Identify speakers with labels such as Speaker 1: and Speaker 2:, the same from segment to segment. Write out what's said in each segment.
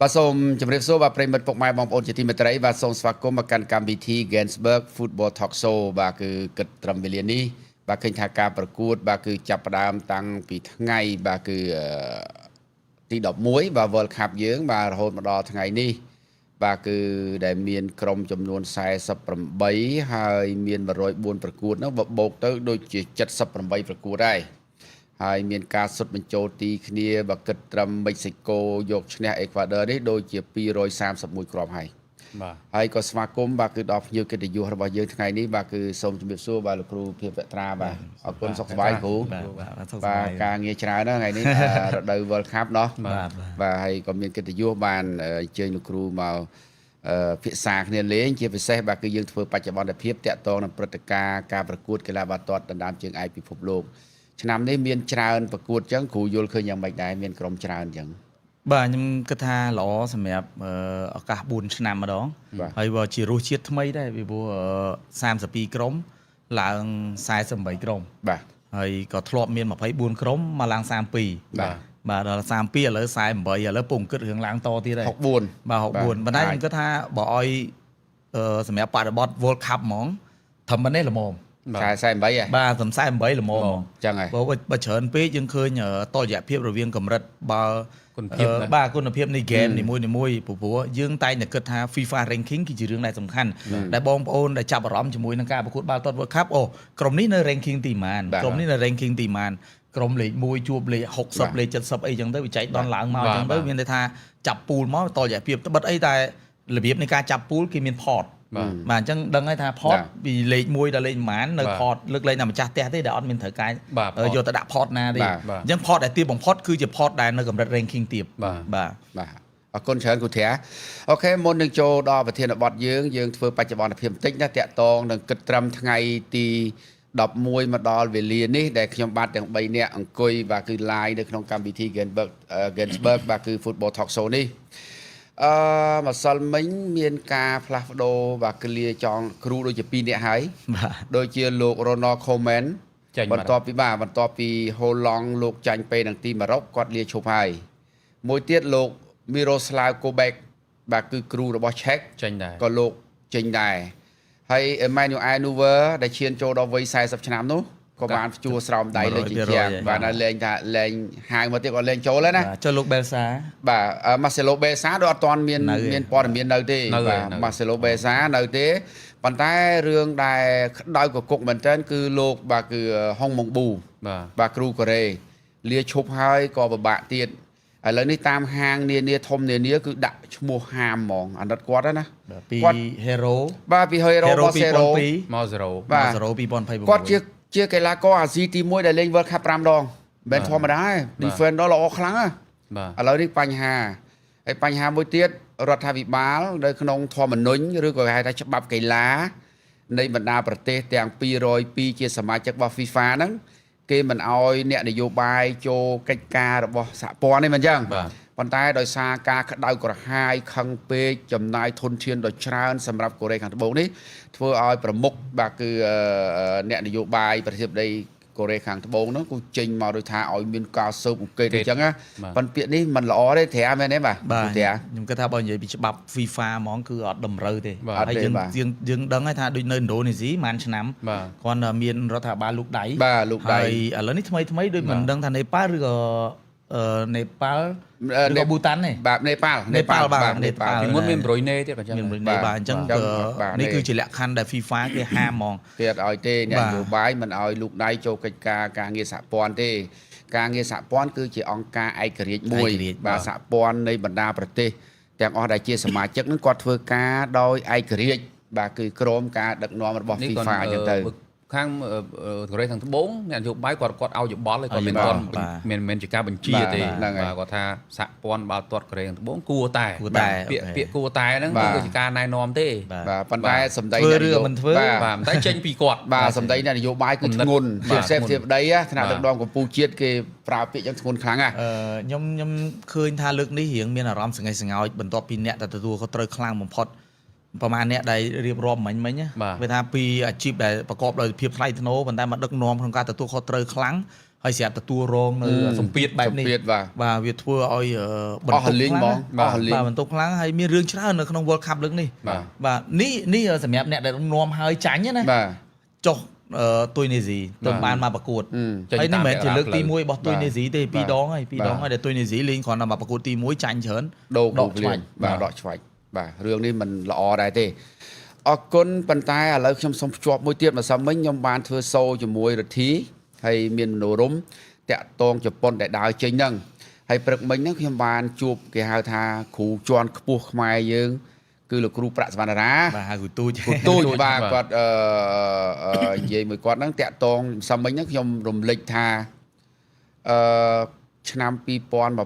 Speaker 1: បាទសូមជម្រាបសួរបាទប្រិយមិត្តពុកម៉ែបងប្អូនជាទីមេត្រីបាទសូមស្វាគមន៍មកកាន់កម្មវិធី Ganzberg Football Talk Show បាទគឺគិតត្រឹមវេលានេះបាទឃើញថាការប្រកួតបាទគឺចាប់ផ្ដើមតាំងពីថ្ងៃបាទគឺទី11បាទ World Cup យើងបាទរហូតមកដល់ថ្ងៃនេះបាទគឺដែលមានក្រុមចំនួន48ហើយមាន104ប្រកួតនោះបើបូកទៅដូចជា78ប្រកួតដែរហើយមានការសុទ្ធបញ្ចូលទីគ្នាបើគិតត្រឹមមិចស៊ីកូយកឈ្នះអេក្វាឌ័រនេះដូចជា231គ្រាប់ហើយ
Speaker 2: បាទ
Speaker 1: ហើយក៏ស្វាគមន៍បាទគឺដល់ភ្ញៀវកិត្តិយសរបស់យើងថ្ងៃនេះបាទគឺសូមជម្រាបសួរបាទលោកគ្រូភាពវត្រាបាទអរគុណសុខសប្បាយគ្រូ
Speaker 3: បាទបាទសុខស
Speaker 1: បាទ
Speaker 3: ប្បាយ
Speaker 1: ការងារច្រើនណាស់ថ្ងៃនេះ រដូវ World Cup ណោះ
Speaker 3: បាទ
Speaker 1: បាទហើយក៏មានកិត្តិយសបានអញ្ជើញលោកគ្រូមកពិសាគ្នាលេងជាពិសេសបាទគឺយើងធ្វើបច្ចុប្បន្នភាពតាក់ទងនឹងព្រឹត្តិការណ៍ការប្រកួតកីឡាបាល់ទាត់ដណ្ដើមជើងឯកពិភពលោកឆ្នាំនេះមានច្រើនប្រកួតអញ្ចឹងគ្រូយល់ឃើញយ៉ាងម៉េចដែរមានក្រុមច្រើនអញ្ចឹង
Speaker 3: បាទខ្ញុំគិតថាល្អសម្រាប់ឱកាស4ឆ្នាំម្ដង
Speaker 1: បាទ
Speaker 3: ហើយបើជារសជាតិថ្មីដែរពីព្រោះ32ក្រុមឡើង48ក្រុម
Speaker 1: បាទ
Speaker 3: ហើយក៏ធ្លាប់មាន24ក្រុមមកឡើង32
Speaker 1: បាទ
Speaker 3: បាទដល់32ឥឡូវ48ឥឡូវពងគិតរឿងឡើងតទៀតហើយ
Speaker 1: 64
Speaker 3: បាទ64ប៉ុន្តែខ្ញុំគិតថាបើឲ្យសម្រាប់បរិបទ World Cup ហ្មងត្រឹមប៉ុណ្ណេះល្មម
Speaker 1: ខែ48ហ៎
Speaker 3: បាទត្រឹម48ល្មមហ្មង
Speaker 1: អញ្ចឹងហើយ
Speaker 3: បើបើច្រើនពេកយើងឃើញតលយៈភាពរវាងកម្រិតបើ
Speaker 2: គុណភាពណា
Speaker 3: បាទគុណភាពនៃហ្គេមនីមួយនីមួយព្រោះព្រោះយើងតែងតែគិតថា FIFA ranking គឺជារឿងដែលសំខាន់ដែលបងប្អូនដែលចាប់អារម្មណ៍ជាមួយនឹងការប្រកួតបាល់ទាត់ World Cup អូក្រុមនេះនៅ ranking ទីប៉ុន្មាន
Speaker 1: បាទ
Speaker 3: ក្រុមនេះនៅ ranking ទីប៉ុន្មានក្រុមលេខ1ជួបលេខ60លេខ70អីចឹងទៅវាចែកដនឡើងមកចឹងទៅមានន័យថាចាប់ពូលមកតលយៈភាពត្បិតអីតែរបៀបនៃការចាប់ពូលគេមាន pot
Speaker 2: បាទ
Speaker 3: បាទអញ្ចឹងដឹងហើយថា pot ពីលេខ1ដល់លេខប៉ុន្មាននៅ
Speaker 2: បាទ
Speaker 3: pot លើកលែងតែម្ចាស់ផ្ទះទេដែលអត់មានត្រូវការ
Speaker 2: បាទ pot
Speaker 3: យកទៅដាក់ pot ណាទេ
Speaker 1: បាទ
Speaker 2: បាទ
Speaker 3: អញ្ចឹង pot ដែលទាបបំផុតគឺជា pot ដែលនៅកម្រិត ranking ទាប
Speaker 2: បាទ
Speaker 3: បាទ
Speaker 1: បាទអរគុណច្រើនគូធា OK មុននឹងចូលដល់ប្រធានបទយើងយើងធ្វើបច្ចុប្បន្នភាពបន្តិចណាតាក់តងនឹងគិតត្រឹមថ្ងៃទី11មកដល់វេលានេះដែលខ្ញុំបាទទាំង3នាក់អង្គុយបាទគឺ live នៅក្នុងកម្មវិធី Ganzberg បាទគឺ Football Talk Show នេះអឺម្សិលមិញមានការផ្លាស់ប្ដូរបាទគ្លាចង់គ្រូដូចជា2នាក់ហើយ
Speaker 3: បាទ
Speaker 1: ដូចជាលោក Ronald Koeman
Speaker 2: ចេញមក
Speaker 1: បន្ទាប់ពីបាទបន្ទាប់ពីហូឡង់លោកចាញ់ពេលនឹងទីម៉ារ៉ុកគាត់លាឈប់ហើយមួយទៀតលោក Miroslav Koubek បាទគឺគ្រូរបស់ឆែក
Speaker 2: ចេញដែរ
Speaker 1: ក៏លោកចេញដែរហើយ Emmanuel Neuer ដែលឈានចូលដល់វ័យ40ឆ្នាំនោះក៏បានព្យួរស្រោមដៃលើជញ្ជាំង
Speaker 3: 100%
Speaker 1: បាទនៅលែងថាលែងហៅមកទៀតក៏លែងចូលហើយណា
Speaker 3: បាទចុះលោក Belsa
Speaker 1: បាទ Marcelo Bielsa ដូចអត់ទាន់មាន
Speaker 3: នៅទេ
Speaker 1: មានព័ត៌មាននៅទេ
Speaker 2: នៅទេ
Speaker 1: បាទ
Speaker 2: នៅ
Speaker 1: Marcelo Bielsa នៅទេប៉ុន្តែរឿងដែលក្តៅកគុកមែនទែនគឺលោកបាទគឺហុងម៉ុងប៊ូ
Speaker 2: បាទ
Speaker 1: បាទគ្រូកូរ៉េលាឈប់ហើយក៏ពិបាកទៀតឥឡូវនេះតាមហាងនានាធំនានាគឺដាក់ឈ្មោះហាមហ្មងអាណិតគាត់ហ្នឹងណា
Speaker 3: បាទពី
Speaker 1: គាត់
Speaker 3: Hero
Speaker 1: បាទពី Hero
Speaker 3: Hero
Speaker 1: មក Zero
Speaker 3: 2002
Speaker 2: មក0
Speaker 1: បាទ
Speaker 3: មក Zero 2026
Speaker 1: គាត់ជាជាកីឡាករអាស៊ីទី1ដែលលេង World Cup 5ដងមិនមែនធម្មតាទេ Defender ល្អខ្លាំងណាស់
Speaker 2: បាទ
Speaker 1: ឥឡូវនេះបញ្ហាហើយបញ្ហាមួយទៀតរដ្ឋាភិបាលនៅក្នុងធម្មនុញ្ញឬក៏គេហៅថាច្បាប់កីឡានៃបណ្ដាប្រទេសទាំង202ជាសមាជិករបស់ FIFA ហ្នឹងគេមិនអោយអ្នកនយោបាយចូលកិច្ចការរបស់សហព័ន្ធទេមិនអញ្ចឹង
Speaker 2: បាទ
Speaker 1: ប៉ុន្តែដោយសារការក្តៅក្រហាយខឹងពេកចំណាយធនធានដ៏ច្រើនសម្រាប់កូរ៉េខាងត្បូងនេះធ្វើឲ្យប្រមុខបាទគឺអ្នកនយោបាយប្រធានាធិបតីកូរ៉េខាងត្បូងហ្នឹងគូចេញមកដោយថាឲ្យមានការស៊ើបអង្កេតអញ្ចឹងណា
Speaker 2: បាទ
Speaker 1: ប៉ុន្តែពាក្យនេះมันល្អទេត្រាមែនទេបាទ
Speaker 3: បាទ
Speaker 1: ត្រា
Speaker 3: ខ្ញុំគិតថាបើនិយាយពីច្បាប់ FIFA ហ្មងគឺអត់តម្រូវទេ
Speaker 2: បាទ
Speaker 3: ហើយយើង
Speaker 1: អត់ទេបាទ
Speaker 3: យើងយើងដឹងហើយថាដូចនៅឥណ្ឌូនេស៊ីប៉ុន្មានឆ្នាំ
Speaker 2: បាទ
Speaker 3: គ្រាន់តែមានរដ្ឋាភិបាលលូកដៃ
Speaker 1: បាទលូកដៃ
Speaker 3: ហើយឥឡូវនេះថ្មីថ្មីដូចមិនដឹងថានេប៉ាល់ឬក៏នេប៉ាល់ឬក៏ប៊ូតាន់ទេ
Speaker 1: បាទនេប៉ាល់
Speaker 3: នេប៉ាល់បាទ
Speaker 1: នេប៉ាល់
Speaker 3: នេប៉ាល់
Speaker 2: ពីមុនមានប្រុយណេទៀតបាទអញ្ចឹង
Speaker 3: មានមួយនេះបាទអញ្ចឹង
Speaker 1: បាទ
Speaker 3: ក៏
Speaker 1: បាទ
Speaker 3: នេះគឺជាលក្ខខណ្ឌដែល FIFA គេហាមហ្មង
Speaker 1: គេអត់ឲ្យទេអ្នក
Speaker 3: បាទ
Speaker 1: នយោបាយមិនឲ្យលូកដៃចូលកិច្ចការការងារសហព័ន្ធទេការងារសហព័ន្ធគឺជាអង្គការឯករាជ្យមួយ
Speaker 3: ឯករាជ្យ
Speaker 1: បាទសហព័ន្ធនៃបណ្ដាប្រទេសទាំងអស់ដែលជាសមាជិកហ្នឹងគាត់ធ្វើការដោយឯករាជ្យបាទគឺក្រមការដឹកនាំរបស់
Speaker 2: នេះគាត់
Speaker 1: FIFA អញ្ចឹងទៅ
Speaker 2: ខាងកូរ៉េខាងត្បូងអ្នកនយោបាយគាត់គាត់ឲ្យយោបល់ហើយគាត់
Speaker 3: ឲ្យយោបល់
Speaker 2: មិនគាត់
Speaker 3: បាទ
Speaker 2: មិនមែនជាការបញ្ជា
Speaker 1: បាទ
Speaker 2: ទេ
Speaker 1: ហ្នឹងហើយ
Speaker 2: បាទគាត់ថាសហព័ន្ធបាល់ទាត់កូរ៉េខាងត្បូងគួរតែ
Speaker 3: គួរតែ
Speaker 2: ពាក្យ
Speaker 3: OK
Speaker 2: ពាក្យគួរតែហ្នឹង
Speaker 1: បាទ
Speaker 2: គឺជាការណែនាំទេ
Speaker 3: បាទ
Speaker 1: បាទប៉ុន្តែសម្ដី
Speaker 3: ធ្វើ
Speaker 1: អ្នកនយោ
Speaker 3: ឬមិនធ្វើ
Speaker 1: បាទ
Speaker 2: បាទតែចេញពីគាត់
Speaker 1: បាទសម្ដីអ្នកនយោបាយគឺ
Speaker 2: គំនិត
Speaker 1: ធ្ងន់
Speaker 2: បាទ
Speaker 1: ជាពិសេស
Speaker 2: ធ្ងន់
Speaker 1: ជាប្តីណាថ្នាក់
Speaker 2: បាទ
Speaker 1: ដឹកនាំកម្ពុជាជាតិគេប្រើពាក្យចឹងធ្ងន់ខ្លាំងណាស់
Speaker 3: ខ្ញុំឃើញថាលើកនេះរៀងមានអារម្មណ៍សង្កេះសង្ោចបន្ទាប់ពីអ្នកដែលទទួលខុសត្រូវខ្លាំងបំផុតប្រហែលអ្នកដែលរៀបរាប់មិញមិញណា
Speaker 2: បាទ
Speaker 3: វាថាពីអាជីពដែលប្រកបដោយភាពថ្លៃថ្នូរប៉ុន្តែមកដឹកនាំក្នុងការទទួលខុសត្រូវខ្លាំង ហើយស្រាប់ទទួលរងនៅសម្ពាធបែបនេះ
Speaker 1: សម្ពាធបាទ
Speaker 3: បាទវាធ្វើឲ្យ
Speaker 1: អស់រលីងហ្មង
Speaker 3: ខ្លាំង
Speaker 1: អស់រលីង
Speaker 3: បាទបន្ទុកខ្លាំងហើយមានរឿងច្រើននៅក្នុង World Cup លើកនេះ
Speaker 2: បាទ
Speaker 3: បាទនេះនេះសម្រាប់អ្នកដែលនាំហើយចាញ់ណា
Speaker 1: បាទ
Speaker 3: ចុះទុយនេស៊ីទៅបានមកប្រកួត
Speaker 1: អឺ
Speaker 2: ចេញ
Speaker 3: ហើយនេះមិនមែនជាលើកទី
Speaker 2: តាម
Speaker 3: 1របស់ទុយនេស៊ីទេពីរដងហើយពីរដងហើយដែលទុយនេស៊ីលេងគ្រាន់តែមកប្រកួតទី1ចាញ់ច្រើន
Speaker 1: ដូរ
Speaker 3: ដក
Speaker 1: គ្រូភ្លាម
Speaker 3: ឆ្វាច់
Speaker 1: បាទដកឆ្វាច់បាទរឿងនេះមិនល្អដែរទេអរគុណប៉ុន្តែឥឡូវខ្ញុំសូមភ្ជាប់មួយទៀតម្សិលមិញខ្ញុំបានធ្វើសូជាមួយរិទ្ធីហើយមានមនោរមតាក់តងជប៉ុនដែលដើរចេញហ្នឹងហើយព្រឹកមិញហ្នឹងខ្ញុំបានជួបគេហៅថាគ្រូជាន់ខ្ពស់ខ្មែរយើង គឺលោកគ្រូប្រាក់សវណ្ណរា
Speaker 3: បាទហៅគ្រូទូច
Speaker 1: គ្រូទូចបាទ
Speaker 2: បាទ
Speaker 1: គាត់និយាយមួយគាត់ហ្នឹងតាក់តងម្សិលមិញហ្នឹងខ្ញុំរំលេចថាអឺឆ្នាំ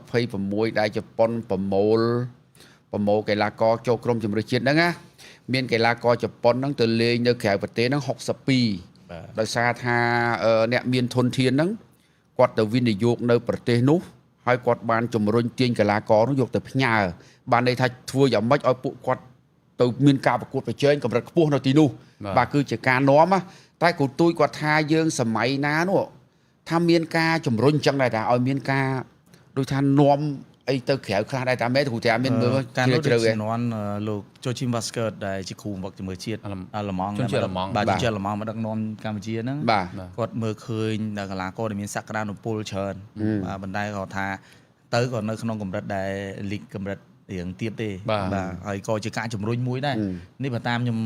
Speaker 1: 2026ដែលជប៉ុនប្រមូលកីឡាករចូលក្រុមជម្រើសជាតិហ្នឹងណាមានកីឡាករជប៉ុនហ្នឹងទៅលេងនៅក្រៅប្រទេសហ្នឹង62
Speaker 3: បាទ
Speaker 1: ដោយសារថាអ្នកមានធនធានហ្នឹងគាត់ទៅវិនិយោគនៅប្រទេសនោះហើយគាត់បានជំរុញទាញកីឡាករនោះយកទៅផ្ញើបានន័យថាធ្វើយ៉ាងម៉េចឲ្យពួកគាត់ទៅមានការប្រកួតប្រជែងកម្រិតខ្ពស់នៅទីនោះ
Speaker 2: បាទ
Speaker 1: បាទគឺជាការនាំណាតែគ្រូទូចគាត់ថាយើងសម័យណានោះថាមានការជំរុញអញ្ចឹងដែរថាឲ្យមានការដូចថានាំអីទៅក្រៅខ្លះដែរតាមែនគ្រូថាមានមើល
Speaker 3: ការនោះ
Speaker 1: ជ្រៅឯង
Speaker 3: ដូចជំនាន់លោកចូលជីមវ៉ាស្កើតដែលជាគ្រូវឹកជំនឿជាតិ
Speaker 2: អាល្ល
Speaker 3: អាល្លឺម៉ង់
Speaker 2: ជនជាតិអាល្លឺម៉ង់
Speaker 3: បាទ
Speaker 1: បាទ
Speaker 3: ជនជាតិអាល្លឺម៉ង់មកដឹកនាំកម្ពុជាហ្នឹង
Speaker 1: បាទ
Speaker 3: គាត់មើលឃើញដល់កីឡាករដែលមានសក្តានុពលច្រើនបាទប៉ុន្តែគាត់ថាទៅក៏នៅក្នុងកម្រិតដែលលីកកម្រិតរៀងទាបទេ
Speaker 2: បាទ
Speaker 3: ហើយក៏ជាការជំរុញមួយដែរនេះបើតាមខ្ញុំ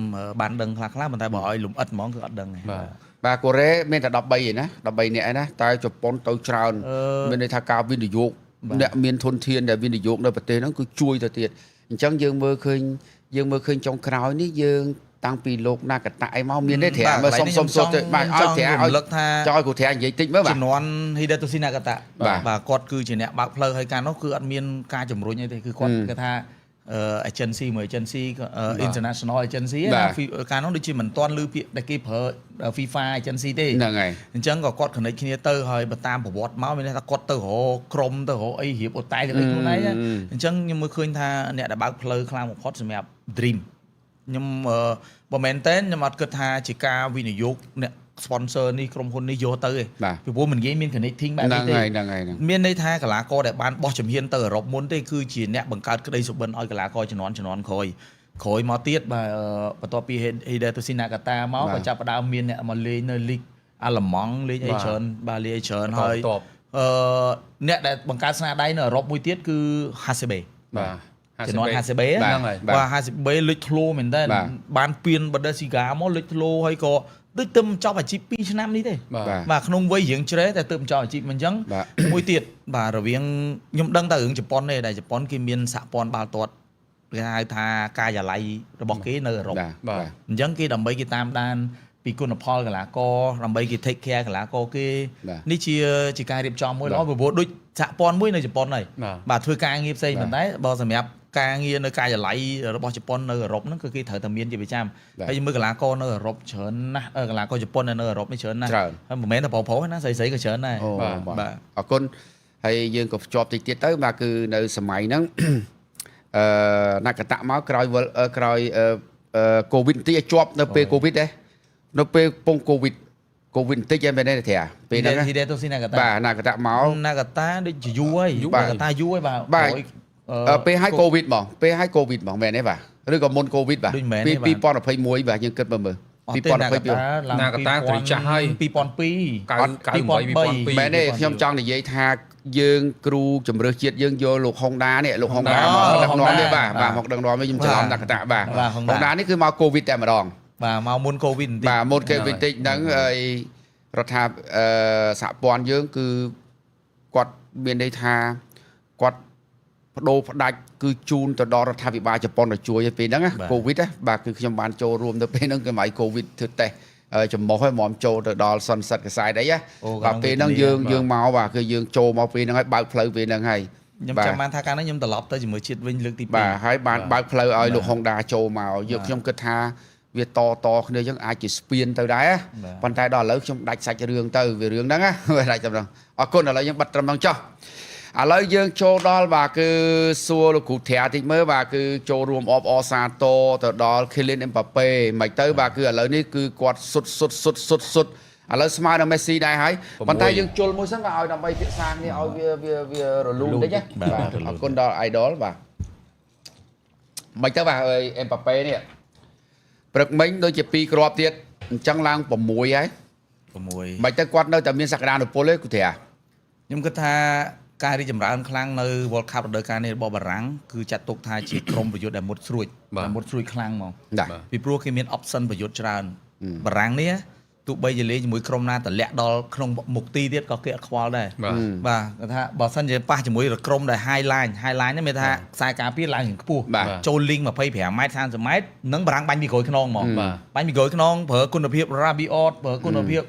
Speaker 3: បានដឹងខ្លះៗប៉ុន្តែបើឲ្យលំអិតហ្មងគឺអត់ដឹងទេ
Speaker 2: បាទ
Speaker 1: បាទកូរ៉េមានតែ13ឯណា13នាក់ឯណាតែជប៉ុនទៅច្រើនមានន័យថាការវិនិយោគអ្នកមានធនធានដែលវិនិយោគនៅប្រទេសហ្នឹងគឺជួយទៅទៀតអញ្ចឹងយើងមើលឃើញយើងមើលឃើញចុងក្រោយនេះយើងតាំងពីលោកនាកតៈអីមកមានទេត្រាមើលសុំសុំសួរទៅបាទឲ្យត្រា
Speaker 3: រ
Speaker 1: ឲ្យ
Speaker 3: ំលឹកថា
Speaker 1: ចង់ឲ្យគ្រូត្រានិយាយតិចមើលបាទ
Speaker 3: ជំនាន់ Hidetoshi Nakata
Speaker 1: បាទ
Speaker 3: បាទគាត់គឺជាអ្នកបើកផ្លូវឲ្យកាលនោះគឺអត់មានការជំរុញអីទេគឺគាត់គេថាagency មួយ agency ក៏international agency
Speaker 1: បាទ
Speaker 3: ណា កាលនោះដូចជាមិនទាន់ឮពាក្យដែលគេប្រើ FIFA agency ទេ
Speaker 1: ហ្នឹងហើយ
Speaker 3: អញ្ចឹងក៏គាត់ connect គ្នាទៅហើយបើតាមប្រវត្តិមកមានន័យថាគាត់ទៅរកក្រុមទៅរកអីរៀបអូតែលអីខ្លួនឯងណាអញ្ចឹងខ្ញុំមើលឃើញថាអ្នកដែលបើកផ្លូវខ្លាំងបំផុតសម្រាប់ Dream ខ្ញុំបើមែនតើខ្ញុំអត់គិតថាជាការវិនិយោគអ្នក sponsor នេះក្រុមហ៊ុននេះយកទៅទេ
Speaker 1: បាទ
Speaker 3: ពីព្រោះមិនងាយមាន connecting បែប
Speaker 1: ហ្នឹង
Speaker 3: នេះទេ
Speaker 1: ហើយហ្នឹងហើយហ្នឹង
Speaker 3: មានន័យថាកីឡាករដែលបានបោះជំហានទៅអឺរ៉ុបមុនទេគឺជាអ្នកបង្កើតក្តីសុបិនឲ្យកីឡាករជំនាន់ជំនាន់ក្រោយក្រោយមកទៀតបាទបន្ទាប់ពី Hidetoshi Nakata មក
Speaker 1: បាទ
Speaker 3: ក៏ចាប់ផ្ដើមមានអ្នកមកលេងនៅលីកអាល្លឺម៉ង់លេងអី
Speaker 2: បាទ
Speaker 3: ច្រើនបាទលេងអីច្រើន
Speaker 2: បន្ត
Speaker 3: ហើយ
Speaker 2: បន្ទាប់
Speaker 3: អឺអ្នកដែលបង្កើតស្នាដៃនៅអឺរ៉ុបមួយទៀតគឺ Hasebe
Speaker 2: បាទ
Speaker 3: ជំនាន់ Hasebe
Speaker 1: បាទ
Speaker 2: ហ្នឹងហើយ
Speaker 1: បាទ
Speaker 3: បាទ Hasebe លេចធ្លោមែនតើ
Speaker 1: បាទ
Speaker 3: បានពៀន Bundesliga មកលេចធ្លោហើយក៏ដូចទៅចប់អាជីព2ឆ្នាំនេះទេ
Speaker 2: បាទ
Speaker 1: បាទ
Speaker 3: បាទក្នុងវ័យរៀងជ្រែតែទើបចោលអាជីពមិនអញ្ចឹង
Speaker 1: បាទ
Speaker 3: មួយទៀតបាទរវាងខ្ញុំដឹងតែរឿងជប៉ុនទេដែលជប៉ុនគេមានសហព័ន្ធបាល់ទាត់គេហៅថាការិយាល័យរបស់គេនៅអឺរ៉ុប
Speaker 1: បាទ
Speaker 2: បាទ
Speaker 1: បាទ
Speaker 3: អញ្ចឹងគេដើម្បីគេតាមដានពីគុណផលកីឡាករដើម្បីគេ take care កីឡាករគេ
Speaker 1: បាទ
Speaker 3: នេះជាជាការរៀបចំមួយល្អព្រោះដូចសហព័ន្ធមួយនៅជប៉ុនហើយ
Speaker 2: បាទ
Speaker 3: បាទធ្វើការងារផ្សេងប៉ុន្តែបើសម្រាប់ការងារនៅការិយាល័យរបស់ជប៉ុននៅអឺរ៉ុបហ្នឹងគឺគេត្រូវតែមានជាប្រចាំ
Speaker 1: បាទ
Speaker 3: ហើយមើលកីឡាករនៅអឺរ៉ុបច្រើនណាស់កីឡាករជប៉ុននៅអឺរ៉ុបនេះច្រើនណាស់
Speaker 1: ច្រើន
Speaker 3: ហើយមិនមែនតែប្រុសៗទេណាស្រីៗក៏ច្រើនដែរ
Speaker 1: អូ
Speaker 2: បាទ
Speaker 1: បាទ
Speaker 3: បាទ
Speaker 1: អរគុណហើយយើងក៏ភ្ជាប់តិចទៀតទៅបាទគឺនៅសម័យហ្នឹង ណាកតៈមកក្រោយវិលក្រោយកូវីដបន្តិចឲ្យជាប់នៅពេលកូវីដដែរនៅពេលពងកូវីដកូវីដបន្តិចឯងមែនទេត្រាពេលហ្នឹងណា
Speaker 3: Hidetoshi Nakata
Speaker 1: បាទណាកតៈមក
Speaker 3: Nakata ដូចជាយូរហើយ
Speaker 1: បាទ
Speaker 3: Nakata យូរហើយបាទ
Speaker 1: បាទ
Speaker 3: ក្រោយ
Speaker 1: ពេលឲ្យកូវីដហ្មងពេលឲ្យកូវីដហ្មងមែនទេបាទឬក៏មុនកូវីដបាទ
Speaker 3: ដូចមែនទេបាទ
Speaker 1: 2021បាទយើងគិតមើលមើល
Speaker 3: អត់ទេ
Speaker 1: 2022
Speaker 3: Nakata ឡើង
Speaker 2: Nakata ត្រីចាស់ហើយ
Speaker 3: 2002
Speaker 2: 98 2002
Speaker 1: មែនទេខ្ញុំចង់និយាយថាយើងគ្រូជំរឿសជាតិយើងយកលោកហុងដានេះលោកហុងដា
Speaker 3: អូ
Speaker 1: មកដឹកនាំនេះ
Speaker 3: ហុងដា
Speaker 1: បាទបាទមកដឹកនាំនេះខ្ញុំច្រឡំ
Speaker 3: បាទ
Speaker 1: តាកតាបាទ
Speaker 3: បាទហុងដា
Speaker 1: ហុងដានេះគឺមកកូវីដតែម្ដង
Speaker 3: បាទមកមុនកូវីដបន្តិច
Speaker 1: បាទមុនកូវីដតិចហ្នឹងហើយរដ្ឋាសហព័ន្ធយើងគឺគាត់មានន័យថាគាត់បដូរផ្ដាច់គឺជូនទៅដល់រដ្ឋាភិបាលជប៉ុនឲ្យជួយឯពេលហ្នឹងណា
Speaker 3: បាទ
Speaker 1: កូវីដណាបាទគឺខ្ញុំបានចូលរួមទៅពេលហ្នឹងគឺមកកូវីដធ្វើតេស្តចំមុះឲ្យហ្មងចូលទៅដល់សន្និសិទកសែតអីណា
Speaker 3: អូ
Speaker 1: បាទពេលហ្នឹងយើងយើងមកបាទគឺយើងចូលមកពេលហ្នឹងហើយបើកផ្លូវពេលហ្នឹងហើយ
Speaker 3: ខ្ញុំ
Speaker 1: បាទ
Speaker 3: ចាំបានថាកាលហ្នឹងខ្ញុំត្រឡប់ទៅជាមួយជាតិវិញលើកទី2
Speaker 1: បាទហើយបានបើកផ្លូវឲ្យលោកហុងដាចូលមកយើងខ្ញុំគិតថាវាតតគ្នាអញ្ចឹងអាចជាស្ពានទៅដែរ
Speaker 3: បាទ
Speaker 1: ប៉ុន្តែដល់ឥឡូវខ្ញុំដាច់សាច់រឿងទៅវារឿងហ្នឹងណា វាដាច់តែម្ដងអរគុណឥឡូវយើងបិទត្រឹមហ្នឹងចុះឥឡូវយើងចូលដល់បាទគឺសួរលោកគ្រូត្រាតិចមើលបាទគឺចូលរួមអបអរសាទរទៅដល់ Kylian Mbappe មិនទៅបាទគឺឥឡូវនេះគឺគាត់សុតសុតសុតសុតសុត ឥឡូវស្មើនឹងមេស៊ីដែរហើយប៉ុន្តែយើងជុលមួយសិនបាទឲ្យដើម្បីពិសាគ្នាឲ្យវារលូនតិចណាបាទអរគុណដល់ idol បាទមិនទៅបាទអើយអេមប៉ាប៉េនេះព្រឹកមិញដូចជា2គ្រាប់ទៀតអញ្ចឹងឡើង6ហើយ
Speaker 3: 6
Speaker 1: មិនទៅគាត់នៅតែមានសក្តានុពលទេគូត្រា
Speaker 3: ខ្ញុំគិតថាការរីកចម្រើនខ្លាំងនៅ World Cup រដូវកាលនេះរបស់បារាំងគឺចាត់ទុកថាជាក្រុមប្រយុទ្ធដែលមុតស្រួចដែលមុតស្រួចខ្លាំងហ្មង
Speaker 1: បាទ
Speaker 3: ពីព្រោះគេមាន option ប្រយុទ្ធច្រើនបារាំងនេះទោះបីជាលេងជាមួយក្រុមណាតម្លាក់ដល់ក្នុងមុខទីទៀតក៏គេអត់ខ្វល់ដែរ
Speaker 2: បាទ
Speaker 3: បាទគាត់ថាបើសិនជាប៉ះជាមួយក្រុមដែល high line high line ហ្នឹងមានថាខ្សែការពារឡើងខ្ពស់
Speaker 1: បាទ
Speaker 3: ចូលលីង25ម៉ែត្រ30ម៉ែត្រនិងបារាំងបាញ់ពីក្រោយខ្នងហ្មង
Speaker 2: បាទ
Speaker 3: បាញ់ពីក្រោយខ្នងប្រើគុណភាព Rabiot ប្រើគុណភាព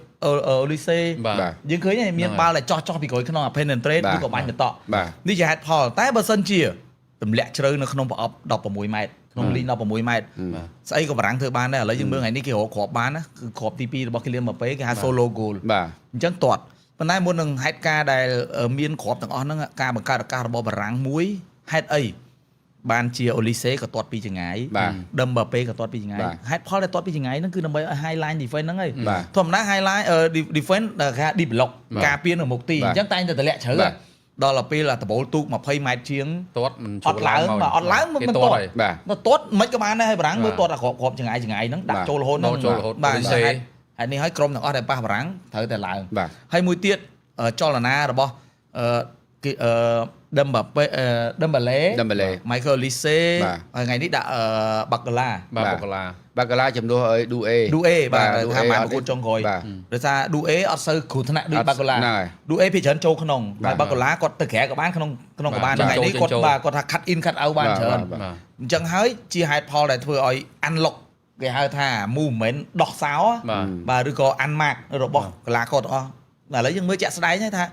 Speaker 3: Olise
Speaker 2: បាទ
Speaker 1: បាទ
Speaker 3: យើងឃើញហើយមាន
Speaker 2: ហ្នឹងហើយ
Speaker 3: បាល់ដែលចោះចោះពីក្រោយខ្នងអា penetrate
Speaker 1: បាទ
Speaker 3: ឬក៏បាញ់បន្ត
Speaker 1: បាទ
Speaker 3: នេះជាហេតុផលតែបើសិនជាទម្លាក់ជ្រៅនៅក្នុងប្រអប់16ម៉ែត្រក្នុងលីង16ម៉ែត្រ
Speaker 2: បាទ
Speaker 3: ស្អីក៏បារាំងធ្វើបានដែរឥឡូវយើងមើលថ្ងៃនេះគេរកគ្រាប់បានណាគឺគ្រាប់ទី2របស់គីលៀនម៉ាប៉េគេហៅ solo goal
Speaker 1: បាទ
Speaker 3: អញ្ចឹងទាត់ប៉ុន្តែមុននឹងហេតុការណ៍ដែលមានគ្រាប់ទាំងអស់ហ្នឹងការបង្កើតឱកាសរបស់បារាំងមួយហេតុអីបានជាអូលីសេក៏ទាត់ពីចង្ងាយ
Speaker 1: បាទ
Speaker 3: ដឹមបាប៉េក៏ទាត់ពីចង្ងាយ
Speaker 1: បាទ
Speaker 3: ហេតុផលដែលទាត់ពីចង្ងាយហ្នឹងគឺដើម្បីឲ្យ high line defense ហ្នឹងឯង
Speaker 1: បាទ
Speaker 3: ធម្មតា high line defense ដែលគេហៅ deep block
Speaker 2: បាទ
Speaker 3: ការពារនៅមុខទី
Speaker 1: បាទ
Speaker 3: អញ្ចឹងតែងតែតម្លាក់ជ្រៅ
Speaker 1: បាទ
Speaker 3: ដល់ទៅពេលអាដបូលទូក20ម៉ែត្រជាង
Speaker 2: ទាត់មិន
Speaker 3: អត់ឡើងបាទអត់ឡើងមិន
Speaker 2: គេ
Speaker 3: ទាត់
Speaker 2: ហើយ
Speaker 1: បាទ
Speaker 3: មកទាត់មិនក៏បានដែរហើយបារាំង
Speaker 2: បាទ
Speaker 3: មើលទាត់អាគ្រាប់គ្រាប់ចង្ងាយចង្ងាយហ្នឹងដាក់
Speaker 1: បាទ
Speaker 3: ចូលរហូតហ្នឹង
Speaker 2: ចូលរហូត
Speaker 3: បាទ
Speaker 2: អូលីសេ
Speaker 3: ហេតុហេតុនេះហើយក្រុមទាំងអស់ដែលប៉ះបារាំងត្រូវតែឡើង
Speaker 1: បាទ
Speaker 3: ហើយមួយទៀតចលនារបស់អឺគេអឺដឹមបាប៉េដឹមបាឡេ
Speaker 1: ដឹមបាឡេ
Speaker 3: ម៉ៃខលលីសេ
Speaker 1: បាទ
Speaker 3: ហើយថ្ងៃនេះដាក់បាក់កាឡា
Speaker 2: បាទបុគ្គលា
Speaker 1: បាកាឡាជំនួសឲ្យឌូអេ
Speaker 3: ឌូអេបាទ
Speaker 1: បាទ
Speaker 3: ថាបាន
Speaker 1: ឌូអេ
Speaker 3: ប្រកួតចុងក្រោយ
Speaker 1: បាទ
Speaker 3: ដោយសារឌូអេអត់សូវគ្រោះថ្នាក់ដូច
Speaker 1: អត់
Speaker 3: បាក់កាឡា
Speaker 1: ហ្នឹងហើយ
Speaker 3: ឌូអេភាគច្រើនចូលក្នុង
Speaker 1: បាទ
Speaker 3: ហើយបាក់កាឡាគាត់ទៅក្រៅក៏បានក្នុងក្នុងក៏បាន
Speaker 2: បាទ
Speaker 3: ថ្ងៃនេះ
Speaker 2: ចូលចូល
Speaker 3: គាត់បាទគាត់ថា cut in cut out បាន
Speaker 1: បាទ
Speaker 3: ច្រើន
Speaker 1: បាទ
Speaker 2: បាទ
Speaker 3: អញ្ចឹងហើយជាហេតុផលដែលធ្វើឲ្យ unlock គេហៅថា movement ដោះសោ
Speaker 2: បាទ
Speaker 3: បាទឬក៏ unmark របស់កីឡាករទាំងអស់ឥឡូវយើងមើលជាក់ស្ដែងហើយថា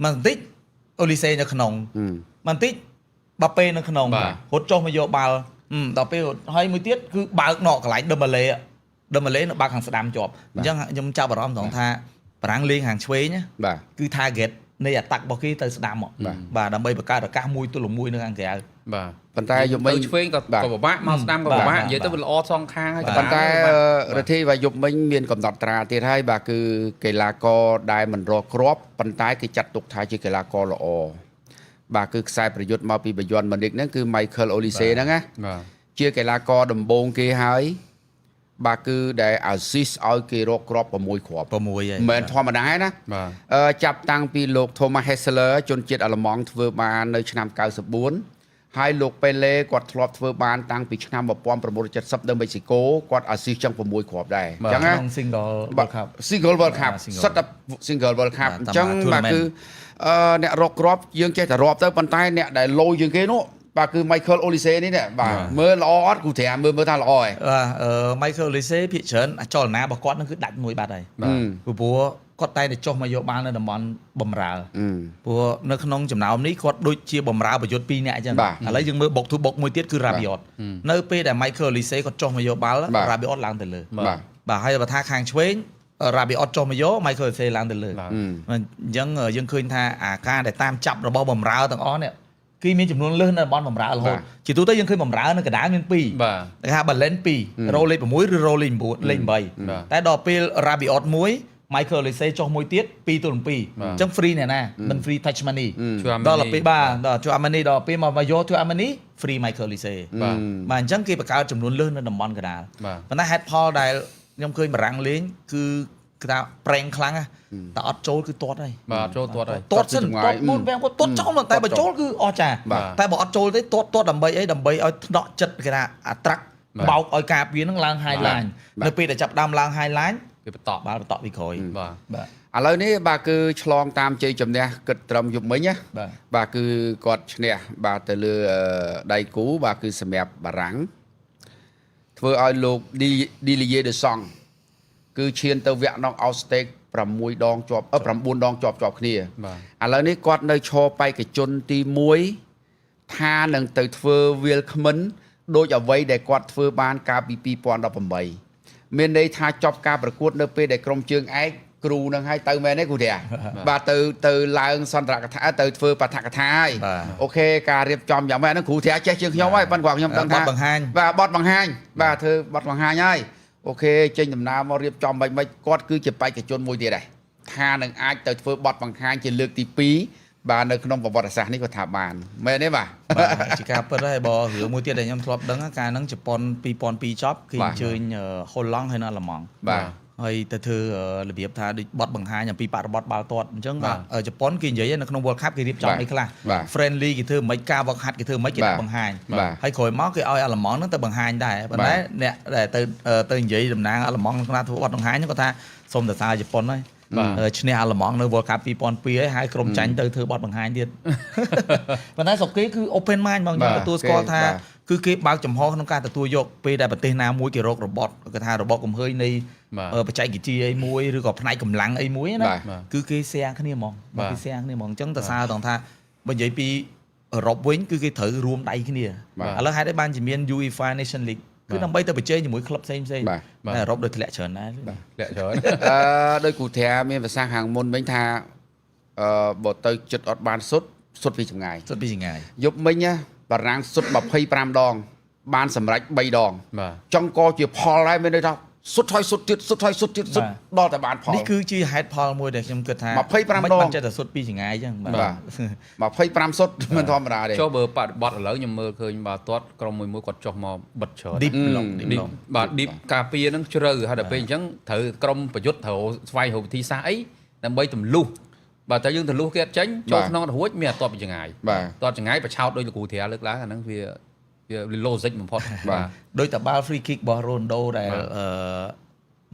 Speaker 3: បន្តិចអូលីសេនៅក្នុង
Speaker 1: ហឹម
Speaker 3: បន្តិចបាប៉េនៅក្នុង
Speaker 2: បាទ
Speaker 3: រត់ចុះមកយកបាល់ដល់ពេលហើយមួយទៀតគឺបើកណកកន្លែងដឹមបាឡេដឹមបាឡេនៅបើកខាងស្ដាំជាប់អញ្ចឹងខ្ញុំចាប់អារម្មណ៍ត្រង់ថាបារាំងលេងខាងឆ្វេងណា
Speaker 1: បាទ
Speaker 3: គឺ target នៃ attack របស់គេទៅស្ដាំមក
Speaker 1: បាទ
Speaker 3: បាទដើម្បីបង្កើតឱកាសមួយទល់មួយនៅខាងក្រៅ
Speaker 2: បាទ
Speaker 1: ប៉ុន្តែយប់មិញ
Speaker 2: ទៅឆ្វេងក៏
Speaker 1: បាទ
Speaker 2: ក៏ពិបាកមកស្ដាំក៏
Speaker 3: បាទ
Speaker 2: ពិបាក
Speaker 3: បាទ
Speaker 2: និយាយទៅវាល្អសងខាងហើយ
Speaker 3: បាទ
Speaker 1: ប៉ុន្តែ
Speaker 2: បាទ
Speaker 1: រិទ្ធីបាទយប់មិញមានកំណត់ត្រាទៀតហើយបាទគឺកីឡាករដែលមិនរកគ្រាប់ប៉ុន្តែគេចាត់ទុកថាជាកីឡាករល្អបាទគឺខ្សែប្រយុទ្ធមកពីបាយ័នម៉ូនីកហ្នឹងគឺ Michael Olise ហ្នឹងណា
Speaker 2: បាទ
Speaker 1: ជាកីឡាករដំបូងគេហើយបាទគឺដែល assist ឲ្យគេរកគ្រាប់6គ្រាប់
Speaker 3: 6ហើយ
Speaker 1: មិនមែនធម្មតាទេណា
Speaker 2: បាទ
Speaker 1: ចាប់តាំងពីលោក Thomas Hessler ជនជាតិអាល្លឺម៉ង់ធ្វើបាននៅឆ្នាំ94ហើយលោកប៉េឡេគាត់ធ្លាប់ធ្វើបានតាំងពីឆ្នាំ1970នៅមិចស៊ីកូគាត់អាស៊ីសចឹង6គ្រាប់ដែរអញ្ចឹងណា
Speaker 3: ក្នុង single
Speaker 1: បាទ
Speaker 3: World Cup
Speaker 1: Single World Cup
Speaker 3: បាទ Single
Speaker 1: សិតតែ Single World Cup
Speaker 3: បាទ
Speaker 1: អញ្ចឹង
Speaker 3: តាម
Speaker 1: បាទគឺអ្នករកគ្រាប់យើងចេះតែរាប់ទៅប៉ុន្តែអ្នកដែលលោជាងគេនោះបាទគឺ Michael Olise នេះនេះបាទមើលល្អអត់គូត្រាមើលមើលថាល្អឯង
Speaker 3: បាទMichael Olise ភាគច្រើនអាចលនារបស់គាត់នឹងគឺដាច់មួយបាត់ហើយ
Speaker 2: បាទ
Speaker 3: ព្រោះគាត់តែងតែចុះមកយកបាល់នៅតំបន់បំរើ
Speaker 1: អឺ
Speaker 3: ព្រោះនៅក្នុងចំណោមនេះគាត់ដូចជាបំរើប្រយុទ្ធពីរនាក់អញ្ចឹង
Speaker 1: បាទ
Speaker 3: ឥឡូវយើងមើលបុកទូបុកមួយទៀតគឺ Rabiot នៅពេលដែល Michael Olise គាត់ចុះមកយកបាល់
Speaker 1: បាទ
Speaker 3: Rabiot ឡើងទៅលើ
Speaker 1: បាទ
Speaker 3: បាទហើយបើថាខាងឆ្វេង Rabiot ចុះមកយក Michael Olise ឡើងទៅលើ
Speaker 2: បាទ
Speaker 1: អឺ
Speaker 3: អញ្ចឹងយើងឃើញថាអាការដែលតាមចាប់របស់បំរើទាំងអស់នេះគឺមានចំនួនលើសនៅតំបន់បំរើរហូត
Speaker 1: បាទ
Speaker 3: ជាទូទៅយើងឃើញបំរើនៅកណ្ដាលមាន2
Speaker 2: បាទ
Speaker 3: គេថា balance 2រ៉ូលេខ6ឬរ៉ូលេខ9លេខ
Speaker 2: បាទ
Speaker 3: 8តែដល់ពេល Rabiot 1 Michael Olise ចុះមួយទៀត2ទល់7អញ្ចឹង free អ្នកណាមិន free touch money
Speaker 2: ជួអា
Speaker 3: ដល់ពេលបាទដល់ជួ Amani ដល់ពេលមកយកជួ Amani free Michael Olise
Speaker 2: បាទ
Speaker 3: បាទអញ្ចឹងគេបង្កើតចំនួនលើសនៅតំបន់កណ្ដាល
Speaker 2: បាទ
Speaker 3: ប៉ុន្តែហេតុផលដែលខ្ញុំឃើញបារាំងលេងគឺគេថាប្រេងខ្លាំងណាតែអត់ចូលគឺទាត់ហើយ
Speaker 2: បាទចូលទាត់ហើយ
Speaker 3: ទាត់សិន
Speaker 1: ទាត់
Speaker 3: ទាត់4 5គាត់ទាត់ចោលតែបើចូលគឺអស់ចា
Speaker 1: បាទ
Speaker 3: តែបើអត់ចូលទេទាត់ទាត់ដើម្បីអីដើម្បីឲ្យថ្នាក់ចិត្តគេថាអាត្រាក់
Speaker 2: បាទ
Speaker 3: បោកឲ្យការពារនឹងឡើង high line
Speaker 1: បាទ
Speaker 3: នៅពេលដែលចាប់ផ្ដើមឡើង high line
Speaker 2: គេបន្ត
Speaker 3: បាល់បន្តពីក្រោយ
Speaker 2: បាទ
Speaker 3: បាទ
Speaker 1: ឥឡូវនេះបាទគឺឆ្លងតាមជ័យជំនះគិតត្រឹមយប់មិញណា
Speaker 3: បាទ
Speaker 1: បាទគឺគាត់ឈ្នះបាទទៅលើដៃគូបាទគឺសម្រាប់បារាំងធ្វើឲ្យលោកឌីលីយេដេសង់គឺឈានទៅវគ្គ knock out stage 6ដងជាប់9ដងជាប់ជាប់គ្នា
Speaker 2: បាទ
Speaker 1: ឥឡូវនេះគាត់នៅឈរបេក្ខជនទី1ថានឹងទៅធ្វើវាលគ្មិនដូចអ្វីដែលគាត់ធ្វើបានកាលពី2018មានន័យថាចប់ការប្រកួតនៅពេលដែលក្រុមជើងឯកគ្រូនឹងឲ្យទៅមែនទេគ្រូធាបាទទៅទៅឡើងសន្ទរកថាទៅធ្វើបឋកថាហើយ
Speaker 3: បាទ
Speaker 1: អូខេការរៀបចំយ៉ាងម៉េចហ្នឹងគ្រូធាចេះជាងខ្ញុំហើយប៉ុន្តែគាត់ខ្ញុំដឹងថា
Speaker 3: បទបង្ហាញ
Speaker 1: បាទបទបង្ហាញបាទធ្វើបទបង្ហាញហើយ OK ចេញដំណើរមករៀបចំមិនគាត់គឺជាបេក្ខជនមួយទៀតដែរថានឹងអាចទៅធ្វើបទបង្ហាញជាលើកទី2បាទនៅក្នុងប្រវត្តិសាស្ត្រនេះគាត់ថាបានមែនទេបាទ
Speaker 3: បាទជាការពិតហើយបើរឿងមួយទៀតដែលខ្ញុំធ្លាប់ដឹងកាលហ្នឹងជប៉ុន2002ចប់គេអញ្ជើញហូឡង់ហើយនៅអាល្លឺម៉ង់
Speaker 1: បាទ
Speaker 3: ហើយទៅធ្វើរបៀបថាដូចបទបង្ហាញអំពីបរិបទបាល់ទាត់អញ្ចឹងបាទជប៉ុនគេនិយាយនៅក្នុង World Cup គេរៀបចំអីខ្លះ friendly គេធ្វើមិនការវឹកហាត់គេធ្វើមិនគេដាក់បង្ហាញហើយក្រោយមកគេឲ្យអាល្លឺម៉ង់ហ្នឹងទៅបង្ហាញដែរប៉ុន្តែអ្នកដែលទៅនិយាយតំណាងអាល្លឺម៉ង់ក្នុងការធ្វើបទបង្ហាញហ្នឹងគាត់ថាសូមសរសើរជប៉ុនហើយឈ្នះអាល្លឺម៉ង់នៅ World Cup 2002ហើយក្រុមចាញ់ទៅធ្វើបទបង្ហាញទៀតប៉ុន្តែស្រុកគេគឺ open mind ហ្មងខ្ញុំទទួលស្គាល់ថាគឺគេបើកចំហក្នុងការទទួលយកពេលដែលប្រទេសណាមួយគេរករបត់គេថារបបកំហើញនៃបច្ចេកវិទ្យាអីមួយឬក៏ផ្នែកកម្លាំងអីមួយណាគឺគេ share គ្នាហ្មងគេ share គ្នាហ្មងអញ្ចឹងតើសារតងថាបើនិយាយពីអឺរ៉ុបវិញគឺគេត្រូវរួមដៃគ្នាឥឡូវហេតុអីបានជាមាន UEFA Nation League គឺដើម្បីទៅប្រជែងជាមួយក្លឹបផ្សេងផ្សេងតែអឺរ៉ុបដូចធ្លាក់ច្រើនដែរ
Speaker 2: ធ្លាក់ច្រើន
Speaker 1: ដោយគ្រូធាមានប្រសាសន៍ខាងមុនវិញថាអឺបើទៅចិត្តអត់បានសុទ្ធសុទ្ធពីចម្ងាយ
Speaker 3: សុទ្ធពីចម្ងាយ
Speaker 1: យប់មិញណាបារាំងសុទ្ធ25ដង បានសម្រេច3ដង
Speaker 2: បាទ
Speaker 1: ចង់កជាផលដែរមានន័យថាសុទ្ធហើយសុទ្ធទៀតសុទ្ធហើយសុទ្ធទៀតសុទ្ធដល់តែបានផល
Speaker 3: នេះគឺជាហេតុផលមួយដែលខ្ញុំគិតថា
Speaker 1: 25ដង
Speaker 3: មិនចេះតែសុទ្ធពីចម្ងាយអញ្ចឹង
Speaker 1: បាទ25សុទ្ធមិនធម្មតាទេ
Speaker 2: ចុះបើបរិបទឥឡូវខ្ញុំមើលឃើញបាទទាត់ក្រុមមួយមួយគាត់ចុះមកបិទច្រើន
Speaker 3: deep ឡង
Speaker 2: deep បាទ deep ការពារហ្នឹងជ្រៅហើយដល់ពេលអញ្ចឹងត្រូវក្រុមប្រយុទ្ធត្រូវស្វែងរកវិធីសាស្ត្រអីដើម្បីទម្លុះបាទតែយើងទម្លុះគេអត់ចេញចូលក្នុងអត់រួចមានអត់ទាត់ពីចង្ងាយ
Speaker 1: បាទ
Speaker 2: ទាត់ចង្ងាយប្រឆោតដោយលោកគ្រូត្រាលើកឡើងអាហ្នឹងវា logic បំផុត
Speaker 1: បាទ
Speaker 3: ដូចតបាល់ free kick របស់ Ronaldo ដែលអឺ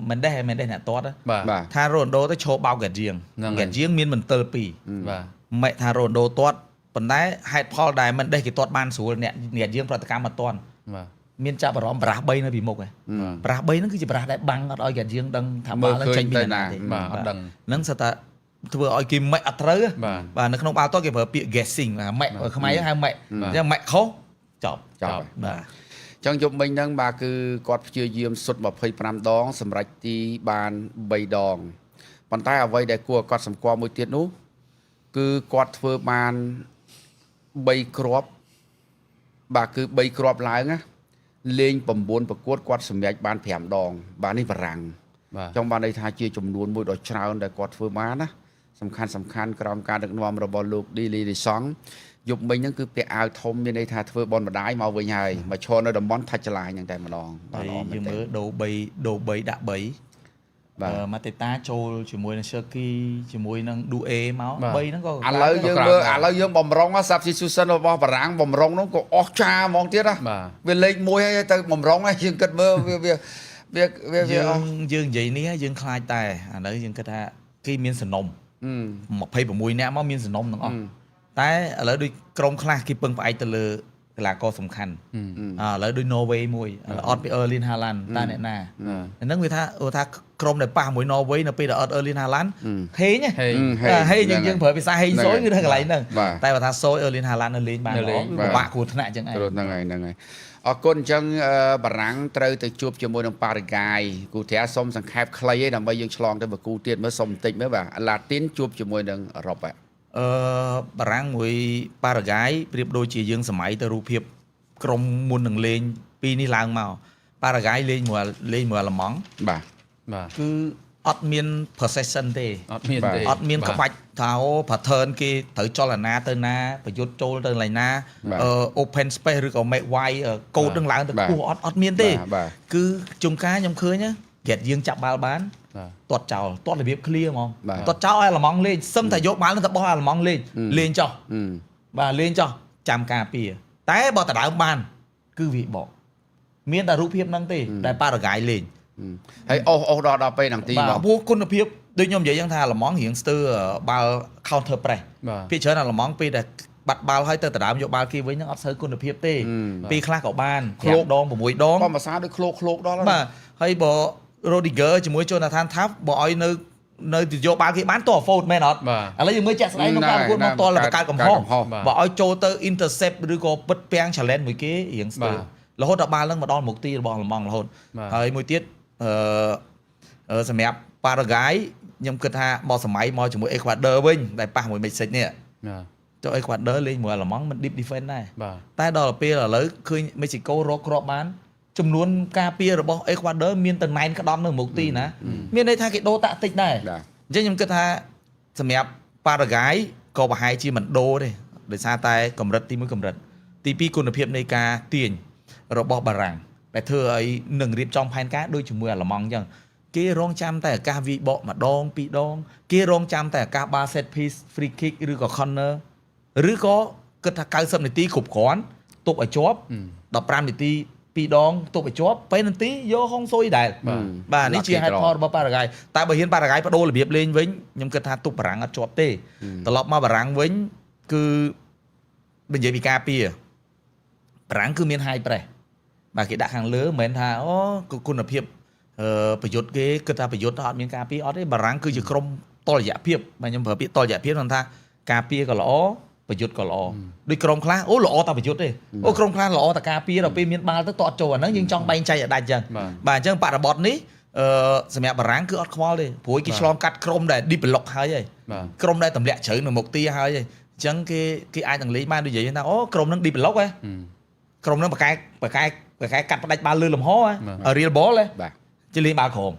Speaker 3: មិនដែរមិនដែរអ្នកទាត់
Speaker 2: បាទ
Speaker 1: បាទ
Speaker 3: ថា Ronaldo ទៅឈោបោកហ្គាត់យាង
Speaker 2: ហ្នឹងហើយ
Speaker 3: ហ្គាត់យាងមានមន្ទិលពីរ
Speaker 2: បាទ
Speaker 3: មិនថា Ronaldo ទាត់ប៉ុន្តែហេតុផលដែលមិនដែរគេទាត់បានស្រួលអ្នកអ្នកយាងប្រតិកម្មអត់ទាន់
Speaker 2: បាទ
Speaker 3: មានចាប់អារម្មណ៍ប្រាស់3នៅពីមុខឯងប្រាស់3ហ្នឹងគឺជាប្រាស់ដែលបាំងអត់ឲ្យហ្គាត់យាងដឹងថាបាល់ហ្នឹងចេញពីណាទេ
Speaker 2: បាទអត់ដឹង
Speaker 3: ហ្នឹងសិតតែធ្វើឲ្យគេមិនអត់ត្រូវ
Speaker 2: បាទ
Speaker 3: បាទនៅក្នុងបាល់ទាត់គេប្រើពាក្យ guessing បាទម៉ែខ្មែរយើងហៅម៉ែអញ្ចឹងម៉ែខុសចប់
Speaker 1: ចប់ហើយ
Speaker 3: បាទ
Speaker 1: ចឹងយប់មិញហ្នឹងបាទគឺគាត់ព្យាយាមសុទ្ធ25ដង សម្រាប់ទីបាន3ដងប៉ុន្តែអ្វីដែលគួរឲ្យគាត់សម្គាល់មួយទៀតនោះគឺគាត់ធ្វើបាន3គ្រាប់បាទគឺ3គ្រាប់ឡើងណាលេង9ប្រកួតគាត់សម្រេចបាន5ដង បាទនេះបារាំង
Speaker 2: បាទ
Speaker 1: ចង់បានន័យថាជាចំនួនមួយដ៏ច្រើនដែលគាត់ធ្វើបានណាសំខាន់សំខាន់ក្រោមការដឹកនាំរបស់លោកឌីលីរីសង់យប់មិញហ្នឹងគឺពាក់អាវធំមានន័យថាធ្វើបនម្ដាយមកវិញហើយមកឈរនៅតំបន់ថាច់ចលាយហ្នឹងតែម្ដងបាទ
Speaker 3: ហើយ
Speaker 1: ល្អមែ
Speaker 3: យើង
Speaker 1: នទេ
Speaker 3: មើលដូ3ដូ3ដាក់3
Speaker 1: បាទ
Speaker 3: ម៉ាតេតាចូលជាមួយនឹង Cherki ជាមួយនឹង Due មក
Speaker 2: បាទ
Speaker 3: 3ហ្នឹងក៏
Speaker 1: ឥឡូវយើងមើលឥឡូវយើងបំរុង substitution របស់បារាំងបំរុងហ្នឹងក៏អស់ចាហ្មងទៀតណា
Speaker 2: បាទ
Speaker 1: វាលេខ1ហើយទៅបំរុងហើយយើងគិតមើលវាវាវាវាវា
Speaker 3: យើង
Speaker 1: អស់
Speaker 3: យើងនិយាយនេះយើងខ្លាចតែឥឡូវយើងគិតថាគេមានសំណុំ26នាក់មកមានសំណុំទាំងអស់តែឥឡូវដូចក្រុមខ្លះគេពឹងផ្អែកទៅលើកីឡាករសំខាន់ឥឡូវដូច Norway មួយអត់ពី Erling Haaland តើអ្នកណាហ្នឹងវាថាថាក្រុមដែលប៉ះមួយ Norway នៅពេលដែលអត់ Erling Haaland ហេង
Speaker 2: ហេង
Speaker 3: ហេងយើងយើងប្រើភាសាហេងសូយគឺនៅកន្លែងហ្នឹង
Speaker 1: បាទ
Speaker 3: តែបើថាសូយ Erling Haaland នៅលេងបាន
Speaker 2: នៅលេ
Speaker 3: ល្អ
Speaker 2: ងបាទ
Speaker 3: វាពិបាកគ្រោះថ្នាក់ចឹងឯង
Speaker 1: ត្រូវហ្នឹងហើយហ្នឹងហើយអរគុណអញ្ចឹងអឺបារាំងត្រូវទៅជួបជាមួយនឹងប៉ារ៉ាហ្គាយគូធាសុំសង្ខេបខ្លីឯងដើម្បីយើងឆ្លងទៅបកគូទៀតមើលសុំបន្តិចមើលបាទឡាទីនជួបជាមួយនឹងអឺរ៉ុបបាទ
Speaker 3: អឺបារាំងមួយប៉ារ៉ាហ្គាយប្រៀបដូចជាយើងសម័យទៅរូបភាពក្រុមមុននឹងលេងពីរនេះឡើងមកប៉ារ៉ាហ្គាយលេងមួយលេងមួយអាល្លឺម៉ង់
Speaker 1: បាទ
Speaker 2: បាទ
Speaker 3: គឺអត់មាន possession ទេ
Speaker 2: អត់មានទេ
Speaker 3: អត់មានក្បាច់ថាអូ pattern គេត្រូវចលនាទៅណាប្រយុទ្ធចូលទៅកន្លែងណា
Speaker 1: បាទ
Speaker 3: អឺ open space ឬក៏ make wide កូដនឹងឡើងទៅ
Speaker 1: បាទ
Speaker 3: ខ្ពស់អត់អត់មានទេ
Speaker 1: បាទបាទ
Speaker 3: គឺជុំការខ្ញុំឃើញណាហ្គេតយើងចាប់បាល់បាន
Speaker 2: បាទ
Speaker 3: ទាត់ចោលទាត់របៀប clear ហ្មង
Speaker 1: បាទ
Speaker 3: ទាត់ចោលឲ្យអាល្លឺម៉ង់លេងសឹមតែយកបាល់នឹងទៅបោះឲ្យអាល្លឺម៉ង់លេងលេងចោះ
Speaker 1: អឺ
Speaker 3: បាទលេងចោះចាំការពារតែបើដដើមបាន គឺវាបកមានតែរូបភាពហ្នឹងទេដែលប៉ារ៉ាហ្គាយលេង
Speaker 1: ហើយអូសអូសដល់ដល់ពេលហ្នឹងទី
Speaker 3: បាទ
Speaker 1: មក
Speaker 3: ព្រោះគុណភាពដូចខ្ញុំនិយាយយ៉ាងថាអាល្លឺម៉ង់រៀងស្ទើរបាល់ counter press
Speaker 2: បាទ
Speaker 3: ភាគច្រើនអាល្លឺម៉ង់ពេលដែលបាត់បាល់ហើយទៅដដើមយកបាល់គេវិញហ្នឹងអត់សូវគុណភាពទេពេលខ្លះក៏បាន5ដង6ដង
Speaker 1: ក៏ភាសាដូចឃ្លោកឃ្លោកដល់ហើយ
Speaker 3: បាទហើយបើ Rodiger ជាមួយ Jonathan Tah បើឲ្យនៅនៅទៅយកបាល់គេបានត forward មែនអត់
Speaker 2: បាទ
Speaker 3: ឥឡូវយើងមើលជាក់ស្ដែងក្នុងការប្រកួតមកតលបង្កើតកំហុស
Speaker 2: បាទ
Speaker 3: បើឲ្យចូលទៅ intercept ឬក៏ពិតពាំង challenge មួយគេរៀងស្ទើរ
Speaker 2: បាទ
Speaker 3: រហូតដល់បាល់ហ្នឹងមកដល់មុខទីរបស់អាល្លឺម៉ង់រហូត
Speaker 2: បាទ
Speaker 3: ហើយមួយទៀតអឺអឺសម្រាប់ប៉ារ៉ាហ្គាយខ្ញុំគិតថាមកសម័យមកជាមួយអេក្វាឌ័រវិញដែលប៉ះមួយមេស៊ីកនេះ
Speaker 2: បាទ
Speaker 3: ចុះអេក្វាឌ័រលេងមួយអាល្លឺម៉ង់មិន deep defense ដែរ
Speaker 2: បាទ
Speaker 3: តែដល់ពេលឥឡូវឃើញមេស៊ីកូរកគ្រាប់បាន ចំនួនការពាររបស់អេក្វាឌ័រមានតែណែនក្តំនៅមុខទីណាមានន័យថាគេដូរតាក់ទិចដែរ
Speaker 1: បាទ
Speaker 3: អញ្ចឹងខ្ញុំគិតថាសម្រាប់ប៉ារ៉ាហ្គាយក៏ប្រហែលជាមិនដូរទេដោយសារតែកម្រិតទី1កម្រិតទី2គុណភាពនៃការទាញរបស់បារាំងដែលធ្វើឲ្យនឹងរៀបចំផែនការដូចជាមួយអាល្លឺម៉ង់អញ្ចឹងគេរងចាំតែឱកាសវាយបកម្ដងពីរដងគេរងចាំតែឱកាសបាល់ set piece free kick ឬក៏ corner ឬក៏គិតថា90នាទីគ្រប់គ្រាន់ទប់ឲ្យជាប់15នាទីពីរដងទប់ឲ្យជាប់ពេលនាទីយកហុងស៊ុយដែរ បាទនេះជាហេតុផលរបស់ប៉ារ៉ាហ្គាយតែបើហ៊ានប៉ារ៉ាហ្គាយបដូររបៀបលេងវិញខ្ញុំគិតថាទប់បារាំងអត់ជាប់ទេត្រឡប់មកបារាំងវិញគឺនិយាយពីការពារបារាំងគឺមាន high press បាទគេដាក់ខាងលើមិនមែនថាអូគឺគុណភាពប្រយុទ្ធគេគិតថាប្រយុទ្ធអត់មានការពារអត់ទេបារាំងគឺជាក្រុមតលយៈភាពបាទខ្ញុំប្រើពាក្យតលយៈភាពហ្នឹងថាការពារក៏ល្អប្រយុទ្ធក៏ល្អដូចក្រុមខ្លះអូល្អតែប្រយុទ្ធទេអូក្រុមខ្លះល្អតែការពារដល់ពេលមានបាល់ទៅតអត់ចូលអាហ្នឹងយើងចង់បែងចែកឲ្យដាច់ចឹង
Speaker 2: បាទ
Speaker 3: បាទអញ្ចឹងបរិបទនេះសម្រាប់បារាំងគឺអត់ខ្វល់ទេព្រោះគេឆ្លងកាត់ក្រុមដែល deep block ហើយហើយ
Speaker 2: បាទ
Speaker 3: ក្រុមដែលទម្លាក់ជ្រៅនៅមុខទីហើយហើយអញ្ចឹងគេគេអាចនឹងលេងបានដូចនិយាយថាអូក្រុមហ្នឹង deep block ហ៎ក្រុមហ្នឹងបកកែបកកែបកកែកាត់ផ្ដាច់បាល់លើលំហហ៎ aerial ball ហ៎
Speaker 1: បាទ
Speaker 3: ជាលេងបាល់ក្រោម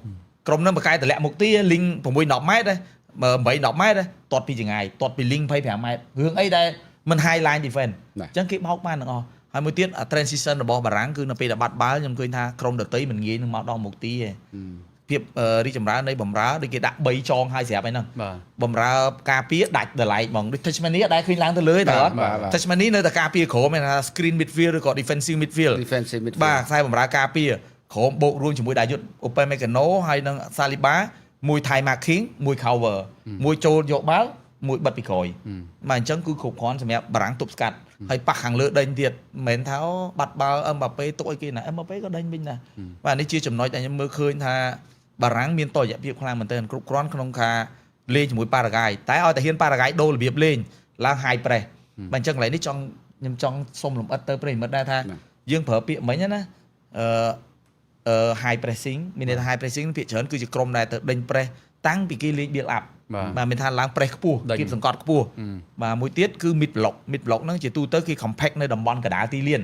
Speaker 3: ក្រុមហ្នឹងបកកែទម្លាក់មុខទីលីង6 10ម៉ែត្រហ៎8 10ម៉ែត្រទាត់ពីចង្ងាយទាត់ពីលីង25ម៉ែត្ររឿងអីដែលមិន high line defense អញ្ចឹងគេបោកបានទាំងអស់ហើយមួយទៀត transition របស់បារាំងគឺនៅពេលដែលបាត់បាល់ខ្ញុំឃើញថាក្រុមដទៃមិនងាយនឹងមកដល់មុខទីទេភាពរីកចម្រើននៃបំរើដូចគេដាក់3ចងហើយស្រាប់ហើយហ្នឹង
Speaker 2: បាទ
Speaker 3: បំរើការពារដាច់ដល់ឡែកហ្មងដូច Tchouaméni អត់ដែលឃើញឡើងទៅលើទេតើអត់
Speaker 1: បាទ
Speaker 3: Tchouaméni នៅតែការពារក្រោមគេថា screen midfield ឬក៏ defensive midfield
Speaker 1: defensive midfield
Speaker 3: បាទខ្សែបំរើការពារក្រោមបូករួមជាមួយដាយុទ្ធ Upamecano ហើយនិង Saliba មួយ tight marking មួយ cover មួយចូលយកបាល់មួយបិទពីក្រោយបាទអញ្ចឹងគឺគ្រប់គ្រាន់សម្រាប់បារាំងទប់ស្កាត់ហើយប៉ះខាងលើដេញទៀតមិនមែនថាអូបាត់បាល់អឹមបាប៉េទុកឲ្យគេណាអឹមបាប៉េក៏ដេញវិញដែរបាទនេះជាចំណុចដែលខ្ញុំមើលឃើញថាបារាំងមានតយៈភាពខ្លាំងមែនទែនគ្រប់គ្រាន់ក្នុងការលេងជាមួយប៉ារ៉ាហ្គាយតែឲ្យតែហ៊ានប៉ារ៉ាហ្គាយដូររបៀបលេងឡើង high press បាទអញ្ចឹងកន្លែងនេះចង់ខ្ញុំចង់សុំលំអិតទៅប្រិយមិត្តដែរថាយើងប្រើពាក្យមិញណាhigh pressing មានន័យថា high pressing ភាគច្រើនគឺជាក្រុមដែលទៅដេញ press តាំងពីគេលេង build up
Speaker 2: បាទ
Speaker 3: បាទមានថាឡើង press ខ្ពស់
Speaker 2: ដេញ
Speaker 3: គៀបសង្កត់ខ្ពស់បាទមួយទៀតគឺ mid block mid block ហ្នឹងជាទូទៅគេ compact នៅតំបន់កណ្ដាលទីលាន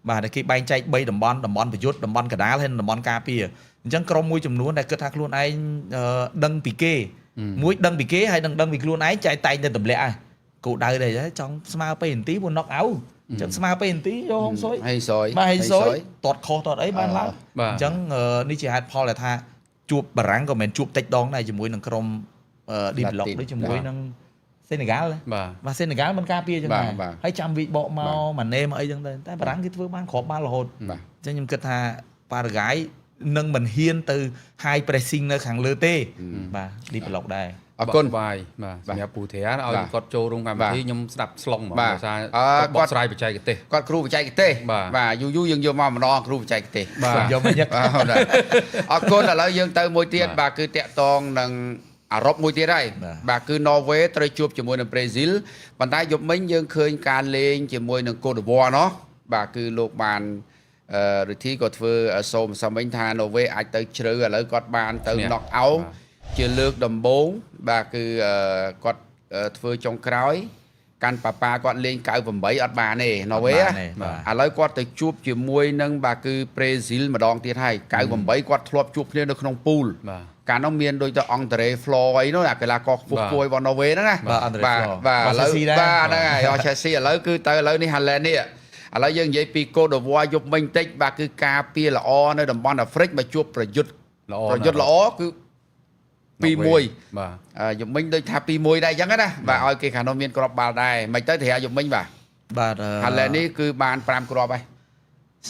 Speaker 3: បាទដែលគេបែងចែក3តំបន់តំបន់ប្រយុទ្ធតំបន់កណ្ដាលហើយនិងតំបន់ការពារអញ្ចឹងក្រុមមួយចំនួនដែលគិតថាខ្លួនឯងដឹងពីគេមួយដឹងពីគេហើយនឹងដឹងពីខ្លួនឯងចែកតែងទៅទម្លាក់ហើយគោលដៅដែរចង់ស្មើពេលនាទីព្រោះ knock out អញ្ចឹងស្មើពេលនាទីយកហុងស៊ុយ
Speaker 1: ហើយសយ
Speaker 3: បាទហើយស៊ុយទាត់ខុសទាត់អីបានឡើង
Speaker 2: បាទ
Speaker 3: អញ្ចឹងនេះជាហេតុផលដែលថាជួបបារាំងក៏មិនមែនជួបតិចដងដែរជាមួយនឹងក្រុម deep block ដូចជាមួយនឹងសេនេហ្គាល់
Speaker 2: បាទ
Speaker 3: បាទសេនេហ្គាល់មិនការពារចឹងដែរ
Speaker 1: បាទ
Speaker 3: ហើយចាំវិបកមកម៉ាណេមកអីចឹងទៅតែបារាំងគេធ្វើបានគ្រាប់បាល់រហូត
Speaker 1: បាទ
Speaker 3: អញ្ចឹងខ្ញុំគិតថាប៉ារ៉ាហ្គាយនឹងមិនហ៊ានទៅ high pressing នៅខាងលើទេបាទ deep block ដែរ
Speaker 1: អរគុណ
Speaker 2: បាយបាទសម្រាប់ពូធាឲ្យ
Speaker 1: បាទ
Speaker 2: គាត់ចូលរួមកម្មវិធីខ្ញុំស្ដាប់ស្លុងហ្មង
Speaker 1: បាទ
Speaker 2: ដោយសារ
Speaker 1: អឺ
Speaker 2: គាត់បកស្រាយបច្ចេកទេស
Speaker 1: គាត់គ្រូបច្ចេកទេស
Speaker 2: បាទ
Speaker 1: បាទយូរយូរយើងយកមកម្ដងគ្រូបច្ចេកទេស
Speaker 2: បាទ
Speaker 3: យកមកញឹក
Speaker 1: បាទបាទអរគុណឥឡូវយើងទៅមួយទៀត
Speaker 2: បាទ
Speaker 1: បាទគឺតាក់តងនឹងអឺរ៉ុបមួយទៀតហើយ
Speaker 3: បាទ
Speaker 1: បាទគឺណ័រវេត្រូវជួបជាមួយនឹងប្រេស៊ីលប៉ុន្តែយប់មិញយើងឃើញការលេងជាមួយនឹងកូដវ៉ាណោះបាទគឺលោកបានរិទ្ធីក៏ធ្វើសូមសំវិញថាណ័រវេអាចទៅជ្រៅឥឡូវគាត់បានទៅ
Speaker 2: ឈ្នះ
Speaker 1: knock out ជាលើកដំបូងបាទគឺគាត់ធ្វើចុងក្រោយ កាន់ប៉ាប៉ាគាត់លេង98អត់បានទេណ័រវេ
Speaker 3: អត់បានទេបាទ
Speaker 1: ឥឡូវគាត់ទៅជួបជាមួយនឹងបាទគឺប្រេស៊ីលម្ដងទៀតហើយ98គាត់ធ្លាប់ជួបគ្នានៅក្នុងពូល
Speaker 2: បាទ
Speaker 1: កាលនោះមានដូចទៅអង់ដ្រេហ្វ្លអីនោះអាកីឡាករខ្ពស់
Speaker 2: បាទ
Speaker 1: ខ្ពស់របស់ណូវេហ្នឹងណា
Speaker 3: បាទ Andre
Speaker 1: បាទ
Speaker 3: Flo
Speaker 1: បាទឥឡូវ
Speaker 3: របស់ Chelsea ដែរ
Speaker 1: បាទហ្នឹងហើយអ Chelsea ឥឡូវគឺទៅឥឡូវនេះ Haaland នេះឥឡូវយើងនិយាយពីកូដវ៉ាយប់មិញតិចបាទគឺការពារល្អនៅតំបន់អាហ្វ្រិកមកជួបប្រយុទ្ធ
Speaker 2: ល្អ
Speaker 1: ប្រយុទ្ធល្អគឺ2-1
Speaker 2: បាទ
Speaker 1: យប់មិញដូចថា2-1ដែរអញ្ចឹងណាបាទឲ្យគេខាងនោះមានគ្រាប់បាល់ដែរមិនទៅត្រាយប់មិញបាទ
Speaker 3: បាទ
Speaker 1: Haaland នេះគឺបាន5គ្រាប់ហើយ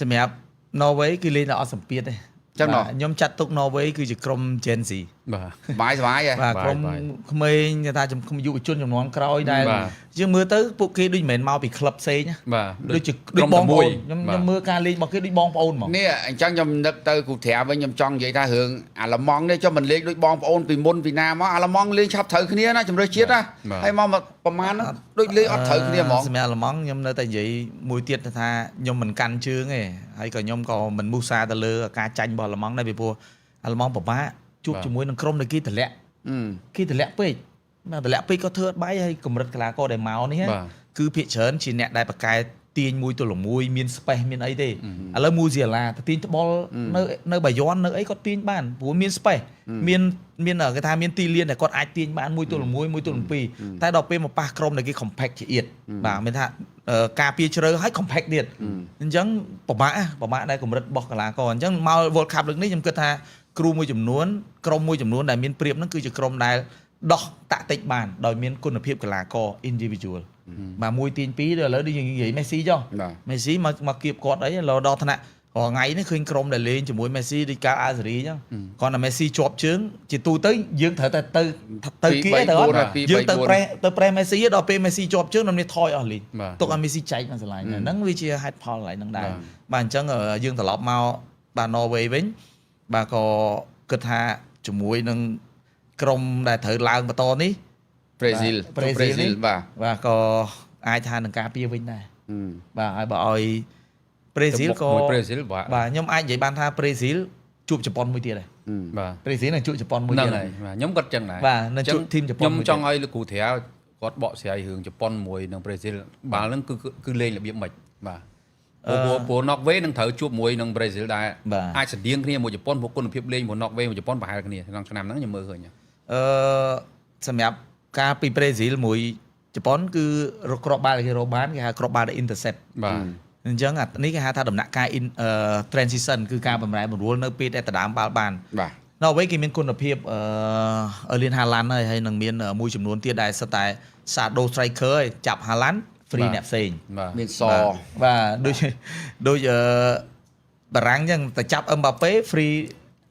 Speaker 3: សម្រាប់ Norway គឺលេងដល់អត់សម្ពាធទេ
Speaker 1: ចឹងណោះ
Speaker 3: បាទខ្ញុំចាត់ទុក Norway គឺជាក្រុម Gen Z
Speaker 2: បាទ
Speaker 1: បាយស្វាយហ៎
Speaker 3: បាទក្រុម
Speaker 2: បាយ
Speaker 3: ក្មេងគេថាចំយុវជនចំនួនក្រោយដែល
Speaker 2: បាទ
Speaker 3: យើងមើលទៅពួកគេដូចមិនមែនមកពីក្លឹបផ្សេងណា
Speaker 2: បាទ
Speaker 3: ដូចជាដូចបងប្អូនខ្ញុំខ្ញុំមើលការលេងរបស់គេដូចបងប្អូនហ្មង
Speaker 1: នេះអញ្ចឹងខ្ញុំនឹកទៅគ្រូត្រាវិញខ្ញុំចង់និយាយថារឿងអាឡម៉ង់នេះចុះមិនលេងដូចបងប្អូនពីមុនពីណាមកអាឡម៉ង់លេងឆាប់ត្រូវគ្នាណាជំរឿជាតិណា
Speaker 2: បាទ
Speaker 1: ហើយមកប្រហែលហ្នឹងដូចលេងអត់ត្រូវគ្នាហ្មង
Speaker 3: សម្រាប់អាល្លឺម៉ង់ខ្ញុំនៅតែនិយាយមួយទៀតថាខ្ញុំមិនកាន់ជើងទេហើយក៏ខ្ញុំក៏មិនមូសាទៅលើការចាញ់របស់អាល្លឺម៉ង់ដែរពីព្រោះអាល្លឺម៉ង់ពិបាកជួប
Speaker 2: បាទ
Speaker 3: ជាមួយនឹងក្រុមដែលគេតម្លាក់
Speaker 1: អឺ
Speaker 3: គេតម្លាក់ពេកបាទតម្លាក់ពេកក៏ធ្វើអត់បាយហើយកម្រិតកីឡាករដែលមកនេះណា
Speaker 2: បាទ
Speaker 3: គឺភាគច្រើនជាអ្នកដែលប្រកែ ទាញ1ទល់1មាន space មានអីទេឥឡូវ Musiala ទៅទាញត្បុលនៅនៅបាយ័ននៅអីគាត់ទាញបានព្រោះមាន space មានមានគេថាមានទីលានដែលគាត់អាចទាញបាន1ទល់1 1ទល់2តែដល់ពេលមកប៉ះក្រុមដែលគេ compact ជាអៀតបាទមានថាការពារជ្រៅហើយ compact ទៀតអញ្ចឹងពិបាកពិបាកដែរកម្រិតរបស់កីឡាករអញ្ចឹងមក World Cup លើកនេះខ្ញុំគិតថាគ្រូមួយចំនួនក្រុមមួយចំនួនដែលមានប្រៀបហ្នឹងគឺជាក្រុមដែលដោះតាក់ទិចបានដោយមានគុណភាពកីឡាករ individual បាទមួយទាញពីរដល់ឥឡូវដូចយើងនិយាយមេស៊ីចុះ
Speaker 1: បាទ
Speaker 3: មេស៊ីមកមកគៀបគាត់អីឡដល់ថ្នាក់រាល់ថ្ងៃនេះឃើញក្រុមដែលលេងជាមួយមេស៊ីដូចកាលអាសេរីអញ្ចឹងគ្រាន់តែមេស៊ីជាប់ជើងជាទូទៅយើងត្រូវតែទៅទៅគៀទៅអត់យើងទៅប្រេះទៅប្រេះមេស៊ីដល់ពេលមេស៊ីជាប់ជើងដល់នេះថយអស់លីងទុកឲ្យមេស៊ីចែកមកស្រឡាញ់ហ្នឹងវាជាហេតុផលកន្លែងហ្នឹងដែរបាទអញ្ចឹងយើងត្រឡប់មកបាទ Norway វិញបាទក៏គិតថាជាមួយនឹងក្រុមដែលត្រូវឡើងបន្តនេះ
Speaker 1: ប្រេស៊ីល
Speaker 3: ប្រេស៊ីល
Speaker 1: បាទ
Speaker 3: បាទក៏អាចថានឹងការពារវិញដែរបាទហើយបើឲ្យប្រេស៊ីលក៏
Speaker 2: មួយប្រេស៊ីលបាទ
Speaker 3: បាទខ្ញុំអាចនិយាយបានថាប្រេស៊ីលជួបជប៉ុនមួយទៀតដែរ
Speaker 2: បាទ
Speaker 3: ប្រេស៊ីលនឹងជួបជប៉ុនមួយ
Speaker 2: ហ្នឹង
Speaker 3: ទៀត
Speaker 2: ហើយបាទខ្ញុំគាត់ចឹងដែរ
Speaker 3: បាទនឹងជួប team ជប៉ុន
Speaker 2: ខ្ញុំចង់ឲ្យលោកគ្រូត្រាគាត់បកស្រាយរឿងជប៉ុនមួយនិងប្រេស៊ីលបាល់ហ្នឹងគឺគឺលេងរបៀបម៉េចបាទព្រោះព្រោះ Norway នឹងត្រូវជួបមួយនឹងប្រេស៊ីលដែរអាចស្តៀងគ្នាមួយជប៉ុនព្រោះគុណភាពលេងមួយ Norway មួយជប៉ុនប្រហែលគ្នាក្នុងឆ្នាំហ្នឹងខ្ញុំមើលឃើញ
Speaker 3: អឺសម្រាប់ការពីប្រេស៊ីលមួយជប៉ុនគឺរកគ្រាប់បាល់គេរកបានគេហៅគ្រាប់បាល់ដែល intercept
Speaker 2: បាទ
Speaker 3: អញ្ចឹងអានេះគេហៅថាដំណាក់កាល in transition គឺការបំរែបំរួលនៅពេលដែលដដើមបាល់បាន
Speaker 1: បាទ
Speaker 3: នៅអ្វីគេមានគុណភាពអឺអឺលៀនហាឡាន់ហើយហើយនឹងមានមួយចំនួនទៀតដែលសិតតែ shadow striker ហើយចាប់ហាឡាន់ free អ្នកផ្សេង
Speaker 2: បាទ
Speaker 1: មានស
Speaker 3: បាទដូចដូចអឺបារាំងអញ្ចឹងតែចាប់អឹមបាប៉េ free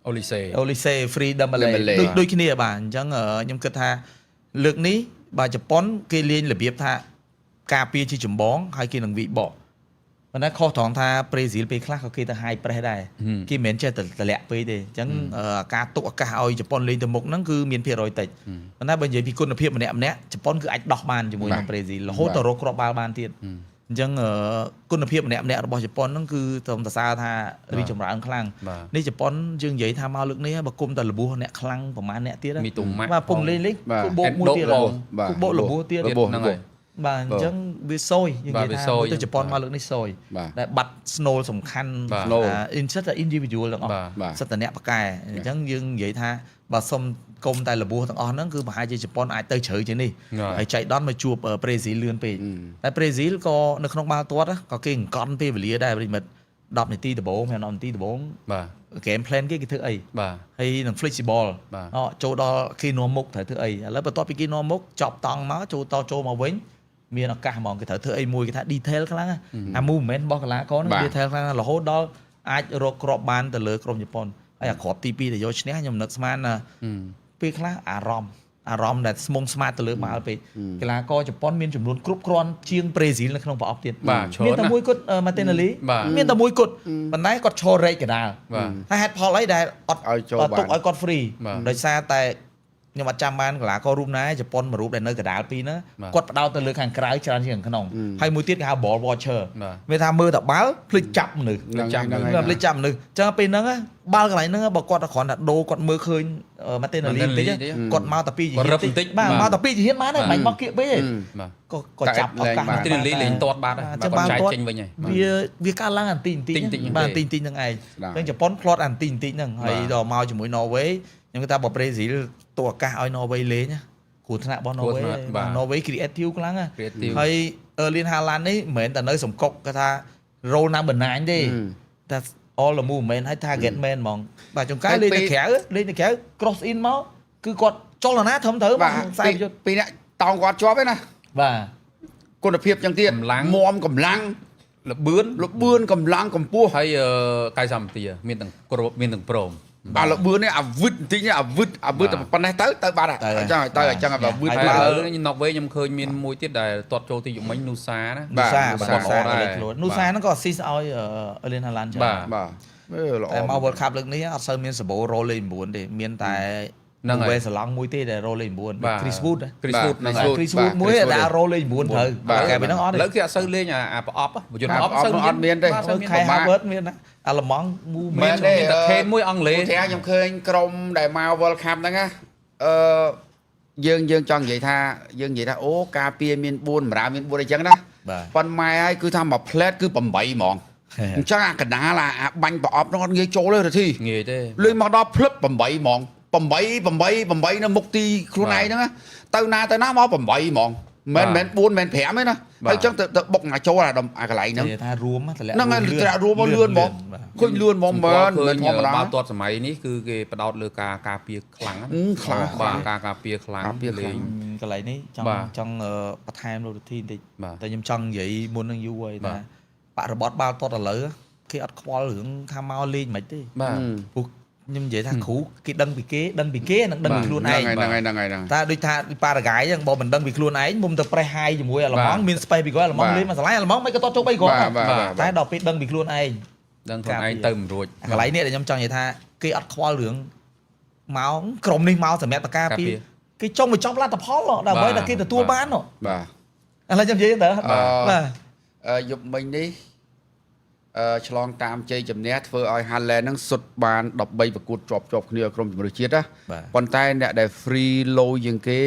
Speaker 2: អូលីសេ
Speaker 3: អូលីសេ free Dembele ដូចដូចគ្នាបាទអញ្ចឹងខ្ញុំគិតថាលើកនេះបាទជប៉ុនគេលេងរបៀបថាការពារជាចម្បងហើយគេនឹងវិបកប៉ុន្តែខុសត្រង់ថាប្រេស៊ីលពេលខ្លះក៏គេទៅ high press ដែរគេមិនមែនចេះតែតម្លាក់ពេកទេអញ្ចឹងការទុកឱកាសឲ្យជប៉ុនលេងទៅមុខហ្នឹងគឺមានភាគរយតិចប៉ុន្តែបើនិយាយពីគុណភាពម្នាក់ម្នាក់ជប៉ុនគឺអាចដោះបានជាមួយនឹងប្រេស៊ីលរហូតទៅរកគ្រាប់បាល់បានទៀតអញ្ចឹងគុណភាពម្នាក់ម្នាក់របស់ជប៉ុនហ្នឹងគឺត្រឹមតែសើថារីចម្រើនខ្លាំងនេះជប៉ុនយើងនិយាយថាមកលើកនេះបើគុំតែលបួសអ្នកខ្លាំងប្រហែលអ្នកទៀតបាទពុំលេងលេងគូបោកមួយទៀតគូបោកលបួសទៀត
Speaker 2: ហ្នឹងហើយ
Speaker 3: បាទអញ្ចឹងវាសយយើងនិយាយថាទៅជប៉ុនមកលើកនេះសយដែលបាត់ snow សំខាន់ insert តែ individual ទាំងអស់សិតតែអ្នកបកែអញ្ចឹងយើងនិយាយថាបើសុំគុំតែលបួសទាំងអស់ហ្នឹងគឺប្រហែលជាជប៉ុនអាចទៅជ្រៅជាងនេះហើយចៃដន្យមកជួបប្រេស៊ីលលឿនពេកតែប្រេស៊ីលក៏នៅក្នុងបាល់ទាត់ក៏គេអង្គន់ពេលវេលាដែរប្រិមិត្ត10នាទីដំបូង5 10នាទីដំបូង
Speaker 2: បាទ
Speaker 3: game plan គេគេធ្វើអី
Speaker 2: បាទ
Speaker 3: ហើយនឹង flexible អូចូលដល់គេនាំមុខត្រូវធ្វើអីឥឡូវបន្ទាប់ពីគេនាំមុខចប់តង់មកចូលតចូលមកវិញមានឱកាសហ្មងគេត្រូវធ្វើអីមួយគេថា detail ខ្លាំងអា movement របស់កីឡាករហ្នឹង detail ខ្លាំងរហូតដល់អាចរកគ្រាប់បានទៅលើក្រុមជប៉ុនហើយអាគ្រាប់ទី2ដែលយកឈ្នះខ្ញុំនឹកស្មានណាពេលខ្លះអារម្មណ៍អារម្មណ៍ដែលស្មងស្មាតទៅលើបាល់ពេកកីឡាករជប៉ុនមានចំនួនគ្រប់គ្រាន់ជាងប្រេស៊ីលនៅក្នុងប្រអប់ទៀតមានតែមួយគត់ម៉ាទីណាលីមានតែមួយគត់ប៉ុន្តែគាត់ឈររែកកដាលហើយហេតុផលអីដែលអត់
Speaker 1: ឲ្យចូល
Speaker 3: ទុកឲ្យគាត់ free ដោយសារតែខ្ញុំអត់ចាំបានកីឡាកររូបណាជប៉ុនមួយរូបដែលនៅកដាលពីរហ្នឹងគាត់ផ្ដោតទៅលើខាងក្រៅច្រើនជាងខាងក្នុងហើយមួយទៀតគេហៅ ball watcher មានថាមើលតែបាល់ភ្លេចចាប់មនុស្ស
Speaker 1: ចាប់
Speaker 3: ភ្លេចចាប់មនុស្សអញ្ចឹងពេលហ្នឹងបាល់កន្លែងហ្នឹងបើគាត់គ្រាន់តែដូរគាត់មើលឃើញម៉ាទីណាលីបន្តិចគាត់មកតែពីជាហ៊ានតិចបាទមកតែពីជាហ៊ានបានហើយបាញ់មកគៀកពេកក៏ក៏ចាប់ឱកាស
Speaker 2: ម៉ាទីណាលីលេងទាត់បាត់ហើយគាត់ចែកចេញវិញហើយ
Speaker 3: វាវាកើតឡើងអានទីបន្តិចបាទបន្តិចបន្តិចហ្នឹងឯងអញ្ចឹងជប៉ុនផ្្លាត់អានទីបន្តិចហ្នឹងហើយដល់មកជាមួយ Norway ខ្ញុំគិតថាបើប្រេស៊ីលទុកឱកាសឲ្យ Norway លេងគ្រោះថ្នាក់របស់ Norway បាទ Norway creative ខ្លាំងហើយ Erling Haaland នេះមិនមែនតែនៅសំកុកគាត់ថា role number 9ទេតែ all the movement ហើយ target man ហ្មងបាទចុងកាយលេងទៅក្រៅលេងទៅក្រៅ cross in មកគឺគាត់ចលនាត្រឹមត្រូវ
Speaker 1: បាទ
Speaker 3: ខ្សែយុទ្ធ
Speaker 1: ពីរអ្នកតោងគាត់ជាប់ឯណា
Speaker 3: បាទ
Speaker 1: គុណភាពចឹងទៀត
Speaker 2: កម្លាំង
Speaker 1: មមកម្លាំង
Speaker 2: លបឿន
Speaker 1: លបឿនកម្លាំងកម្ពស់
Speaker 2: ហើយកៃសម្បទាមានទាំងគ្របមានទាំងព្រម
Speaker 1: អាលបឿននេះអាវិតបន្តិចនេះអាវិតអាវិតតែប៉ុណ្ណេះទៅទៅបាត់អញ្ចឹងទៅអញ្ចឹងអាវិត
Speaker 2: ហើយឥឡូវនេះណកវេខ្ញុំឃើញមានមួយទៀតដែលទាត់ចូលទីយុមិញនូសាណា
Speaker 3: នូសាបាទនូសាក៏លេចខ្លួននូសាហ្នឹងក៏ assist ឲ្យ Erling Haaland ចឹង
Speaker 2: បាទ
Speaker 1: បាទអឺល្អ
Speaker 3: តែមក World Cup លើកនេះអត់សូវមានសបោរ៉ូលេខ9ទេមានតែ
Speaker 2: ហ្នឹងហើយ
Speaker 3: វេសឡង់មួយទេដែលរ៉ូលេខ9 Chris Wood
Speaker 2: Chris Wood ហ្នឹងហើយ
Speaker 3: Chris Wood មួយដែលរ៉ូលេខ9ត្រូវតែពេលហ្នឹងអត់
Speaker 2: ឥ
Speaker 3: ទេ
Speaker 2: ឡូវគេអត់សូវលេងអាប្រអប់ប្រយុទ្ធ
Speaker 1: អា
Speaker 2: ប្រអប់សូវ
Speaker 1: អត់មានទេ
Speaker 2: បាទសូវមាន
Speaker 3: ខែ Harvard មានណាអាឡម៉ង់មូ
Speaker 2: មានមានតែខេនមួយអង់គ្លេស
Speaker 1: ឧទាហរណ៍ខ្ញុំឃើញក្រុមដែលមក World Cup ហ្នឹងណាអឺយើងយើងចង់និយាយថាយើងនិយាយថាអូការពារមាន4បម្រើមាន4អីចឹងណា
Speaker 3: បាទ
Speaker 1: ប៉ុនម៉ែហើយគឺថាមួយផ្លែតគឺ8ហ្មងអញ្ចឹងអាកដាលអាបាញ់ប្រអប់នោះអត់ងាយចូលទេរទ្ធី
Speaker 2: ងាយទេ
Speaker 1: លេងមកដល់ភ្លឹប8ហ្មង8 8 8នៅមុខទីខ្លួនឯងហ្នឹងណាទៅណាទៅណាមក8ហ្មងមិនមែន4មិន5ទេណាហើយអញ្ចឹងទៅបុកមកចូលអាអាកន្លែងហ្នឹង
Speaker 3: និយាយថារួមតម្លាក់
Speaker 1: ហ្នឹងហើយតម្លាក់រួមមកលឿនហ្មង
Speaker 3: បាទ
Speaker 1: ឃើញលឿនហ្មងមែន
Speaker 2: ឃើញ
Speaker 1: មិនធម្មតា
Speaker 2: បាល់ទាត់សម័យនេះគឺគេផ្ដោតលើការការពារខ្លាំងណា
Speaker 1: ខ្លាំង
Speaker 2: បាទការការពារខ្លាំង
Speaker 1: ការពារខ្លាំង
Speaker 2: លេង
Speaker 3: កន្លែងនេះចង់
Speaker 2: បាទ
Speaker 3: ចង់បន្ថែមលោកវិធីបន្តិច
Speaker 2: បាទ
Speaker 3: តែខ្ញុំចង់និយាយមុននឹងយូរហើយ
Speaker 2: បាទ
Speaker 3: ថាបរិបទបាល់ទាត់ឥឡូវគេអត់ខ្វល់រឿងថាមកលេងមិនទេ
Speaker 2: បាទ
Speaker 3: ព្រោះខ្ញុំនិយាយថាគ្រូគេដឹងពីគេដឹងពីគេនិងដឹងពីខ្លួនឯង
Speaker 1: ហ្នឹងហើយហ្នឹងហើយហ្នឹងហើយ
Speaker 3: តែដូចថាប៉ារ៉ាហ្គាយហ្នឹងបើមិនដឹងពីខ្លួនឯងមុំទៅប្រេះហាយជាមួយអាល្លឺម៉ង់
Speaker 2: បាទ
Speaker 3: មាន space ពីក្រោយអាល្លឺម៉ង់
Speaker 1: បាទ
Speaker 3: លេងមកឆ្លាញ់អាល្លឺម៉ង់មិនក៏តចូល3គ្រាប់
Speaker 1: បាទបាទ
Speaker 3: តែដល់ពេលដឹងពីខ្លួនឯង
Speaker 2: ដឹងខ្លួនឯងទៅមិនរួច
Speaker 3: អាកន្លែងនេះដែលខ្ញុំចង់និយាយថាគេអត់ខ្វល់រឿងមកក្រុមនេះមកសម្រាប់តការពី
Speaker 2: ការពារ
Speaker 3: គេចង់បញ្ចប់លទ្ធផលហ៎ដើម្បី
Speaker 2: បាទ
Speaker 3: តែគេទទួលបានហ៎
Speaker 1: បាទ
Speaker 3: ឥឡូវខ្ញុំនិយាយទៅបាទ
Speaker 1: យប់មិញនេះឆ្លងតាមជ័យជំនះធ្វើឲ្យ Haaland ហ្នឹងសុទ្ធបាន13ប្រកួតជាប់ជាប់គ្នាឲ្យក្រុមជម្រើសជាតិណា
Speaker 3: បាទ
Speaker 1: ប៉ុន្តែអ្នកដែល free low ជាងគេ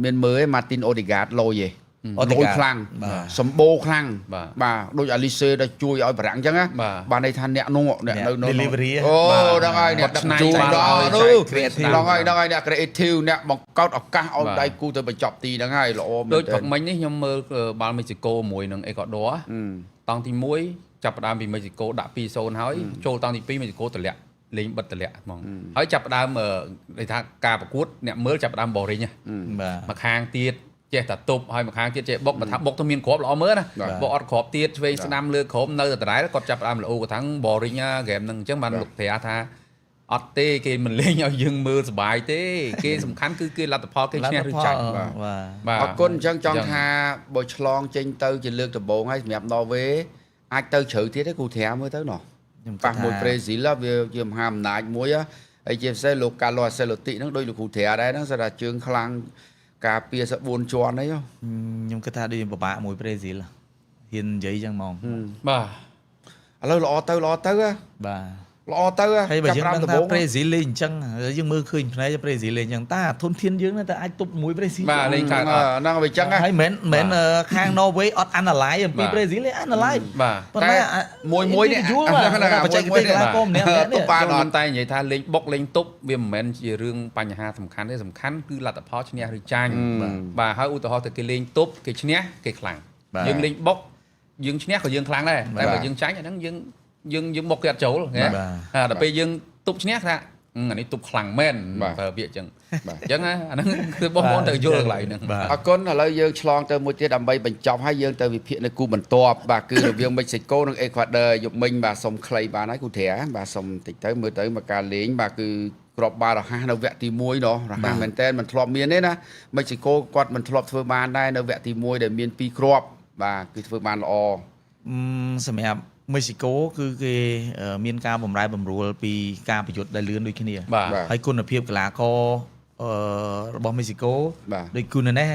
Speaker 1: មានមើលឯ Martin Odegaard លយឯងលយខ្លាំង
Speaker 3: បាទ
Speaker 1: សម្បូរខ្លាំង
Speaker 2: បាទ
Speaker 1: បាទដូច Alice ដែលជួយឲ្យបារាំងអញ្ចឹងណា
Speaker 2: បាទ
Speaker 1: បាទន័យថាអ្នកនោះអ្នកនៅនៅ
Speaker 3: delivery
Speaker 1: អូហ្នឹងហើយអ្នកដឹកជូន
Speaker 2: គាត់
Speaker 1: ដល់
Speaker 2: ច្នៃ
Speaker 1: នោះ
Speaker 2: បា
Speaker 1: ហ្នឹងល
Speaker 2: ់ឲ្យ
Speaker 1: ហើយហ្នឹងហើយអ្នក creative អ្នកបង្កើតឱកាសឲ្យ
Speaker 2: បាទ
Speaker 1: ដៃគូទៅបញ្ចប់ទីហ្នឹងហើយល្អមែន
Speaker 2: ដូច
Speaker 1: ទែន
Speaker 2: ព្រឹកមិញនេះខ្ញុំមើលបាល់មេស៊ីកូមួយនឹងអេកូដាតង់ទី1ចាប់ផ្ដើមពីមេស៊ីកូដាក់2-0ហើយចូលតង់ទី2មេស៊ីកូតម្លាក់លេងបិទតម្លាក់ហ្មងហើយចាប់ផ្ដើមន័យថាការប្រកួតអ្នកមើលចាប់ផ្ដើម boring ហ៎
Speaker 3: បាទ
Speaker 2: មួយខាងទៀតចេះតែទប់ហើយមួយខាងទៀតចេះបុកបើថាបុកទៅមានគ្រាប់ល្អមើលណា
Speaker 1: បាទ
Speaker 2: បើអត់គ្រាប់ទៀតឆ្វេងស្ដាំលើក្រុមនៅតែដដែលគាត់ចាប់ផ្ដើមល្អគាត់ថា boring ណាហ្គេមហ្នឹងអញ្ចឹងបានលោកត្រាថាអត់ទេគេមិនលេងឲ្យយើងមើលសប្បាយទេគេសំខាន់គឺគេលទ្ធផលគេឈ្នះឬចាញ់
Speaker 3: បាទ
Speaker 2: បាទ
Speaker 1: អរគុណអញ្ចឹងចង់ថាបើឆ្លងចេញទៅជាលើកដំបូងហើយសម្រាប់ន័រវេអាចទៅជ្រៅទៀតទេគ្រូត្រាមើលទៅណោះ
Speaker 3: ខ្ញុំគិត
Speaker 1: ប៉ះមួយ
Speaker 3: ថា
Speaker 1: ប្រេស៊ីលវាជាមហាអំណាចមួយហ៎ហើយជាពិសេសលោកកាឡូអាសេឡូទីហ្នឹងដូចលោកគ្រូត្រាដែរហ្នឹងស្រាប់តែជើងខ្លាំងការពារស4ជាន់អីហ៎
Speaker 3: ខ្ញុំគិតថាដូចពិបាកមួយប្រេស៊ីលហ៊ាននិយាយចឹងហ្មង
Speaker 2: បាទ
Speaker 1: ឥឡូវល្អទៅល្អទៅហ៎
Speaker 3: បាទ
Speaker 1: ល្អទៅហ៎
Speaker 3: ហើយបើយើងដឹងថា
Speaker 1: ចាប់
Speaker 3: ប្រេស៊ីលលេងអញ្ចឹងយើងមើលឃើញភ្នែកប្រេស៊ីលលេងអញ្ចឹងតាធនធានយើងនៅតែអាចទប់មួយប្រេស៊ីល
Speaker 2: បាទលេងកើតអត់
Speaker 1: ហ្នឹងវាអញ្ចឹងហ៎
Speaker 3: ហើយមិនមែនខាង Norway អត់ analyze អំពី
Speaker 2: បាទ
Speaker 3: ប្រេស៊ីលទេ analyze
Speaker 2: បាទ
Speaker 3: ប៉ុន្តែ
Speaker 1: មួយមួយនេះ
Speaker 3: individual
Speaker 1: ហ្នឹង
Speaker 3: បាទ
Speaker 1: ហ្នឹង
Speaker 3: បច្ចេកទេសកីឡាករម្នាក់ៗនេះ
Speaker 1: ទប់បាន
Speaker 2: ខ្ញុំ
Speaker 1: អត់
Speaker 2: តែនិយាយថាលេងបុកលេងទប់វាមិនមែនជារឿងបញ្ហាសំខាន់ទេសំខាន់គឺលទ្ធផលឈ្នះឬចាញ់បាទហើយឧទាហរណ៍ទៅគេលេងទប់គេឈ្នះគេខ្លាំង
Speaker 3: បាទ
Speaker 2: យើងលេងបុកយើងឈ្នះក៏យើងខ្លាំងដែរតែ
Speaker 1: បាទ
Speaker 2: បើយើងចាញ់អាហ្នឹងយើងយើងយើងបុកគេអត់ចូលណា
Speaker 3: បាទ
Speaker 2: អាដល់ពេលយើងទប់ឈ្នះថាអានេះទប់ខ្លាំងមែន
Speaker 1: បាទ
Speaker 2: ប្រើពាក្យអញ្ចឹង
Speaker 1: បាទ
Speaker 2: អញ្ចឹងណាអាហ្នឹងគឺបងប្អូនត្រូវយល់កន្លែងហ្នឹង
Speaker 3: បាទ
Speaker 1: អរគុណឥឡូវយើងឆ្លងទៅមួយទៀតដើម្បីបញ្ចប់ហើយយើងទៅវិភាគនៅគូបន្ទាប់បាទគឺរវាងមិចស៊ីកូនិងអេក្វាឌ័រយប់មិញបាទសុំខ្លីបានហើយគូត្រាបាទសុំតិចទៅមើលទៅមកការលេងបាទគឺគ្រាប់បាល់រហ័សនៅវគ្គទី1ណោះរហ័សមែនតើមិនធ្លាប់មានទេណាមិចស៊ីកូគាត់មិនធ្លាប់ធ្វើបានដែរនៅវគ្គទី1ដែលមាន2គ្រាប់បាទគឺធ្វើបានល្អ
Speaker 3: សម្រាប់មេស៊ីកូគឺគេមានការបំរែបំរួលពីការប្រយុទ្ធដែលលឿនដូចគ្នា
Speaker 2: បាទ
Speaker 1: បាទ
Speaker 3: ហើយគុណភាពកីឡាកររបស់មេស៊ីកូ
Speaker 1: បាទ
Speaker 3: ដូចគូណូណេស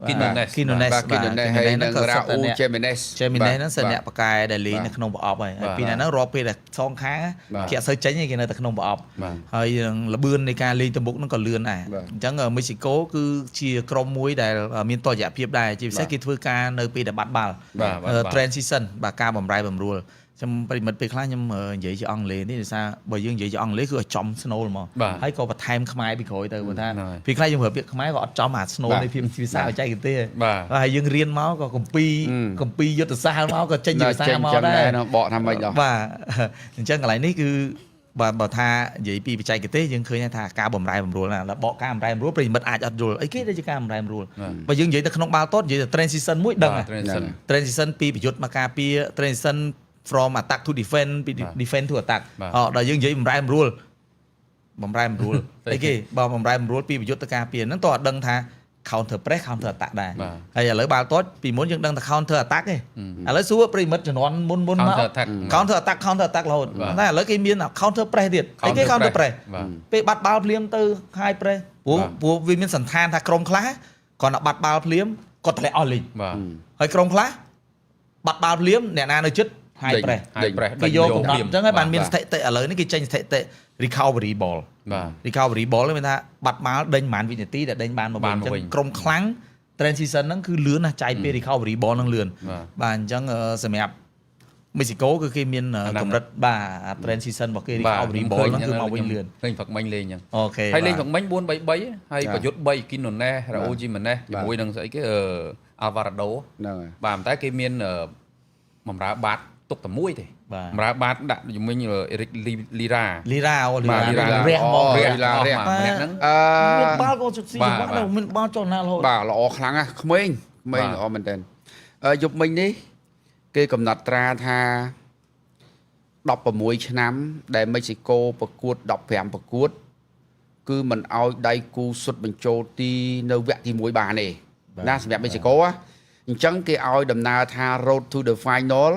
Speaker 2: គីណូណេស
Speaker 3: គីណូណេស
Speaker 1: បាទគីណូណេសហើយនិងរ៉ាអ៊ូជេមីណេស
Speaker 3: ជេមីណេសហ្នឹងសិនអ្នកប៉ាកែដែលលេងនៅក្នុងប្រអប់ហើយហើយ
Speaker 2: បាទ
Speaker 3: ពីណាហ្នឹងរាល់ពេលដែលសងខាង
Speaker 1: បាទ
Speaker 3: គេអត់សូវចេញទេគេនៅតែក្នុងប្រអប់
Speaker 2: បាទ
Speaker 3: ហើយនឹងល្បឿននៃការលេងទៅមុខហ្នឹងក៏លឿនដែរ
Speaker 1: បាទ
Speaker 3: អញ្ចឹងមេស៊ីកូគឺជាក្រុមមួយដែលមានតរយៈភាពដែរជាពិសេស
Speaker 1: បាទ
Speaker 3: គេធ្វើការនៅពេលដែលបាត់បាល់
Speaker 2: បាទបាទបាទ
Speaker 3: transition បាទការបំរែបំរួលខ្ញុំប្រិមិត្តពេលខ្លះខ្ញុំនិយាយជាអង់គ្លេសនេះដោយសារបើយើងនិយាយជាអង់គ្លេសគឺឲ្យចំស្នូលហ្មង
Speaker 2: បាទ
Speaker 3: ហើយក៏បន្ថែមខ្មែរពីក្រោយទៅព្រោះថា
Speaker 2: ហ្នឹងហើយ
Speaker 3: ពេលខ្លះយើងប្រើពាក្យខ្មែរក៏អត់ចំអាស្នូល
Speaker 1: បាទ
Speaker 3: នៃភាពភាសាបច្ចេកទេស
Speaker 2: បាទ
Speaker 3: ហើយយើងរៀនមកក៏កម្ពីកម្ពីយុទ្ធសាស្ត្រមកក៏ចេញយុទ្ធសាស្
Speaker 1: ចេញ
Speaker 3: ត្រមកដែរ
Speaker 1: ចឹងដែរនោះបកថាម៉េចដល់
Speaker 3: បាទអញ្ចឹងកន្លែងនេះគឺបាទបើថានិយាយពីបច្ចេកទេសយើងឃើញថាការបំរែបំរួលណាដល់បកការបំរែបំរួលប្រិយមិត្តអាចអត់យល់អីគេដែលជាការបំរែបំរួល
Speaker 2: បាទ
Speaker 3: បើយើងនិយាយទៅក្នុងបាល់ទាត់និយាយទៅ transition មួយដឹង
Speaker 2: បាទ
Speaker 3: ហើយ
Speaker 2: transition
Speaker 3: transition ពីប្រយុទ្ធមកការពារ transition from attack to defend ពី
Speaker 2: បាទ
Speaker 3: defend to attack
Speaker 2: បាទ
Speaker 3: អដល់យើងនិយាយបំរែបំរួលបំរែបំរួលអីគេបើបំរែបំរួលពីប្រយុទ្ធទៅការពារហ្នឹងតើអត់ដឹងថា counter press counter attack ដែរ
Speaker 2: បាទ
Speaker 3: ហើយឥឡូវបាល់ទាត់ពីមុនយើងដឹងតែ counter attack ទេឥឡូវសួរប្រិមិត្តជំនាន់មុនមុនមក
Speaker 2: Counter attack
Speaker 3: counter attack counter attack រហូត
Speaker 2: បាទ
Speaker 3: តែឥឡូវគេមាន counter press ទៀតអីគេ counter press
Speaker 2: បាទ
Speaker 3: ពេលបាត់បាល់ភ្លាមទៅ high press ព្រោះ
Speaker 2: បាទ
Speaker 3: ព្រោះវាមានសន្តានថាក្រុមខ្លះគាត់តែបាត់បាល់ភ្លាមគាត់ធ្លាក់អស់លីង
Speaker 2: បាទ
Speaker 3: ហើយក្រុមខ្លះបាត់បាល់ភ្លាមអ្នកណានៅជិត high press
Speaker 2: ហើយ press
Speaker 3: គេយកកំណត់អញ្ចឹងហើយបានមាន
Speaker 1: បាទ
Speaker 3: ស្ថិតិឥឡូវនេះគេចេញស្ថិតិ recovery ball
Speaker 2: បាទ
Speaker 3: recovery ball នេះមានថាបាត់បាល់ដេញប្រហែលវិនាទីដែលដេញបានមកវិញ
Speaker 2: បានមកវិញ
Speaker 3: អញ្ចឹងក្រុមខ្លាំង Transition ហ្នឹងគឺលឿនណាស់ចាយពេល recovery ball ហ្នឹងលឿន។
Speaker 2: បាទ
Speaker 3: បាទអញ្ចឹងសម្រាប់មេស៊ីកូគឺគេមានកម្រិតបាទ transition របស់គេ recovery ball ហ្នឹងគឺមកវិញលឿន។
Speaker 2: ឃើញផឹកមិញលេងអញ្ចឹង
Speaker 3: អូខេ
Speaker 2: ហើយលេងផឹកមិញ4 3 3ហើយប្រយុទ្ធ3គីណូណេសរ៉ាអូជីម៉ាណេសជាមួយនឹងស្អីគេអាវ៉ារ៉ាដូ
Speaker 1: ហ្នឹងហើយ។
Speaker 2: បាទតែគេមានបំរើបាតទុកតែមួយទេបំរើបាតដាក់ជាមួយអេរិកលីរ៉ា
Speaker 3: លីរ៉ាអូលីរ៉ា
Speaker 2: រះមករះ
Speaker 1: លីរ៉ារះ
Speaker 2: ម្នាក់ហ្នឹង
Speaker 1: អឺ
Speaker 3: មានបាល់ក៏ជិតស៊ីបាល់មានបាល់ចលនារហូត។
Speaker 1: បាទល្អខ្លាំងណាស់ក្មេងក្មេងល្អមែនតើយប់មិញនេះគេកំណត់ត្រាថា16ឆ្នាំ ដែលមិចស៊ីកូប្រកួត15ប្រកួត គឺមិនឲ្យដៃគូសុទ្ធបញ្ចូលទីនៅវគ្គទី1បានទេណាសម្រាប់មិចស៊ីកូអញ្ចឹងគេឲ្យដំណើរថា road to the final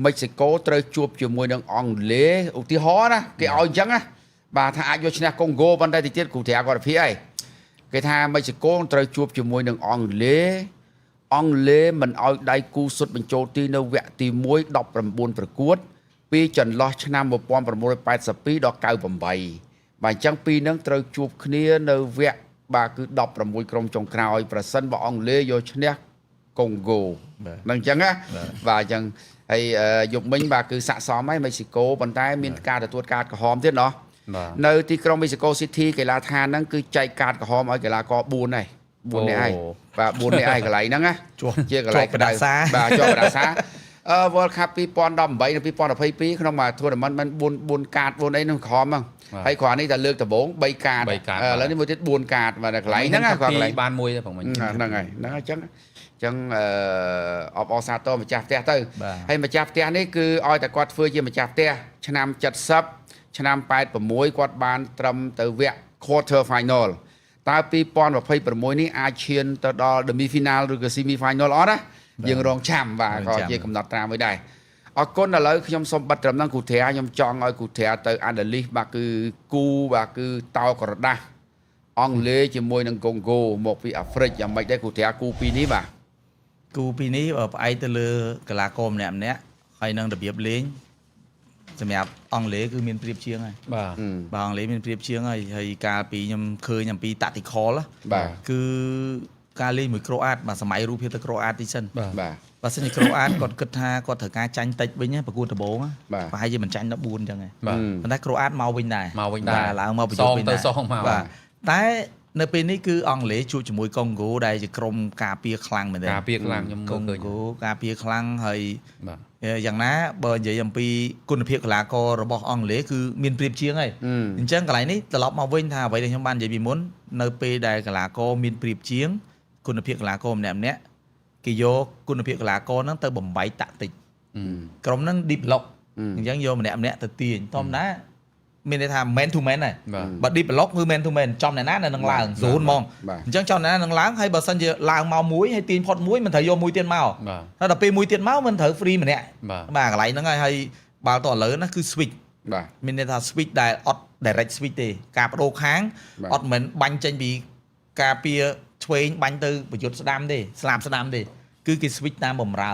Speaker 1: មិចស៊ីកូត្រូវជួបជាមួយនឹងអង់គ្លេសឧទាហរណ៍ណាគេឲ្យអញ្ចឹងណាបាទថាអាចយកឈ្នះកុងហ្គោប៉ុន្តែតិចទៀតគ្រូត្រាគាត់ភិហើយគេថាមិចស៊ីកូត្រូវជួបជាមួយនឹងអង់គ្លេសអង់គ្លេសមិនឲ្យដៃគូសុទ្ធបញ្ចូលទីនៅវគ្គទី1 19ប្រកួត ពីចន្លោះឆ្នាំ1982ដល់98បាទអញ្ចឹងពីរនឹងត្រូវជួបគ្នានៅវគ្គបាទគឺ16ក្រុមចុងក្រោយប្រសិនបើអង់គ្លេសយកឈ្នះកុងហ្គោនឹងអញ្ចឹងណាបាទអញ្ចឹងហើយយប់មិញបាទគឺស័កសមហើយមិចស៊ីកូប៉ុន្តែមានការទទួលកាតក្រហមទៀតណោះនៅទីក្រុងមេស៊ីកូស៊ីធីកីឡាដ្ឋានហ្នឹងគឺចែកកាតក្រហមឲ្យកីឡាករ4ហើយ4នាក់ហើយបាទ4នាក់ហើយកន្លែងហ្នឹងណា
Speaker 3: ជាកន្លែង
Speaker 1: ក្តៅបាទជាប់បដាសាអឺ World Cup 2018និង2022ក្នុងមួយ tournament มัน4 4កាត4អីហ្នឹងក្រហមហ្នឹងហើយគ្រាន់នេះតែលើកដំបូង3កាតឥឡូវនេះមួយទៀត4កាតបាទកន្លែងហ្នឹង
Speaker 2: គ្រាន់កន្លែងបានមួយទេបងមិញ
Speaker 1: ហ្នឹងហើយហ្នឹងអញ្ចឹងអញ្ចឹងអឺអបអសាទរម្ចាស់ផ្ទះទៅហើយម្ចាស់ផ្ទះនេះគឺឲ្យតែគាត់ធ្វើជាម្ចាស់ផ្ទះឆ្នាំ70ឆ្នាំ86គាត់បានត្រឹមទៅវគ្គ quarter final តើ2026នេះអាចឈានទៅដល់ demi final ឬក៏ semi final អត់ណាយើងរងចាំបាទក៏ជាកំណត់ត្រាមួយដែរអរគុណឥឡូវខ្ញុំសូមបិទត្រឹមហ្នឹងគ្រូត្រាខ្ញុំចង់ឲ្យគ្រូត្រាទៅ analyst បាទគឺគូបាទគឺតោក្រដាស់អង់គ្លេសជាមួយនឹងកុងហ្គោមកពីអាហ្វ្រិកយ៉ាងម៉េចដែរគ្រូត្រាគូពីរនេះបាទ
Speaker 3: គូពីរនេះផ្អែកទៅលើកីឡាករម្នាក់ម្នាក់ហើយនឹងរបៀបលេងសម្រាប់អង់គ្លេសគឺមានប្រៀបជាងហើយ។
Speaker 2: បាទ
Speaker 3: បាទអង់គ្លេសមានប្រៀបជាងហើយហើយកាលពីខ្ញុំឃើញអំពី tactical
Speaker 1: បាទ
Speaker 3: គឺការលេងមួយក្រូអាតបាទសម័យរូបភាពទៅក្រូអាតទីសិន
Speaker 2: បាទ
Speaker 1: បាទ
Speaker 3: បើសិនជាក្រូអាតគាត់គិតថាគាត់ត្រូវការចាញ់តិចវិញប្រកួតដំបូង
Speaker 1: បាទ
Speaker 3: ប្រហែលជាមិនចាញ់14អញ្ចឹងឯង
Speaker 2: បាទ
Speaker 3: ប៉ុន្តែក្រូអាតមកវិញដែរ
Speaker 2: មកវិញដែរ
Speaker 3: ឡើងមកប្រយុទ្ធវិញដែរ
Speaker 2: សងទៅសងមក
Speaker 3: បាទតែនៅពេលនេះគឺអង់គ្លេសជួបជាមួយកុងហ្គោដែលជាក្រុមការពារខ្លាំងមែនទេ
Speaker 2: ការពារខ្លាំងខ្ញុំ
Speaker 3: កុង
Speaker 2: មើលឃើញ
Speaker 3: ហ្គោការពារខ្លាំងហើយ
Speaker 2: បាទ
Speaker 3: យ៉ាងណាបើនិយាយអំពីគុណភាពកីឡាកររបស់អង់គ្លេសគឺមានប្រៀបជាងហើយអញ្ចឹងកន្លែងនេះត្រឡប់មកវិញថាអ្វីដែលខ្ញុំបាននិយាយពីមុននៅពេលដែលកីឡាករមានប្រៀបជាងគុណភាពកីឡាករម្នាក់ម្នាក់គេយកគុណភាពកីឡាករហ្នឹងទៅបំបែកតាក់ទិកក្រុមហ្នឹង deep block អញ្ចឹងយកម្នាក់ម្នាក់ទៅទាញធម្មតាមានន័យថា man to man ដែរ
Speaker 2: បាទ
Speaker 3: បើ deep block គឺ man to man ចំអ្នកណានៅនឹងឡើង zone ហ្មង
Speaker 1: បាទ
Speaker 3: អញ្ចឹងចំអ្នកណានឹងឡើងហើយបើសិនជាឡើងមកមួយហើយទាញផុតមួយមិនត្រូវយកមួយទៀតមក
Speaker 2: បាទ
Speaker 3: ហើយដល់ពេលមួយទៀតមកមិនត្រូវ free ម្នាក់
Speaker 2: បាទ
Speaker 3: បាទកន្លែងហ្នឹងហើយហើយបាល់តឥឡូវណាគឺ switch
Speaker 1: បាទ
Speaker 3: មានន័យថា switch ដែលអត់ direct switch ទេការបដូរខាង
Speaker 1: បាទ
Speaker 3: អត់មិនបាញ់ចេញពីការពារឆ្វេងបាញ់ទៅប្រយុទ្ធស្ដាំទេស្លាបស្ដាំទេគឺគេ switch តាមបំរើ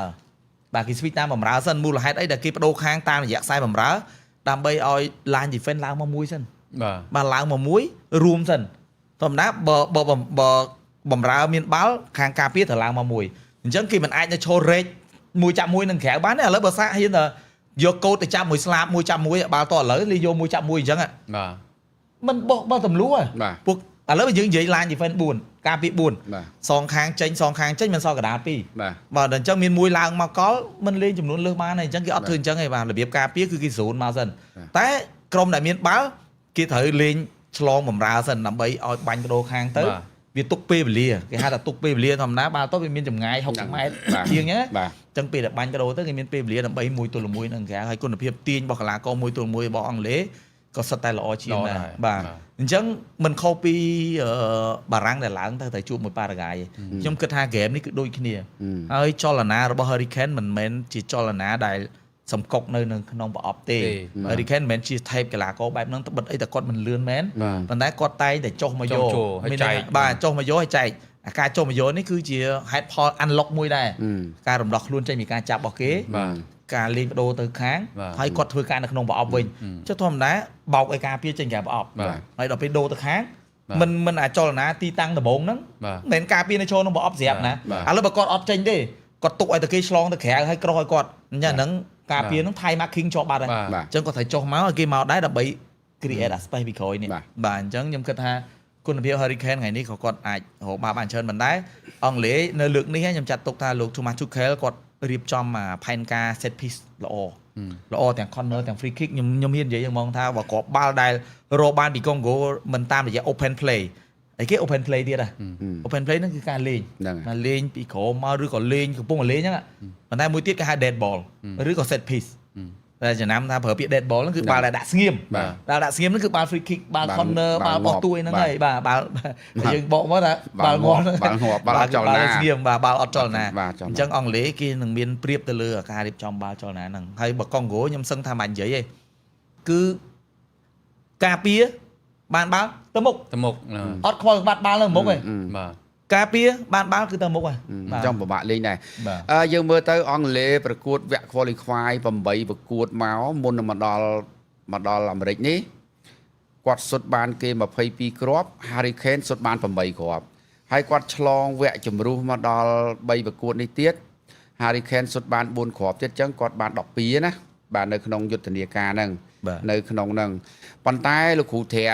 Speaker 3: បាទគេ switch តាមបំរើសិនមូលហេតុអីដែលគេបដូរខាងតាមរយៈខ្សែបំរើដើម្បីឲ្យ line defense ឡើងមកមួយសិន
Speaker 2: បាទ
Speaker 3: បាទឡើងមកមួយរួមសិនធម្មតាបើបើបើបើបំរើមានបាល់ខាងការពារត្រូវឡើងមកមួយអញ្ចឹងគេមិនអាចនៅឈររែកមួយចាប់មួយនឹងក្រៅបានទេឥឡូវបើសាកហ៊ានតែយកកោតទៅចាប់មួយស្លាបមួយចាប់មួយបាល់តឥឡូវលីយកមួយចាប់មួយអញ្ចឹង
Speaker 2: បាទ
Speaker 3: មិនបោះបើទម្លុះ
Speaker 1: បាទ
Speaker 3: ពួកឥឡូវបើយើងនិយាយ line defense 4ការពារ4
Speaker 1: បាទ
Speaker 3: សងខាងចេញសងខាងចេញមិនសល់កដាល2
Speaker 1: បាទ
Speaker 3: បាទដល់អញ្ចឹងមានមួយឡើងមកកលមិនលេងចំនួនលើសបានទេអញ្ចឹងគេអត់ធ្វើអញ្ចឹងទេបាទរបៀបការពារគឺគេ zone មកសិនតែក្រុមដែលមានបាល់គេត្រូវលេងឆ្លងបំរើសិនដើម្បីឲ្យបាញ់បដូរខាងទៅវាទុកពេលវេលាគេហៅថាទុកពេលវេលាធម្មតាបាល់ទៅវាមានចម្ងាយ60ម៉ែត្រជាងអញ្ចឹង
Speaker 1: បាទ
Speaker 3: អញ្ចឹងពេលដែលបាញ់បដូរទៅគេមានពេលវេលាដើម្បីមួយទល់មួយនឹងគេហើយគុណភាពទាញរបស់កីឡាករមួយទល់មួយរបស់អង់គ្លេសក៏សិតតែល្អជាងដែរបាទអញ្ចឹងមិនខុសពីបារាំងដែលឡើងទៅតែជួបមួយប៉ារ៉ាហ្គាយខ្ញុំគិតថាហ្គេមនេះគឺដូចគ្នាហើយចលនារបស់ Harry Kane មិនមែនជាចលនាដែលសំកុកនៅក្នុងប្រអប់ទេ Harry Kane មិនមែនជា type កីឡាករបែបហ្នឹងត្បិតអីតែគាត់មិនលឿនមែនប៉ុន្តែគាត់តែងតែចុះមកយក
Speaker 2: មាន
Speaker 3: បាទចុះមកយកឲ្យចែកអាការចុះមកយកនេះគឺជាហេតុផល unlock មួយដែរការរំដោះខ្លួនចេញពីការចាប់របស់គេ
Speaker 2: បាទ
Speaker 3: ការលេងបដូរទៅខាងហើយគាត់ធ្វើការនៅក្នុងប្រអប់វិញចុះធម្មតាបោកឲ្យការពារចេញក្រៅប្រអប់ហើយដល់ពេលដូរទៅខាង មិនមិនអាចលនាទីតាំងដំបងហ្នឹង
Speaker 2: បាទ
Speaker 3: មិនមែនការពារនៅចូលក្នុងប្រអប់ស្រាប់ណា
Speaker 1: បាទ
Speaker 3: ឥឡូវបើគាត់អត់ចេញទេគាត់ទុកឲ្យតែគេឆ្លងទៅក្រៅហើយក្រោះឲ្យគាត់អញ្ចឹងអាហ្នឹងការពារហ្នឹងថៃ marking ជាប់បាត់ហើយ
Speaker 2: បាទ
Speaker 1: បាទ
Speaker 3: អញ្ចឹងគាត់ត្រូវចុះមកឲ្យគេមកដែរដើម្បី create a space ពីក្រោយនេះ
Speaker 1: បាទ
Speaker 3: បាទអញ្ចឹងខ្ញុំគិតថាគុណភាព Harry Kane ថ្ងៃនេះក៏គាត់អាចរកបាល់បានច្រើនមិនដែរអង់គ្លេសនៅលើកនេះខ្ញុំចាត់ទុកថាលោក Thomas Tuchel គាត់រៀបចំអាផែនការ set piece ល្អល្អទាំង corner ទាំង free kick ខ្ញុំហ៊ាននិយាយយ៉ាងហ្មងថាបើគ្រាប់បាល់ដែលរកបានពីកុងហ្គោមិនតាមរយៈ open play អីគេ open play ទៀតហ៎ open play ហ្នឹងគឺការលេង
Speaker 1: ហ្នឹងហើយ
Speaker 3: ណាលេងពីក្រោមមកឬក៏លេងកំពុងតែលេងហ្នឹងប៉ុន្តែមួយទៀតគេហៅ dead ball ឬក៏ set piece តែចំណាំថាប្រើពាក្យ dead ball ហ្នឹងគឺបាល់ដែលដាក់ស្ងៀម
Speaker 1: បាទ
Speaker 3: បាល់ដាក់ស្ងៀមហ្នឹងគឺបាល់ free kick បាល់
Speaker 1: បាល់
Speaker 3: corner
Speaker 1: បាល់
Speaker 3: បាល់បោះទួយហ្នឹង
Speaker 1: បាទ
Speaker 3: ហើយបាទបាល់យើងបកមកថា
Speaker 1: បាល់
Speaker 3: បាល់ងាប់
Speaker 1: បាល់ងាប់បាល់អត់ចលនា
Speaker 3: បាល់ស្ងៀមបាទបាល់អត់ចលនា
Speaker 1: បាទចលនា
Speaker 3: អញ្ចឹងអង់គ្លេសគេនឹងមានប្រៀបទៅលើការរៀបចំបាល់ចលនាហ្នឹងហើយបើកុងហ្គោខ្ញុំសឹងថាមិននិយាយទេគឺការពារបានបាល់ទៅមុខ
Speaker 2: ទៅមុខណា
Speaker 3: អត់ខ្វល់បាត់បាល់នៅមុខទេ
Speaker 2: បាទ
Speaker 3: ការពារបានបាល់គឺទៅមុខហើយបាទ
Speaker 1: ចង់ពិបាកលេងដែរ
Speaker 3: បាទ
Speaker 1: អឺយើងមើលទៅអង់គ្លេសប្រកួតវគ្គ qualify 8ប្រកួតមកមុននឹងមកដល់មកដល់អាមេរិកនេះគាត់សុទ្ធបានគេ22គ្រាប់ Harry Kane សុទ្ធបាន8គ្រាប់ហើយគាត់ឆ្លងវគ្គជំរុះមកដល់3ប្រកួតនេះទៀត Harry Kane សុទ្ធបាន4គ្រាប់ទៀតអញ្ចឹងគាត់បាន12ណាបាទនៅក្នុងយុទ្ធនាការហ្នឹង
Speaker 3: បាទ
Speaker 1: នៅក្នុងហ្នឹងប៉ុន្តែលោកគ្រូធា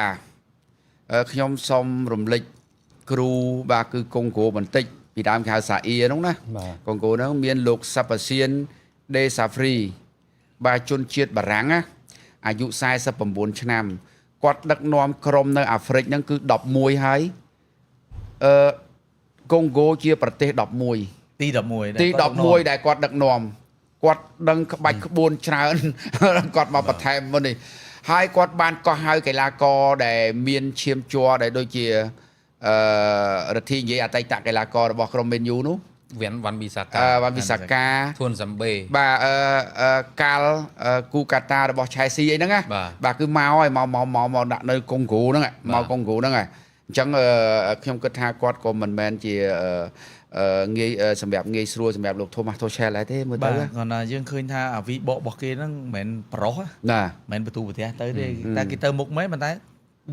Speaker 1: ខ្ញុំសូមរំលេចគ្រូបាទគឺកុងហ្គោបន្តិចពីដើមគេហៅសាអ៊ីហ្នឹងណា
Speaker 2: បាទ
Speaker 1: កុងហ្គោហ្នឹងមានលោកសាប៉ាសៀនដេសាហ្វ្រីបាទជនជាតិបារាំងណាអាយុ49ឆ្នាំគាត់ដឹកនាំក្រុមនៅអាហ្វ្រិកហ្នឹងគឺ11ហើយអឺកុងហ្គោជាប្រទេស11
Speaker 3: ទី11
Speaker 1: ទី11ដែលគាត់ដឹកនាំគាត់ដឹងក្បាច់ក្បួនច្រើន គាត់មកបន្ថែមមុននេះហើយគាត់បានកោះហៅកីឡាករដែលមានឈាមជ័រដែលដូចជាអឺរដ្ឋីនិយាយអតីតកីឡាកររបស់ក្រុម Man U នោះ
Speaker 2: វ៉ាន់វ៉ាន់ប៊ីសា
Speaker 1: អឺ
Speaker 2: កា
Speaker 1: វ៉ាន់វិសាកា
Speaker 2: ធួនសំបេ
Speaker 1: បាទអឺអឺកាល់អឺគូកាតារបស់ឆែស៊ីអីហ្នឹងណា
Speaker 2: បាទ
Speaker 1: បាទគឺមកហើយមកមកមកមកដាក់នៅកុងហ្គោហ្នឹង
Speaker 2: បាទ
Speaker 1: មកកុងហ្គោហ្នឹងហើយអញ្ចឹងខ្ញុំគិតថាគាត់ក៏មិនមែនជាអឺអឺងាយសម្រាប់ងាយស្រួលសម្រាប់លោក Thomas Tuchel ដែរទេមើលទៅ
Speaker 3: បាទគាត់ថាយើងឃើញថាអាវីបករបស់គេហ្នឹងមិនមែនប្រុស
Speaker 1: ណា
Speaker 3: មិនមែនបន្ទូប្រទេសទៅទេតែគេទៅមុខមែនប៉ុន្តែ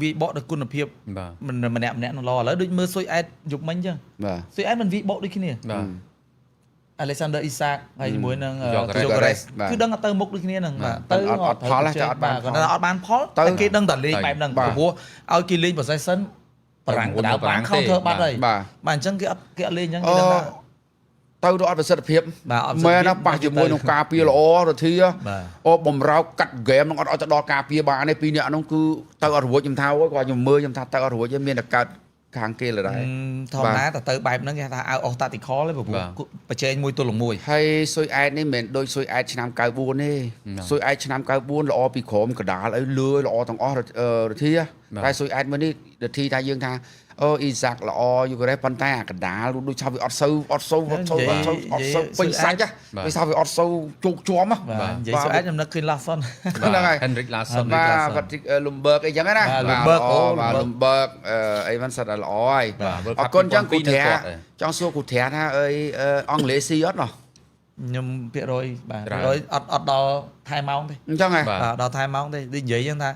Speaker 3: វីបកដោយគុណភាព
Speaker 2: បាទ
Speaker 3: មិនម្នាក់ម្នាក់នឹងល្អឥឡូវដូចមើលស៊ុយអែតយប់មិញអញ្ចឹង
Speaker 1: បាទ
Speaker 3: ស៊ុយអែតមិនវីបកដូចគ្នា
Speaker 2: បាទ
Speaker 3: Alexander Isak ហើយជាមួយនឹង
Speaker 2: Gyökeres
Speaker 3: Gyökeres
Speaker 1: បាទ
Speaker 3: គឺដឹងថាទៅមុខដូចគ្នាហ្នឹងបាទទៅ
Speaker 1: អត់អត់ផលទេតែអត់បានផល
Speaker 3: គាត់ថាអត់បានផល
Speaker 1: ទៅ
Speaker 3: តែគេដឹងតែលេង
Speaker 2: ទៅ
Speaker 3: បែបហ្នឹង
Speaker 1: បាទ
Speaker 3: ព្រោះឲ្យគេលេង possession បារាំង
Speaker 2: ទៅ
Speaker 3: ដៅបា
Speaker 2: បារាំង
Speaker 3: រាំង counter
Speaker 2: ទេ
Speaker 3: បាត់ហើយ
Speaker 1: បាទ
Speaker 3: បាទអញ្ចឹងគេអត់លេងអញ្ចឹង
Speaker 1: អូ
Speaker 3: គេដឹងថា
Speaker 1: ទៅទៅអត់ប្រសិទ្ធភាព
Speaker 3: បាទអត់ប្រសិទ្ធភាព
Speaker 1: មែនណាប៉ះជាមួយនឹងការពារល្អរដ្ឋី
Speaker 3: បាទ
Speaker 1: អូបំរោកកាត់ហ្គេមនឹងអត់ឲ្យទៅដល់ការពារបានទេពីរនាក់ហ្នឹងគឺទៅអត់រួចខ្ញុំថាអូយគាត់ខ្ញុំមើលខ្ញុំថាទៅអត់រួចទេមានតែកើតខាងគេលដែរ
Speaker 3: ធម្មតាតែទៅបែបហ្នឹងគេថា out of tactical ទេព្រោះ
Speaker 2: បាទ
Speaker 3: ប្រជែងមួយទល់នឹងមួយ
Speaker 1: ហើយស៊ុយអែតនេះមិនមែនដូចស៊ុយអែតឆ្នាំ94ទេ
Speaker 2: ណា
Speaker 1: ស៊ុយអែតឆ្នាំ94ល្អពីក្រោមកដាលអីលឿល្អទាំងអស់រដ្ឋី
Speaker 2: បាទ
Speaker 1: តែស៊ុយអែតមួយនេះរដ្ឋីថាយើងថាអូអ៊ីសាក់ល្អយូក្រេសប៉ុន្តែអាកដាលដូចថាវាអត់សូវអត់សូវអត់សូវអត់សូវអត់សូវពេញសាច់ណា
Speaker 2: បាទ
Speaker 1: វាថាវាអត់សូវជោគជាំណា
Speaker 3: បាទនិយាយស៊ុយអែតខ្ញុំនឹកឃើញ Larson
Speaker 1: ហ្នឹងហើយ
Speaker 2: Henrik Larsson
Speaker 1: បាទ
Speaker 3: Larson
Speaker 1: Patrick Lumberg អីចឹងណា
Speaker 3: បាទ Lundberg អូ
Speaker 1: បាទ
Speaker 3: Lundberg
Speaker 1: Lumberg អីហ្នឹងសិតតែល្អហើយ
Speaker 2: បាទ World
Speaker 1: អរ
Speaker 2: Cup
Speaker 1: គុណចឹងគ្រូ
Speaker 2: 2002
Speaker 1: ធា
Speaker 2: នៅគាត់ឯង
Speaker 1: ចង់សួរគ្រូធាថាអីអង់គ្លេសស៊ីអត់ណោះ
Speaker 3: ខ្ញុំភាគរយបាទ
Speaker 2: ច្រើន
Speaker 3: ភាគរយអត់អត់ដល់ថែម៉ោងទេ
Speaker 1: អញ្ចឹងហ៎
Speaker 2: បាទ
Speaker 3: បាទដល់ថែម៉ោងទេដូចនិយាយចឹងថា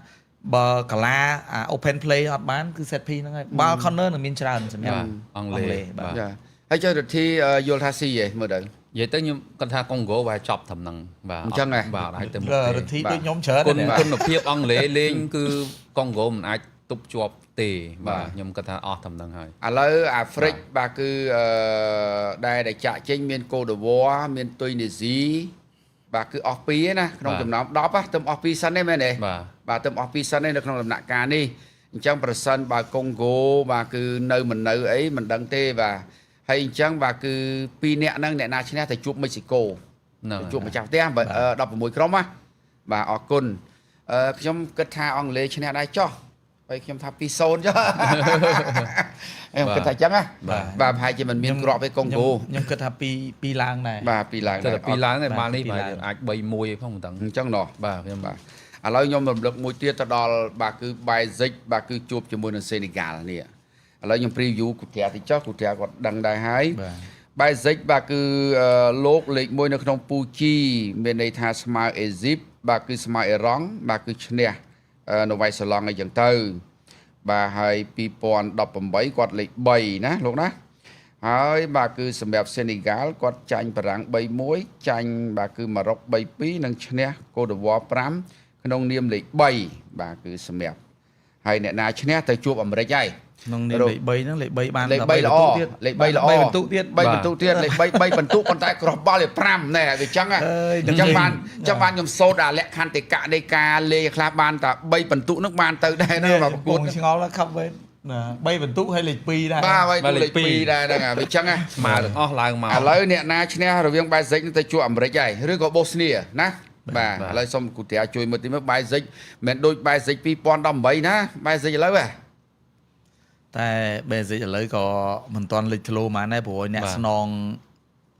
Speaker 3: បើកាឡាអា open play អត់បានគឺ set piece ហ្នឹងហើយបាល់ corner នឹងមានច្រើនសម្រាប់
Speaker 2: បាទអង់គ្លេស
Speaker 3: បាទ
Speaker 2: បាទ
Speaker 1: ចាហើយចុះរដ្ឋីយល់ថាស៊ីហ៎មើលទៅ
Speaker 2: និយាយទៅខ្ញុំគាត់ថាកុងហ្គោវាចប់ត្រឹមហ្នឹងបាទ
Speaker 1: អញ្ចឹងហ៎
Speaker 2: បាទអាចទៅមុខទេ
Speaker 3: រដ្ឋីដូចខ្ញុំច្រើន
Speaker 2: គុណ
Speaker 3: ណាស់
Speaker 2: គុណភាពអង់គ្លេសលេងគឺកុងហ្គោមិនអាចទប់ជាប់ទេ
Speaker 1: បា
Speaker 2: បាទ ទខ្ញុំគាត់ថាអស់ត្រឹមហ្នឹងហើយ
Speaker 1: ឥឡូវអាហ្វ្រិកបាទគឺអឺដែលដែលចាក់ចេញមានកូដេវ៉ាមានទុយនីស៊ីបាទគឺអស់ពីរឯណាក្នុង
Speaker 2: បាទ
Speaker 1: ចំណោម10ណាទៅអស់ពីរសិនទេមែនទេ
Speaker 2: បាទ
Speaker 1: បាទទៅអស់ពីរសិនទេនៅក្នុងដំណាក់កាលនេះអញ្ចឹងប្រសិនបើកុងហ្គោបាទគឺនៅមិននៅអីមិនដឹងទេបាទហើយអញ្ចឹងបាទគឺពីរនាក់ហ្នឹងអ្នកណាឈ្នះទៅជួបមិចស៊ីកូ
Speaker 2: ហ្នឹង
Speaker 1: ទៅជួបម្ចាស់ផ្ទះបើ16ក្រុមណាបាទអរគុណខ្ញុំគិតថាអង់គ្លេសឈ្នះដែរចុះហើយខ្ញុំថា2-0ចុះខ្ញុំគិតថាអញ្ចឹងណា
Speaker 2: បាទ
Speaker 1: បាទប្រហែលជាមិនមានគ្រាប់ទេកុងហ្គោ
Speaker 3: ខ្ញុំគិតថាពីរពីរឡើងដែរ
Speaker 1: បាទពីរឡើង
Speaker 2: តែ
Speaker 1: ដែរ
Speaker 2: ពីរឡើងឯង
Speaker 3: បាទ
Speaker 2: បាល់នេះ
Speaker 3: ពីរឡើង
Speaker 2: បាទអាច3-1ផងមិនដឹង
Speaker 1: អញ្ចឹងណោះ
Speaker 2: បាទខ្ញុំ
Speaker 1: បាទឥឡូវខ្ញុំរំលឹកមួយទៀតទៅដល់បាទគឺបែសិកបាទគឺជួបជាមួយនឹងសេនេហ្គាល់នេះឥឡូវខ្ញុំ preview គូត្រាតិចចុះគូត្រាគាត់ដឹងដែរហើយ
Speaker 3: បាទ
Speaker 1: បែសិកបាទគឺលោកលេខ1នៅក្នុងពូជីមានន័យថាស្មើអេស៊ីបបាទគឺស្មើអ៊ីរ៉ង់បាទគឺឈ្នះនៅវ៉ៃសាឡង់អីចឹងទៅ បាទហើយ2018គាត់លេខ3ណាលោកណាហើយបាទគឺសម្រាប់សេនីហ្គាល់គាត់ចាញ់បារាំង3-1ចាញ់បាទគឺម៉ារ៉ុក3-2និងឈ្នះកូដេវ៉ា5ក្នុងនាមលេខ3បាទគឺសម្រាប់ហើយអ្នកណាឈ្នះទៅជួបអាមេរិកហើយ
Speaker 3: ក្នុងនាមលេខ3ហ្នឹងលេខ3បាន
Speaker 1: លេខ3ល្អ
Speaker 3: ទៀត
Speaker 1: លេខ3ល្អ
Speaker 3: 3បន្ទុកទៀត
Speaker 1: 3បន្ទុកទៀតលេខ3 3បន្ទុកប៉ុន្តែក្រោះបាល់លេខ5ណែវាចឹងអញ្ចឹងបានអញ្ចឹងបានខ្ញុំសូត្រអាលក្ខន្តិកៈនៃការលេខខ្លះបានតែ3បន្ទុកហ្នឹងបានទៅដែរណាបាទប្រកួត
Speaker 3: ឆ្ងល់ខឹបវិញណា3បន្ទុកហើយលេខ2ដែរ
Speaker 1: បាទលេខ2ដែរហ្នឹងវាចឹងណា
Speaker 2: ស្មើទាំងអស់ឡើងមក
Speaker 1: ឥឡូវអ្នកណាឈ្នះរវាងបែសិកទៅជួបអាមេរិកហើយឬក៏បូស្នីណាបាទឥឡូវសុំគូត្រាជួយមើលទីមើលបែសិកមិនដូចបែសិក2018ណាបែសិកឥឡូវហ៎
Speaker 3: តែ basic ឥឡូវក៏មិនទាន់លេចធ្លោហ្មងដែរព្រោះអ្នកស្នង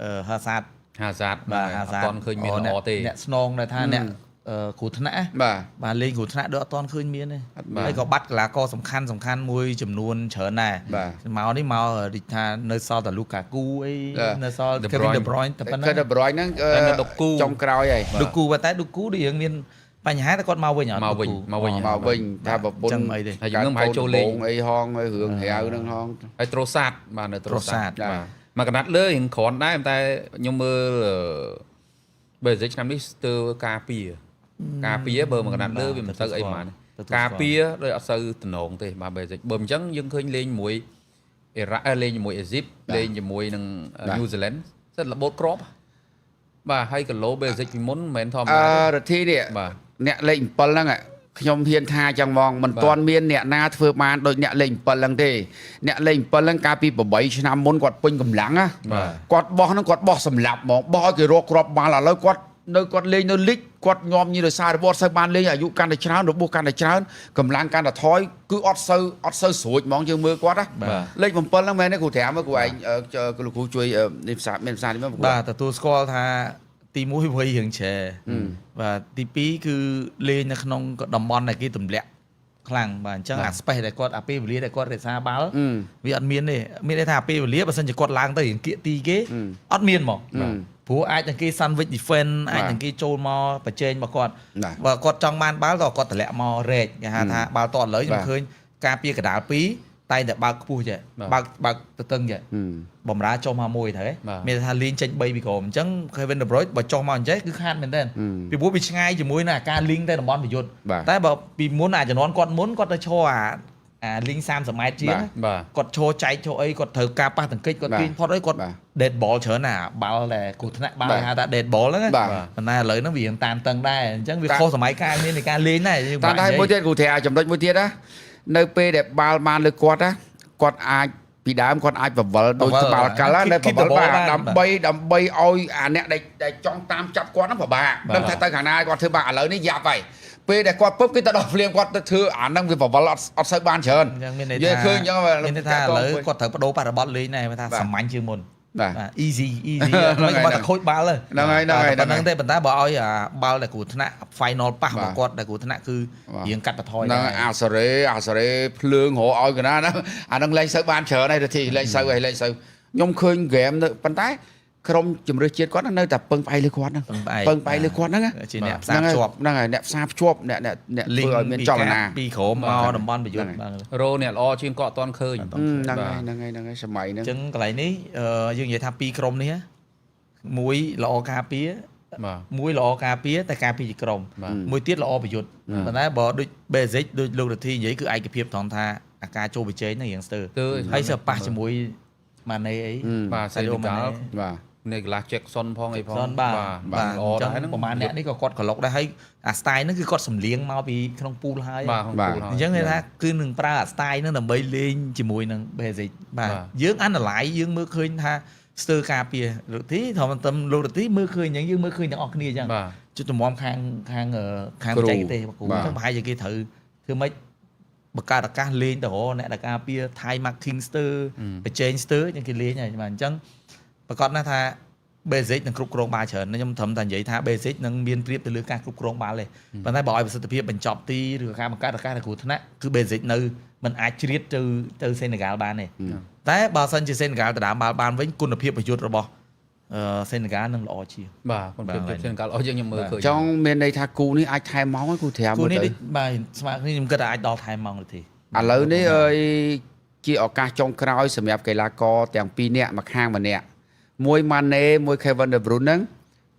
Speaker 3: អឺហាសាត
Speaker 2: ហាសាត
Speaker 3: បាទហាសាត
Speaker 2: អត់ទាន់ឃើញមានល្អទេ
Speaker 3: អ្នកស្នងដែលថាអ្នកគ្រោះថ្នាក់
Speaker 1: បាទ
Speaker 3: បាទលេងគ្រោះថ្នាក់ដូចអត់ទាន់ឃើញមានទេហើយក៏បាត់កីឡាករសំខាន់សំខាន់មួយចំនួនច្រើនដែរមកនេះមកដូចថានៅសល់តែលូកាគូអីនៅសល់ Kevin De Bruyne តែប៉ុណ្ណឹង
Speaker 1: Kevin De Bruyne ហ្នឹងចុងក្រោយហើយ
Speaker 3: ឌូគូតែឌូគូដូចយើងមានបញ្ហាតែគាត់មកវិញអត់
Speaker 2: មកវិញមកវិញ
Speaker 1: មកវិញថាប្រពន្ធ
Speaker 3: ចឹងអីទេ
Speaker 2: ហើយយើងនឹងប្រហែលចូលលេង
Speaker 1: អីហងរឿងរាវហ្នឹងហង
Speaker 2: ហើយត្រូសាតបាទនៅត្រូសាតបាទមកកណាត់លើរៀងគ្រាន់ដែរតែខ្ញុំមើលបែសិកឆ្នាំនេះស្ទើរការពារការពារបើមកកណាត់លើវាមិនសូវអីហ្មងការពារដូចអត់សូវតំណងទេបាទបែសិកបើមិនចឹងយើងឃើញលេងជាមួយអ៊ីរ៉ាក់លេងជាមួយអេស៊ីបលេងជាមួយនឹងញូហ្សេឡង់សិតរបូតក្របបាទហើយគីឡូបែសិកពីមុនមិនមែនធម្មតា
Speaker 1: រដ្ឋីនេះបាទអ្នកលេខ7ហ្នឹងខ្ញុំហ៊ានថាចឹងហ្មងមិនទាន់មានអ្នកណាធ្វើបានដូចអ្នកលេខ7ហ្នឹងទេអ្នកលេខ7ហ្នឹងកាលពី8ឆ្នាំមុនគាត់ពេញកម្លាំងណាគាត់បោះហ្នឹងគាត់បោះសម្លាប់ហ្មងបោះឲ្យគេរកគ្រាប់បាល់ឥឡូវគាត់នៅគាត់លេងនៅលីកគាត់ញោមញីដោយសាររបត់សូវបានលេងអាយុកាន់តែច្រើនរបួសកាន់តែច្រើនកម្លាំងកាន់តែថយគឺអត់សូវស្រួចហ្មងយើងមើលគាត់ណាលេខ7ហ្នឹងមែនទេគ្រូត្រាមគ្រូឯងគ្រូជួយនេះផ្សារមានផ្សារនេះមក
Speaker 3: បាទទទួលស្គាល់ថាទី1វ័យរៀងជ្រែបាទទី2គឺលេងនៅក្នុងតំបន់ដែលគេទម្លាក់ខ្លាំងបាទអញ្ចឹងអា space ដែលគាត់អាពេលវេលាដែលគាត់រក្សាបាល់វាអត់មានទេមានន័យថាអាពេលវេលាបើសិនជាគាត់ឡើងទៅរៀងគៀកទីគេអត់មានហ្មងព្រោះអាចនឹងគេ sandwich defense អាចនឹងគេចូលមកប្រជែងរបស់គាត់បើគាត់ចង់បានបាល់តគាត់តម្លាក់មករែកគេហៅថាបាល់តឥឡូវខ្ញុំឃើញការពារកដាល2តែតែបើកខ្ពស់ចេះបើកទៅតឹងចេះបំរើចុះមកមួយត្រូវមានថាលីងចេញ3ពីក្រោមអញ្ចឹង Kevin De Bruyne បើចុះមកអញ្ចេះគឺខាតមែនទែនពីព្រោះវាឆ្ងាយជាមួយនឹងអាការលីងទៅតំបន់ប្រយុទ្ធតែបើពីមុនអាជំនាន់គាត់មុនគាត់ទៅឈរអាលីង30ម៉ែត្រជាងគាត់ឈរចែកឈរអីគាត់ត្រូវការប៉ះទង្គិចគាត់ទាញផុតអីគាត់ dead ball ច្រើនណាបាល់ដែលគ្រោះថ្នាក់បាល់ហៅថា dead ball ហ្នឹងប៉ុន្តែឥឡូវហ្នឹងវារៀងតាមតឹងដែរអញ្ចឹងវាខុសសម័យកាលមាននៃការលេងដែរ
Speaker 1: តាមដែរមួយទៀតគ្រូថាចំណុចមួយទៀតណានៅពេលដែលបាល់បានលើគាត់ណាគាត់អាចពីដើមគាត់អាចបវលដូចក្បាលកាល់ណាបវលបាទដើម្បីឲ្យអាអ្នកដែលចង់តាមចាប់គាត់ហ្នឹងពិបាកដឹងថាទៅខាងណាគាត់ធ្វើបាក់ឥឡូវនេះយ៉ាប់ហើយពេលដែលគាត់ពឹបគេទៅដល់ភ្លាមគាត់ទៅធ្វើអាហ្នឹងវាបវលអត់សូវបានច្រើន
Speaker 3: អញ្ចឹងមានន័យថា
Speaker 1: ឃើញអញ្ចឹង
Speaker 3: មានន័យថាឥឡូវគាត់ត្រូវបដូរបរិបទលេងដែរថាសាមញ្ញជាងមុន
Speaker 1: បាទ
Speaker 3: easy easy មិនបាត់តែខូចបាល់
Speaker 1: ហ្នឹងហើយហ្នឹងហើយ
Speaker 3: ប៉ុណ្្នឹងទេប៉ុន្តែបើឲ្យអាបាល់ដែលគ្រោះថ្នាក់ final ប៉ះរបស់គាត់ដែលគ្រោះថ្នាក់គឺរៀងកាត់បន្ថយ
Speaker 1: ហ្នឹងអាសារ៉េអាសារ៉េភ្លើងរកឲ្យកណាហ្នឹងអាហ្នឹងលែងសូវបានច្រើនហើយទីលែងសូវហើយលែងសូវខ្ញុំឃើញហ្គេមនៅប៉ុន្តែក្រុមជម្រើសជាតិគាត់នៅតែពឹងផ្អែកលើគាត់ហ្នឹងពឹងផ្អែកលើគាត់ហ្នឹង
Speaker 3: ជាអ្នកផ្សារភ្ជាប់
Speaker 1: ហ្នឹងហើយអ្នកផ្សារភ្ជាប់អ្នកអ្នកធ្វើឲ្យមានចលនា
Speaker 3: ពីក្រោមមកតំបន់ប្រយុទ្ធបាទ
Speaker 2: រោអ្នកល្អជាងគាត់អត់ទាន់ឃើញ
Speaker 1: ហ្នឹងហើយហ្នឹងហើយហ្នឹងហើយសម័យហ្នឹង
Speaker 3: អញ្ចឹងកន្លែងនេះយើងនិយាយថាពីរក្រុមនេះមួយល្អការពារមួយល្អការពារតែការពារជាក្រុមមួយទៀតល្អប្រយុទ្ធប៉ុន្តែបើដូច basic ដូចលោករទ្ធីនិយាយគឺឯកភាពត្រង់ថាអាការចូលប្រជែងហ្នឹងរៀងស្ទើរហើយសើប៉ះជាមួយម៉ាណេអី
Speaker 2: បាទសេនីហ្គាល់
Speaker 1: បាទ
Speaker 2: នេះក្លាស់ Jackson ផងអីផង
Speaker 3: បាទបាទល្អដែរហ្នឹងប្រហែលអ្នកនេះក៏គាត់ក្លុកដែរហើយអា style ហ្នឹងគឺគាត់សម្លៀងមកពីក្នុងពូលហើយ
Speaker 2: បាទ
Speaker 3: អញ្ចឹងគេថាគឺនឹងប្រើអា style ហ្នឹងដើម្បីលេងជាមួយនឹង basic បាទយើង analyze យើងមើលឃើញថាស្ទើរការពារលោកទីធម្មតាលោករទីមើលឃើញអញ្ចឹងយើងមើលឃើញទាំងអស់គ្នាអញ្ចឹងជិតតម្រាំខាងខាងខាងបច្ចេកទេសគ្រូអញ្ចឹងប្រហែលជាគេត្រូវធ្វើម៉េចបង្កើតឱកាសលេងទៅរកអ្នកដែលការពារ Thai marking ស្ទើរបច្ចេកស្ទើរអញ្ចឹងគេលេងហើយបាទអញ្ចឹងប្រកាសណាស់ថា basic នឹងគ្រប់គ្រងបាល់ច្រើនខ្ញុំត្រឹមតែនិយាយថា basic នឹងមានប្រៀបទៅលើការគ្រប់គ្រងបាល់ទេប៉ុន្តែបើឲ្យប្រសិទ្ធភាពបញ្ចប់ទីឬការបង្កើតឱកាសដល់គ្រោះថ្នាក់គឺ basic នៅมันអាចជ្រៀតទៅសេនេហ្គាល់បានទេតែបើសិនជាសេនេហ្គាល់ដណ្ដើមបាល់បានវិញគុណភាពប្រយុទ្ធរបស់សេនេហ្គាល់នឹងល្អជាង
Speaker 2: បាទគុណភាពសេនេហ្គាល់ល្អជាងខ្ញុំមើលឃើញ
Speaker 1: ចង់មានន័យថាគូនេះអាចថែមម៉ោងគូត្រាម
Speaker 3: គូនេះបាទស្មើគ្នាខ្ញុំគិតថាអាចដល់ថែមម៉ោងទេ
Speaker 1: ឥឡូវនេះអើយជាឱកាសចុងក្រោយសម្រាប់កីឡាករទាំងពីរនាក់ម្ខាងម្នាក់មួយម៉ាណេមួយ Kevin De Bruyne ហ្នឹង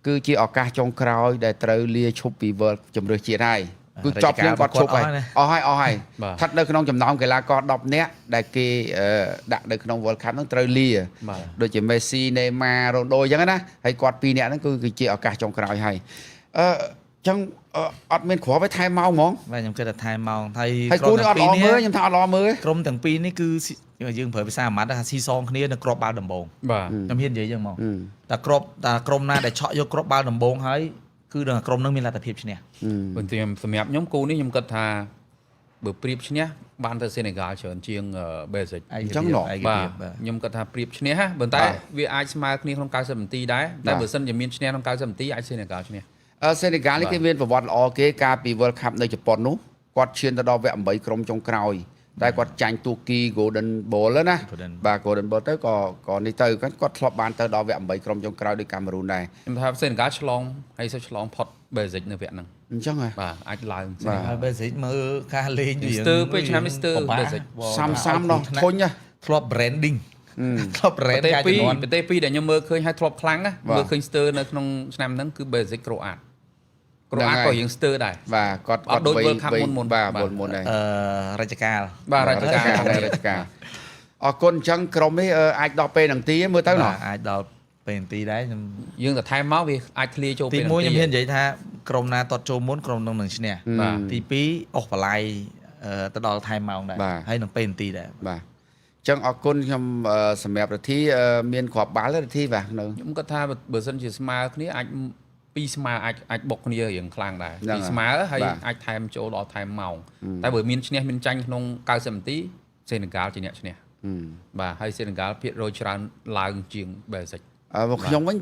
Speaker 1: គឺជាឱកាសចុងក្រោយដែលត្រូវលាឈប់ពី World ជម្រើសជាតិហើយគឺចប់ភ្លាមគាត់ឈប់ហើយអស់ហើយអស់ហើយស្ថិតនៅក្នុងចំណោមកីឡាករ10នាក់ដែលគេដាក់នៅក្នុង World Cup ហ្នឹងត្រូវលាដូចជា Messi Neymar Ronaldo អញ្ចឹងណាហើយគាត់ពីរនាក់ហ្នឹងគឺជាឱកាសចុងក្រោយហើយអឺចឹងអត់មានគ្រាប់ឲ្យថែមម៉ោងហ្មង
Speaker 3: បាទខ្ញុំគិតថាថែមម៉ោងហើយ
Speaker 1: ហើយគូនេះអត់ល្អមើលខ្ញុំថាអត់ល្អមើល
Speaker 3: ក្រុមទាំងពីរនេះគឺយើងប្រើភាសាអាម៉ាត់ថាស៊ីសងគ្នានៅគ្រាប់បាល់ដំបូង
Speaker 2: បាទ
Speaker 3: ខ្ញុំហ៊ាននិយាយចឹងហ្មងតែគ្រាប់តែក្រុមណាដែលឆក់យកគ្រាប់បាល់ដំបូងហើយគឺដល់ក្រុមនឹងមានលទ្ធភាពឈ្នះ
Speaker 2: ប៉ុន្តែសម្រាប់ខ្ញុំគូនេះខ្ញុំគិតថាបើប្រៀបឈ្នះបានទៅសេនេហ្គាល់ច្រើនជាងបែលហ្សិក
Speaker 1: អញ្ចឹងណ
Speaker 2: បាទខ្ញុំគិតថាប្រៀបឈ្នះប៉ុន្តែវាអាចស្មើគ្នាក្នុង90នាទីដែរតែបើសិនជាមានឈ្នះក្នុង90នាទីអាចសេនេហ្គាល់ឈ្នះ
Speaker 1: សេនេហ្គាល់នេះគេមានប្រវត្តិល្អគេកាលពី World Cup នៅជប៉ុននោះគាត់ឈានទៅដល់វគ្គ8ក្រុមចុងក្រោយតែគាត់ចាញ់ទូគី Golden Ball ណាបាទ Golden Ball ទៅក៏នេះទៅគាត់ធ្លាប់បានទៅដល់វគ្គ8ក្រុមចុងក្រោយដូចកាមេរូនដែរ
Speaker 2: ខ្ញុំថាសេនេហ្គាល់ឆ្លងហើយសូវឆ្លងផុតបែលហ្សិកនៅវគ្គហ្នឹង
Speaker 1: អញ្ចឹងហ៎
Speaker 2: បាទអាចឡើង
Speaker 3: បាទបែលហ្សិកមើលការលេង
Speaker 2: ស្ទើពេលឆ្នាំនេះស្ទើបែលហ្សិក
Speaker 1: សាំសាំនោះធុញណា
Speaker 3: ធ្លាប់ branding ធ្លាប់ brand
Speaker 2: ប្រទេសពីរប្រទេសពីរដែលខ្ញុំមើលឃើញឲ្យធ្លាប់ខ្លាំងណាមើលឃើញស្ទើនៅក្នុងឆ្នាំហ្នឹងគឺបែលហ្សិកក្រូអាតក្រូអាតក៏យើងស្ទើដែរ
Speaker 1: បាទគាត់
Speaker 2: គាត់ដូច World Cup មុនមុន
Speaker 1: បាទមុនមុនដែរ
Speaker 3: រជ្ជកាល
Speaker 2: បាទរជ្ជកាល
Speaker 1: រជ្ជកាលអរគុណអញ្ចឹងក្រុមនេះអាចដល់ពេលនឹងទីមើលទៅណោះ
Speaker 3: អាចដល់ពេលនាទីដែរខ្ញុំ
Speaker 2: យើងទៅថែមមកវាអាចធ្លាចូល
Speaker 3: ពេលទី1ខ្ញុំហ៊ាននិយាយថាក្រុមណាតត់ចូលមុនក្រុមនោះនឹងឈ្នះទី2អស់បល័យទៅដល់ថែមម៉ោងដែរហើយនឹងពេលនាទីដែរ
Speaker 1: បាទចឹងអរគុណខ្ញុំសម្រាប់រទ្ធីមានគ្រាប់បាល់រទ្ធីបាទនៅ
Speaker 2: ខ្ញុំគាត់ថាបើសិនជាស្មើគ្នាអាចពីរស្មើអាចបុកគ្នារៀងខ្លាំងដែរពីរស្មើហើយអាចថែមចូលដល់ថែមម៉ោងតែបើមានឈ្នះមានចាញ់ក្នុង90នាទីសេនេហ្គាល់ជាអ្នកឈ្នះបាទហើយសេនេហ្គាល់ភាគរយច្រើនឡើងជាងបែលហ្សិក
Speaker 1: ខ្ញុំវិញ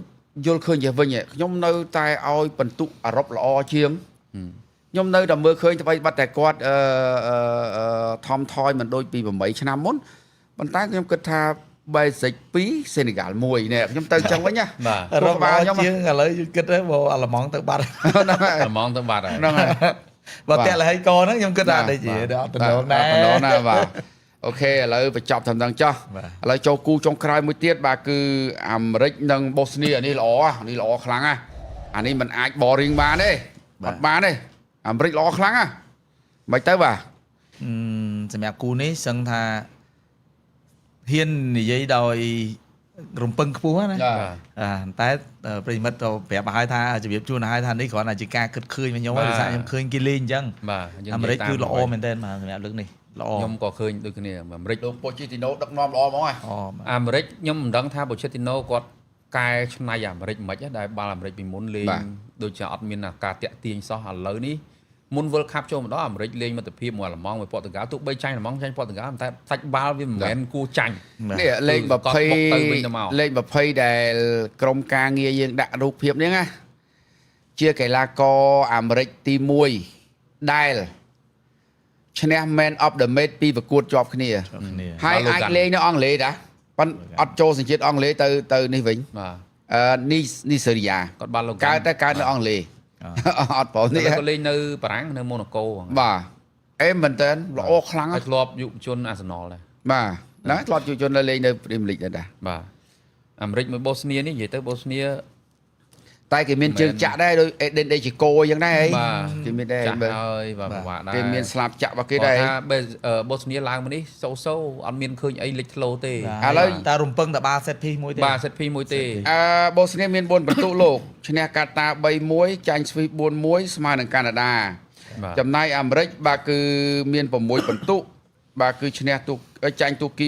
Speaker 1: យល់ឃើញជាវិញខ្ញុំនៅតែឲ្យបន្ទុកអឺរ៉ុបល្អជាងខ្ញុំនៅតែមើលឃើញត្បិតបាត់តែគាត់ថមថយមិនដូចពី8ឆ្នាំមុនប៉ុន្តែខ្ញុំគិតថាបែលហ្សិក2សេនេហ្គាល់1នេះខ្ញុំទៅចឹងវិញណា
Speaker 2: បាទ
Speaker 3: រកបាទខ្ញុំជាងឥឡូវគិតទៅបើអាល្លឺម៉ង់ទៅបាត់
Speaker 1: ហ្នឹងហើយ
Speaker 2: អាល្លឺម៉ង់ទៅបាត់ហើយ
Speaker 1: ហ្នឹងហើយ
Speaker 3: បើតាក់លហីកហ្នឹងខ្ញុំគិតថាដូចជាអត់តំណងដែរ
Speaker 1: តំណងណាបាទអូខេឥឡូវបញ្ចប់ត្រឹមហ្នឹងចុះឥឡូវចូលគូចុងក្រោយមួយទៀតបាទគឺអាមេរិកនិងបូស្នីអានេះល្អនេះល្អខ្លាំងណាអានេះมันអាច boring បានទេអត់បានទេអាមេរិកល្អខ្លាំងណាមិនទៅបាទ
Speaker 3: សម្រាប់គូនេះសឹងថាហ៊ាននិយាយដោយរំពឹងខ្ពស់ណាតែប្រិយមិត្តក៏ប្រាប់ឲ្យថាជំរាបជូនឲ្យថានេះគ្រាន់តែជាការគិតឃើញរបស់ខ្ញុំដោយសារខ្ញុំឃើញគេលេងអញ្ចឹង
Speaker 2: បាទ
Speaker 3: អាមេរិកគឺល្អមែនទែនបាទសម្រាប់លើកនេះល្អ
Speaker 2: ខ្ញុំក៏ឃើញដូចគ្នាអាមេរិក
Speaker 1: លោកប៉ូជីទីណូដឹកនាំល្អហ្មងហ៎
Speaker 2: អាមេរិកខ្ញុំមិនដឹងថាប៉ូជីទីណូគាត់កែច្នៃអាមេរិកមិនខ្មិចដែលបាល់អាមេរិកពីមុនលេងដូចជាអត់មានការតាក់ទាញសោះឥឡូវនេះមុន World Cup ចូលមកដល់អាមេរិកលេងមិត្តភាពមួយអាល្លឺម៉ង់មួយប៉ូទុយហ្គាល់ទោះបីចាញ់អាល្លឺម៉ង់ចាញ់ប៉ូទុយហ្គាល់តែសាច់បាល់វាមិនមែនគួរចាញ់
Speaker 1: នេះលេខ20លេខ20ដែលក្រុមការងារយើងដាក់រូបភាពនេះណាជាកីឡាករអាមេរិកទី1ដែលឈ្នះ Man of the Match ពីប្រកួតជាប់គ្នាហើយអាចលេងនៅអង់គ្លេសដែរប៉ុន្តែអត់ចូលសញ្ជាតិអង់គ្លេសទៅនេះវិញ
Speaker 2: បាទ
Speaker 1: នីសេរីយ៉ា
Speaker 2: គាត់បានលោក
Speaker 1: កើតតែកើតនៅអង់គ្លេសអត់ប្រនេះ
Speaker 2: គាត់លេងនៅបារាំងនៅម៉ូណាកូ
Speaker 1: បាទអេមែនតើល្អខ្លាំង
Speaker 2: ហើយធ្លាប់យុវជនអាសនលដែរ
Speaker 1: បាទណាធ្លាប់យុវជននៅលេងនៅព្រីមលីកដែរ
Speaker 2: បាទអាមេរិកមួយបូស្នីនេះនិយាយទៅបូស្នី
Speaker 1: តែគេមានជើងចាក់ដែរដូចអេដេនដេជីកូអញ្ចឹងដែរគេមានដែរ
Speaker 2: ចាក់ហើយបាទពិបាកដែរ
Speaker 1: គេមានស្លាបចាក់របស់គេដែរ
Speaker 2: ថាបូស្នីឡើងមកនេះសូសូអត់មានឃើញអីលេចធ្លោទេ
Speaker 3: ឥឡូវតែរំពឹងតែបាល់ set piece មួយទេ
Speaker 2: បាទ set piece មួយទេ
Speaker 1: បូស្នីមាន4ពិន្ទុលោកឈ្នះកាតា3-1ចាញ់ស្វីស4-1ស្មើនឹងកាណាដាចំណែកអាមេរិកបាទគឺមាន6ពិន្ទុបាទគឺឈ្នះទូចាញ់ទូគី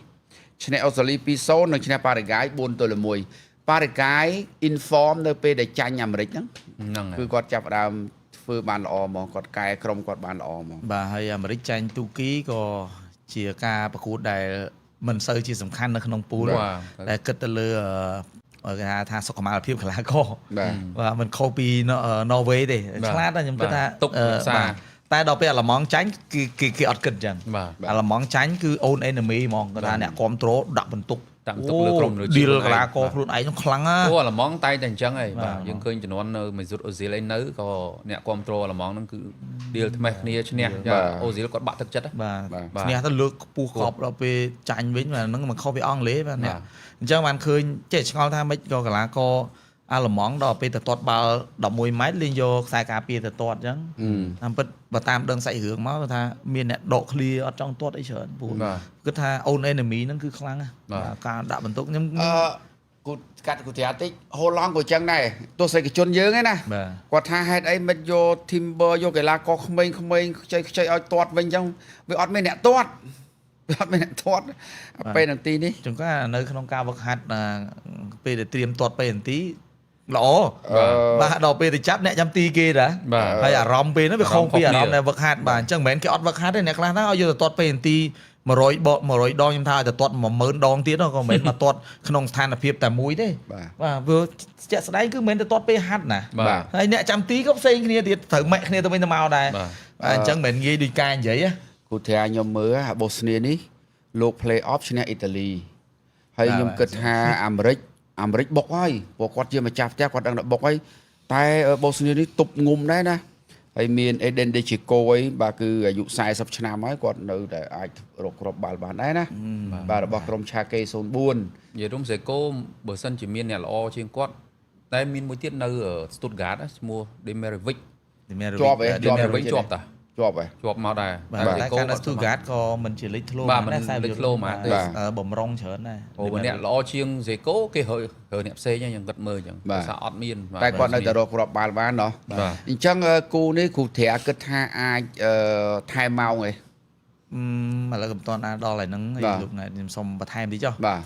Speaker 1: 3-2ឈ្នះអូស្ត្រាលី2-0និងឈ្នះប៉ារ៉ាហ្គាយ4-1ប៉ារ៉ាហ្គាយ inform នៅពេលដែលចាញ់អាមេរិកហ្នឹងគឺគាត់ចាប់ផ្ដើមធ្វើបានល្អហ្មងគាត់កែក្រុមគាត់បានល្អហ្មង
Speaker 3: បាទហើយអាមេរិកចាញ់ទូគីក៏ជាការប្រកួតដែលមិនសូវជាសំខាន់នៅក្នុងពូលដែលគិតទៅលើគេថាសុខុមាលភាពកីឡាករបាទមិនខុសពីន័រវេទេឆ្លាតណាស់ខ្ញុំគិតថា
Speaker 2: ទុកសារ
Speaker 3: តែដល់ពេលអាល្លឺម៉ង់ចាញ់គឺគេអត់គិតអញ្ចឹងអាល្លឺម៉ង់ចាញ់គឺ own enemy ហ្មងគាត់ថាអ្នកគ្រប់គ្រងដាក់បន្ទុក
Speaker 2: ដាក់បន្ទុកលើក្រុម
Speaker 3: ឌីលកីឡាករខ្លួនឯងនោះខ្លាំងណាស់
Speaker 2: អូអាល្លឺម៉ង់តែតែអញ្ចឹងឯងបាទយើងឃើញជំនាន់នៅមេស៊ុតអូស៊ីលឯនៅក៏អ្នកគ្រប់គ្រងអាល្លឺម៉ង់ហ្នឹងគឺ ឌីលថ្មេះគ្នាឈ្នះអូស៊ីលគាត់បាក់ទឹកចិត្ត
Speaker 3: បាទឈ្នះទៅលើកខ្ពស់កប់ដល់ពេលចាញ់វិញបាទហ្នឹងមិនខុសពីអង់គ្លេសបាទអ្នកអញ្ចឹងបានឃើញចេះឆ្ងល់ថាម៉េចក៏កីឡាករអាល្លឺម៉ង់ដល់ពេលទៅទាត់បាល់11ម៉ែត្រលេងយកខ្សែការពារទៅទាត់អញ្ចឹងតាមពិតបើតាមដឹងសាច់រឿងមកថាមានអ្នកដកឃ្លាអត់ចង់ទាត់អីច្រើនព្រោះគិតថា own enemy ហ្នឹងគឺខ្លាំងណាស់ការដាក់បន្ទុកខ្ញុំ
Speaker 1: គូកាត់គូត្រាតិចហូឡង់ក៏ចឹងដែរទស្សនិកជនយើងឯណាគាត់ថាហេតុអីមិនយក Timber យកកីឡាករក្មេងៗខ្ចីខ្ចីឲ្យទាត់វិញចឹងវាអត់មានអ្នកទាត់វាអត់មានអ្នកទាត់ពេលនាទីនេះ
Speaker 3: ជួនកាលនៅក្នុងការវឹកហាត់ពេលដែលត្រៀមទាត់ពេលនាទីល្អបាទដល់ពេលទៅចាប់អ្នកចាំទីគេតាហើយអារម្មណ៍ពេលហ្នឹងវាខុសពីអារម្មណ៍ដែលវឹកហាត់បាទអញ្ចឹងមិនមែនគេអត់វឹកហាត់ទេអ្នកខ្លះហ្នឹងឲ្យយកទៅទាត់ពេលនាទី100ប100ដងខ្ញុំថាឲ្យទៅទាត់10000ដងទៀតក៏មិនមែនមកទាត់ក្នុងស្ថានភាពតែមួយទេបាទវាជាក់ស្ដែងគឺមិនមែនទៅទាត់ពេលហាត់ណាហើយអ្នកចាំទីក៏ផ្សេងគ្នាទៀតត្រូវម៉ាក់គ្នាទៅវិញទៅមកដែរបាទអញ្ចឹងមិនមែនងាយដូចការនិយាយ
Speaker 1: គូត្រាខ្ញុំមើលបូស្នីនេះលោក play off ឈ្នះអ៊ីតាលីហើយខ្ញុំគិតថាអាមេរិកអាមេរិកបុកហើយព្រោះគាត់ជាម្ចាស់ផ្ទះគាត់ដឹងថាបុកហើយតែបូស្នីនេះទប់ងុំដែរណាហើយមានអេដេនដេជីកូអីបាទគឺអាយុ40ឆ្នាំហើយគាត់នៅតែអាចរកគ្រាប់បាល់បានដែរណាបាទរបស់ក្រុមឆាកេ04
Speaker 2: និយាយរួមសេកូបើសិនជាមានអ្នកល្អជាងគាត់តែមានមួយទៀតនៅ Stuttgart ឈ្មោះ Demirovic
Speaker 1: ជាប់ឯង
Speaker 2: Demirovic ជាប់តា
Speaker 1: ជាប់ឯង
Speaker 2: ជាប់មកដែរ
Speaker 3: តែកាលនៅ Stuttgart ក៏មិនជាលេចធ្លោ
Speaker 2: ដែរខ្សែលេចធ្លោមកទេ
Speaker 3: បំរុងច្រើនដែរ
Speaker 2: អូបើអ្នកល្អជាងសេកូគេរើអ្នកផ្សេងហ្នឹងខ្ញុំគិតមើលអញ្ចឹងថាអត់មាន
Speaker 1: តែគាត់នៅតែរកគ្រាប់បាល់បានណោះអញ្ចឹងគូនេះគ្រូត្រាគិតថាអាចថែមម៉ោងឯង
Speaker 3: ឥឡូវក៏មិនទាន់អាចដល់ហើយហ្នឹងលោកណែខ្ញុំសុំបន្ថែមតិចចុះ
Speaker 1: បាទ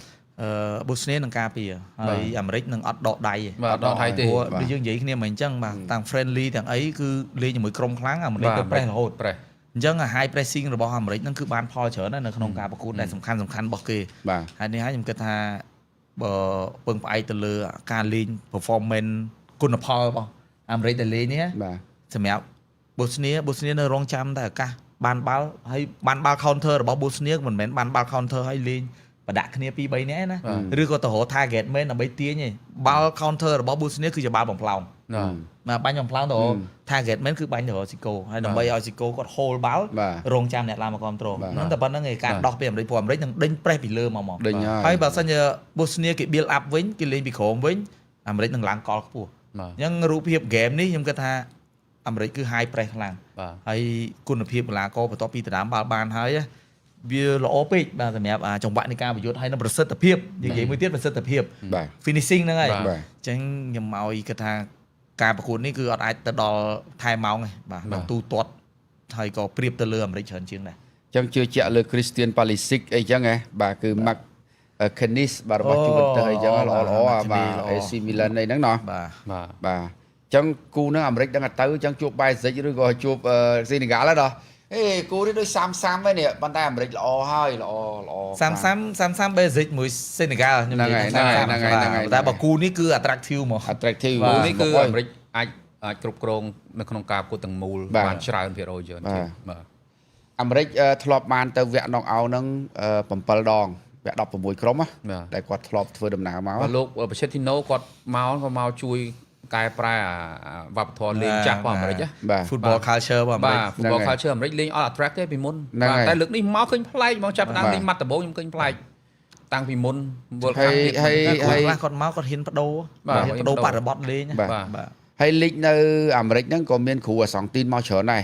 Speaker 3: បូស្នីនឹងការពារហើយអាមេរិកនឹងអត់ដកដៃ
Speaker 2: បាទដកដៃទេ
Speaker 3: ព្រោះដូចយើងនិយាយគ្នាមកអញ្ចឹងបាទទាំង friendly ទាំងអីគឺលេងជាមួយក្រុមខ្លាំងអាមេរិកទៅ press រហូត
Speaker 2: press
Speaker 3: អញ្ចឹង high pressing របស់អាមេរិកហ្នឹងគឺបានផលច្រើនណាស់នៅក្នុងការប្រកួតដែលសំខាន់សំខាន់របស់គេ
Speaker 1: បាទ
Speaker 3: ហើយនេះហើយខ្ញុំគិតថាបើពឹងផ្អែកទៅលើការលេង performance គុណផលរបស់អាមេរិកដែលលេងនេះ
Speaker 1: បាទ
Speaker 3: សម្រាប់បូស្នីបូស្នីនៅរងចាំតែឱកាសបានបាល់ហើយបានបាល់ counter របស់បូស្នីមិនមែនបានបាល់ counter ហើយលេងប្រដាក់គ្នា2 3នាក់ណាឬក៏ទៅរក target man ដើម្បីទាញទេបាល់ counter របស់បូស្នីគឺជាបាល់បំផ្លោង
Speaker 2: ណា
Speaker 3: បាទបាញ់បំផ្លោងទៅរក target man គឺបាញ់ទៅរកស៊ីកូហើយដើម្បីឲ្យស៊ីកូគាត់ hold បាល់រងចាំអ្នកឡើងមកគ្រប់គ្រងហ្នឹងតែប៉ុណ្្នឹងឯងការដោះពីអាមេរិកព្រោះអាមេរិកនឹងដេញ press ពីលើមកមក
Speaker 1: ដេញហើយ
Speaker 3: ហើយបើសិនជាបូស្នីគេ build up វិញគេលេងពីក្រោមវិញអាមេរិកនឹងឡើងកលខ្ពស់
Speaker 2: បាទ
Speaker 3: អញ្ចឹងរូបភាព game នេះខ្ញុំគិតថាអាមេរិកគឺ high press ខ្លាំង
Speaker 2: បាទ
Speaker 3: ហើយគុណភាពកីឡាករបន្ទាប់ពីដណ្ដើមបាល់បានហើយវាល្អពេកបាទសម្រាប់ចង្វាក់នៃការប្រយុទ្ធហើយនិងប្រសិទ្ធភាពនិយាយមួយទៀតប្រសិទ្ធភាព
Speaker 1: បាទ
Speaker 3: finishing ហ្នឹងហើយ
Speaker 1: បាទ
Speaker 3: អញ្ចឹងខ្ញុំឲ្យគិតថាការប្រកួតនេះគឺអត់អាចទៅដល់ថែមម៉ោងទេបាទដល់ទូទាត់ហើយក៏ប្រៀបទៅលើអាមេរិកច្រើនជាងដែរ
Speaker 1: អញ្ចឹងជឿជាក់លើ Christian Pulisic អីចឹងហ៎បាទគឺ Mark Kenis បាទរបស់ Juventus អីចឹងល្អល្អបាទ AC Milan អីហ្នឹងណោះ
Speaker 3: បាទ
Speaker 2: បាទ
Speaker 1: បាទអញ្ចឹងគូហ្នឹងអាមេរិកដឹងតែទៅអញ្ចឹងជួបបែស៊ីកឬក៏ជួបសេនេហ្គាល់ហ៎ដល់អេគូនេះដូច30 30ហើយនេះប៉ុន្តែអាមេរិកល្អហើយល្អល្អ
Speaker 3: 30 30 30 Basic មួយសេនេហ្គាល់ខ្ញុំនិយាយ
Speaker 1: ហ្នឹងហើយហ្នឹងហើយហ្នឹងហើយ
Speaker 3: តែបើគូនេះគឺ attractive ហ្មង
Speaker 1: attractive
Speaker 2: គូនេះគឺអាមេរិកអាចអាចគ្រប់គ្រងនៅក្នុងការប្រកួតទាំងមូលបានច្រើនភាគរយច្រើនជាងបាទ
Speaker 1: អាមេរិកធ្លាប់បានទៅវគ្គ knock out ហ្នឹង7ដងវគ្គ16ក្រុមណាដែលគាត់ធ្លាប់ធ្វើដំណើរមក
Speaker 2: បាទលោកបច្ចិតធីណូគាត់មកក៏មកជួយកែប្រែអាវប្បធម៌លេងចាស់របស់អាមេរិកណា
Speaker 1: បាទ
Speaker 3: football culture របស់អាមេរិក
Speaker 2: បាទ football culture អាមេរិកលេងអត់ attract ទេពីមុន
Speaker 1: ហ្នឹងហើយ
Speaker 2: បាទតែលើកនេះមកឃើញប្លែកមកចាប់ផ្ដើម
Speaker 1: បាទ
Speaker 2: លេងម៉ាត់ដំបូងខ្ញុំឃើញប្លែកតាំងពីមុន World
Speaker 1: ហើយ
Speaker 2: Cup ទៀត
Speaker 1: ហើយ
Speaker 3: តែគាត់ខ្លះគាត់មកគាត់ហ៊ានបដូរ
Speaker 2: បាទ
Speaker 3: ហ៊ានបដូរបរិបទលេងណា
Speaker 1: បាទ
Speaker 2: បាទ
Speaker 3: បាទ
Speaker 1: ហើយលីកនៅអាមេរិកហ្នឹងក៏មានគ្រូអាសង់ទីនមកច្រើនដែរ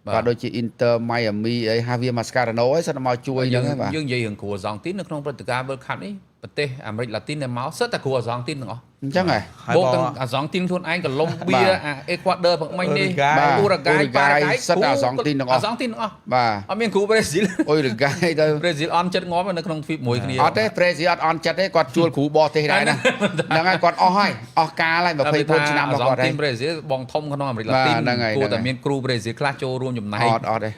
Speaker 2: បាទ
Speaker 1: បាទដូចជា Inter Miami អី Javier Mascherano អីសិតតែមកជួយ
Speaker 2: យើង
Speaker 1: ហ្នឹងហើយបាទ
Speaker 2: យើងនិយាយរឿងគ្រូអាសង់ទីននៅក្នុងព្រឹត្តិការណ៍ World Cup នេះប្រទេសអាមេរិកឡាទីនដែលមកសិតតែគ្រូអាសង់ទីនទាំងអស់
Speaker 1: អញ្ចឹងហ៎
Speaker 3: ហើយ
Speaker 2: បូកទាំង
Speaker 3: បើ
Speaker 2: អាសង់ទីនខ្លួនឯងកូឡុំបៀ
Speaker 1: បាទ
Speaker 2: អាអេក្វាឌ័រផងមិញនេះ
Speaker 3: បាទ
Speaker 2: អ៊ូរ៉ាហ្គាយប៉ារ៉ាហ្គាយ
Speaker 1: សិតតែអាសង់ទីនទាំងអស់
Speaker 2: អាសង់ទីនទាំងអស់
Speaker 1: បាទ
Speaker 2: អត់មានគ្រូប្រេស៊ីល
Speaker 1: អ៊ុយរ៉ាហ្គាយទៅ
Speaker 2: ប្រេស៊ីលអន់ចិត្តងាប់នៅក្នុងទ្វីបមួយគ្នា
Speaker 1: អត់ទេប្រេស៊ីអត់អន់ចិត្តទេគាត់ជួលគ្រូបរទេសដែរណាហ្នឹងហើយគាត់អស់ហើយអស់កាលហើយ24ឆ្នាំរបស់គាត់ហើយ
Speaker 2: ទីមប្រេស៊ីលបងធំក្នុងអាមេរិកឡាទីន
Speaker 1: បាទហ្នឹងហើយ
Speaker 2: គួរ
Speaker 1: ហ្នឹងហើយ
Speaker 2: តែមានគ្រូប្រេស៊ីលខ្លះចូលរួមចំណែក
Speaker 1: អត់អត់ទេ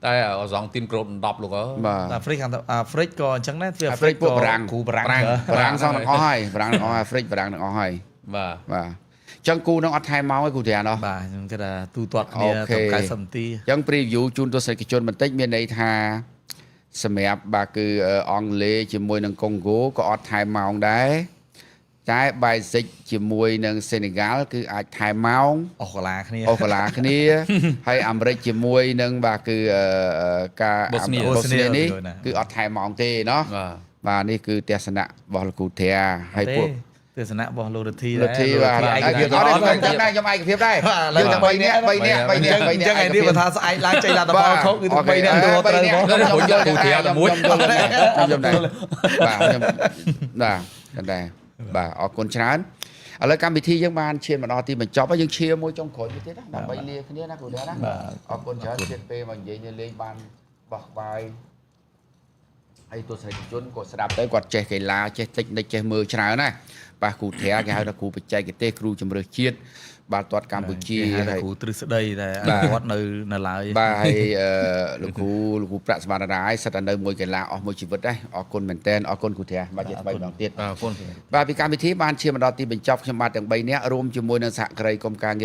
Speaker 2: តែអាសង់ទីនគ្របដណ្ដប់លោកអើយ
Speaker 1: បាទ
Speaker 3: អាហ្វ្រិកខាងទៅអាហ្វ្រិកក៏អញ្ចឹងដែរទ្វីប
Speaker 1: អាហ្វ្រិកពួកបារាំង
Speaker 3: គ្រូបារាំង
Speaker 2: បារាំង
Speaker 3: ច្រើន
Speaker 1: បារាំងសងទាំងអស់ហើយបារាំងទាំងអស់អាហ្វ្រិកបារាំងទាំងអស់ហើយ
Speaker 2: បាទ
Speaker 1: បាទអញ្ចឹងគូនឹងអត់ថែមម៉ោងទេគ្រូត្រាណោះ
Speaker 3: បាទខ្ញុំគិតថាទូទាត់គ្នា
Speaker 1: អូខេ
Speaker 3: ត្រឹម90នាទី
Speaker 1: អញ្ចឹង preview ជូនទស្សនិកជនបន្តិចមានន័យថាសម្រាប់បាទគឺអង់គ្លេសជាមួយនឹងកុងហ្គោក៏អត់ថែមម៉ោងដែរ តែបែសិកជាមួយនឹងសេនេហ្គាល់គឺអាចថែមម៉ោង
Speaker 3: អស់កាឡាគ្នា
Speaker 1: អូកាឡាគ្នា ហើយអាមេរិកជាមួយនឹងបាទគឺអឺការ
Speaker 2: បូស្នី
Speaker 1: បូស្នីនេះ
Speaker 3: បូស្នី
Speaker 1: គឺអត់ថែមម៉ោងទេណោះ
Speaker 2: បាទ
Speaker 1: បាទនេះគឺទស្សនៈរបស់លោកគ្រូធាហើយ
Speaker 3: ទេ
Speaker 1: ពួក
Speaker 3: ទស្សនៈរបស់លោករទ្ធី
Speaker 1: លោកធីបាទ
Speaker 3: ឯក
Speaker 1: អ
Speaker 3: ភាព
Speaker 1: ត់ទេខ្ញុំដែរខ្ញុំឯកភាពដែរយើងតែ3នាក់3នាក់3នាក់
Speaker 3: អ
Speaker 1: 3
Speaker 3: ញ្ចឹង
Speaker 1: នាក់
Speaker 3: ឯនេះបើថាស្អែកឡើងចេញលទ្ធផលខុសគឺតែ3នាក់ទៅត្រូវហ្មង
Speaker 1: ខ្ញុំយល់ខ្ញុំយល់ខ្ញុំយល់ដែរបាទខ្ញុំបាទដែរបាទអរគុណច្រើនឥឡូវកម្មវិធីយើងបានឈានមកដល់ទីបញ្ចប់ហើយយើងឈាមួយចុងក្រោយមួយទៀតណាដើម្បីលាគ្នាណាគ្រូណាអរគុណច្រើនទៀតពេលមកនិយាយនេះលេងបានបោះក្បាយហើយទស្សនិកជនក៏ស្ដាប់ទៅគាត់ចេះកីឡាចេះតិចនិចចេះមើលច្រើនណាបាទគ្រូធែគេហៅថាគ្រូបច្ចេកទេសគ្រូជំរឿសជាតិបាល់ទាត់កម្ពុជា
Speaker 3: គេហៅថា
Speaker 1: ហើយ
Speaker 3: គ្រូទ្រឹស្ដីតែ
Speaker 1: បាទ
Speaker 3: គាត់នៅនៅឡើយ
Speaker 1: បាទហើយអឺលោកគ្រូលោកគ្រូប្រាក់សវណ្ណរាយសិតតែនៅមួយកីឡាអស់មួយជីវិតដែរអរគុណមែនតើអរគុណគ្រូធាបាទជាថ្មីម្ដងទៀត
Speaker 2: បាទអរគុណ
Speaker 1: បាទពីកម្មវិធីបានឈានមកដល់ទីបញ្ចប់ខ្ញុំបាទទាំង3នាក់រួមជាមួយនឹងសហគ្រីគុំការងារ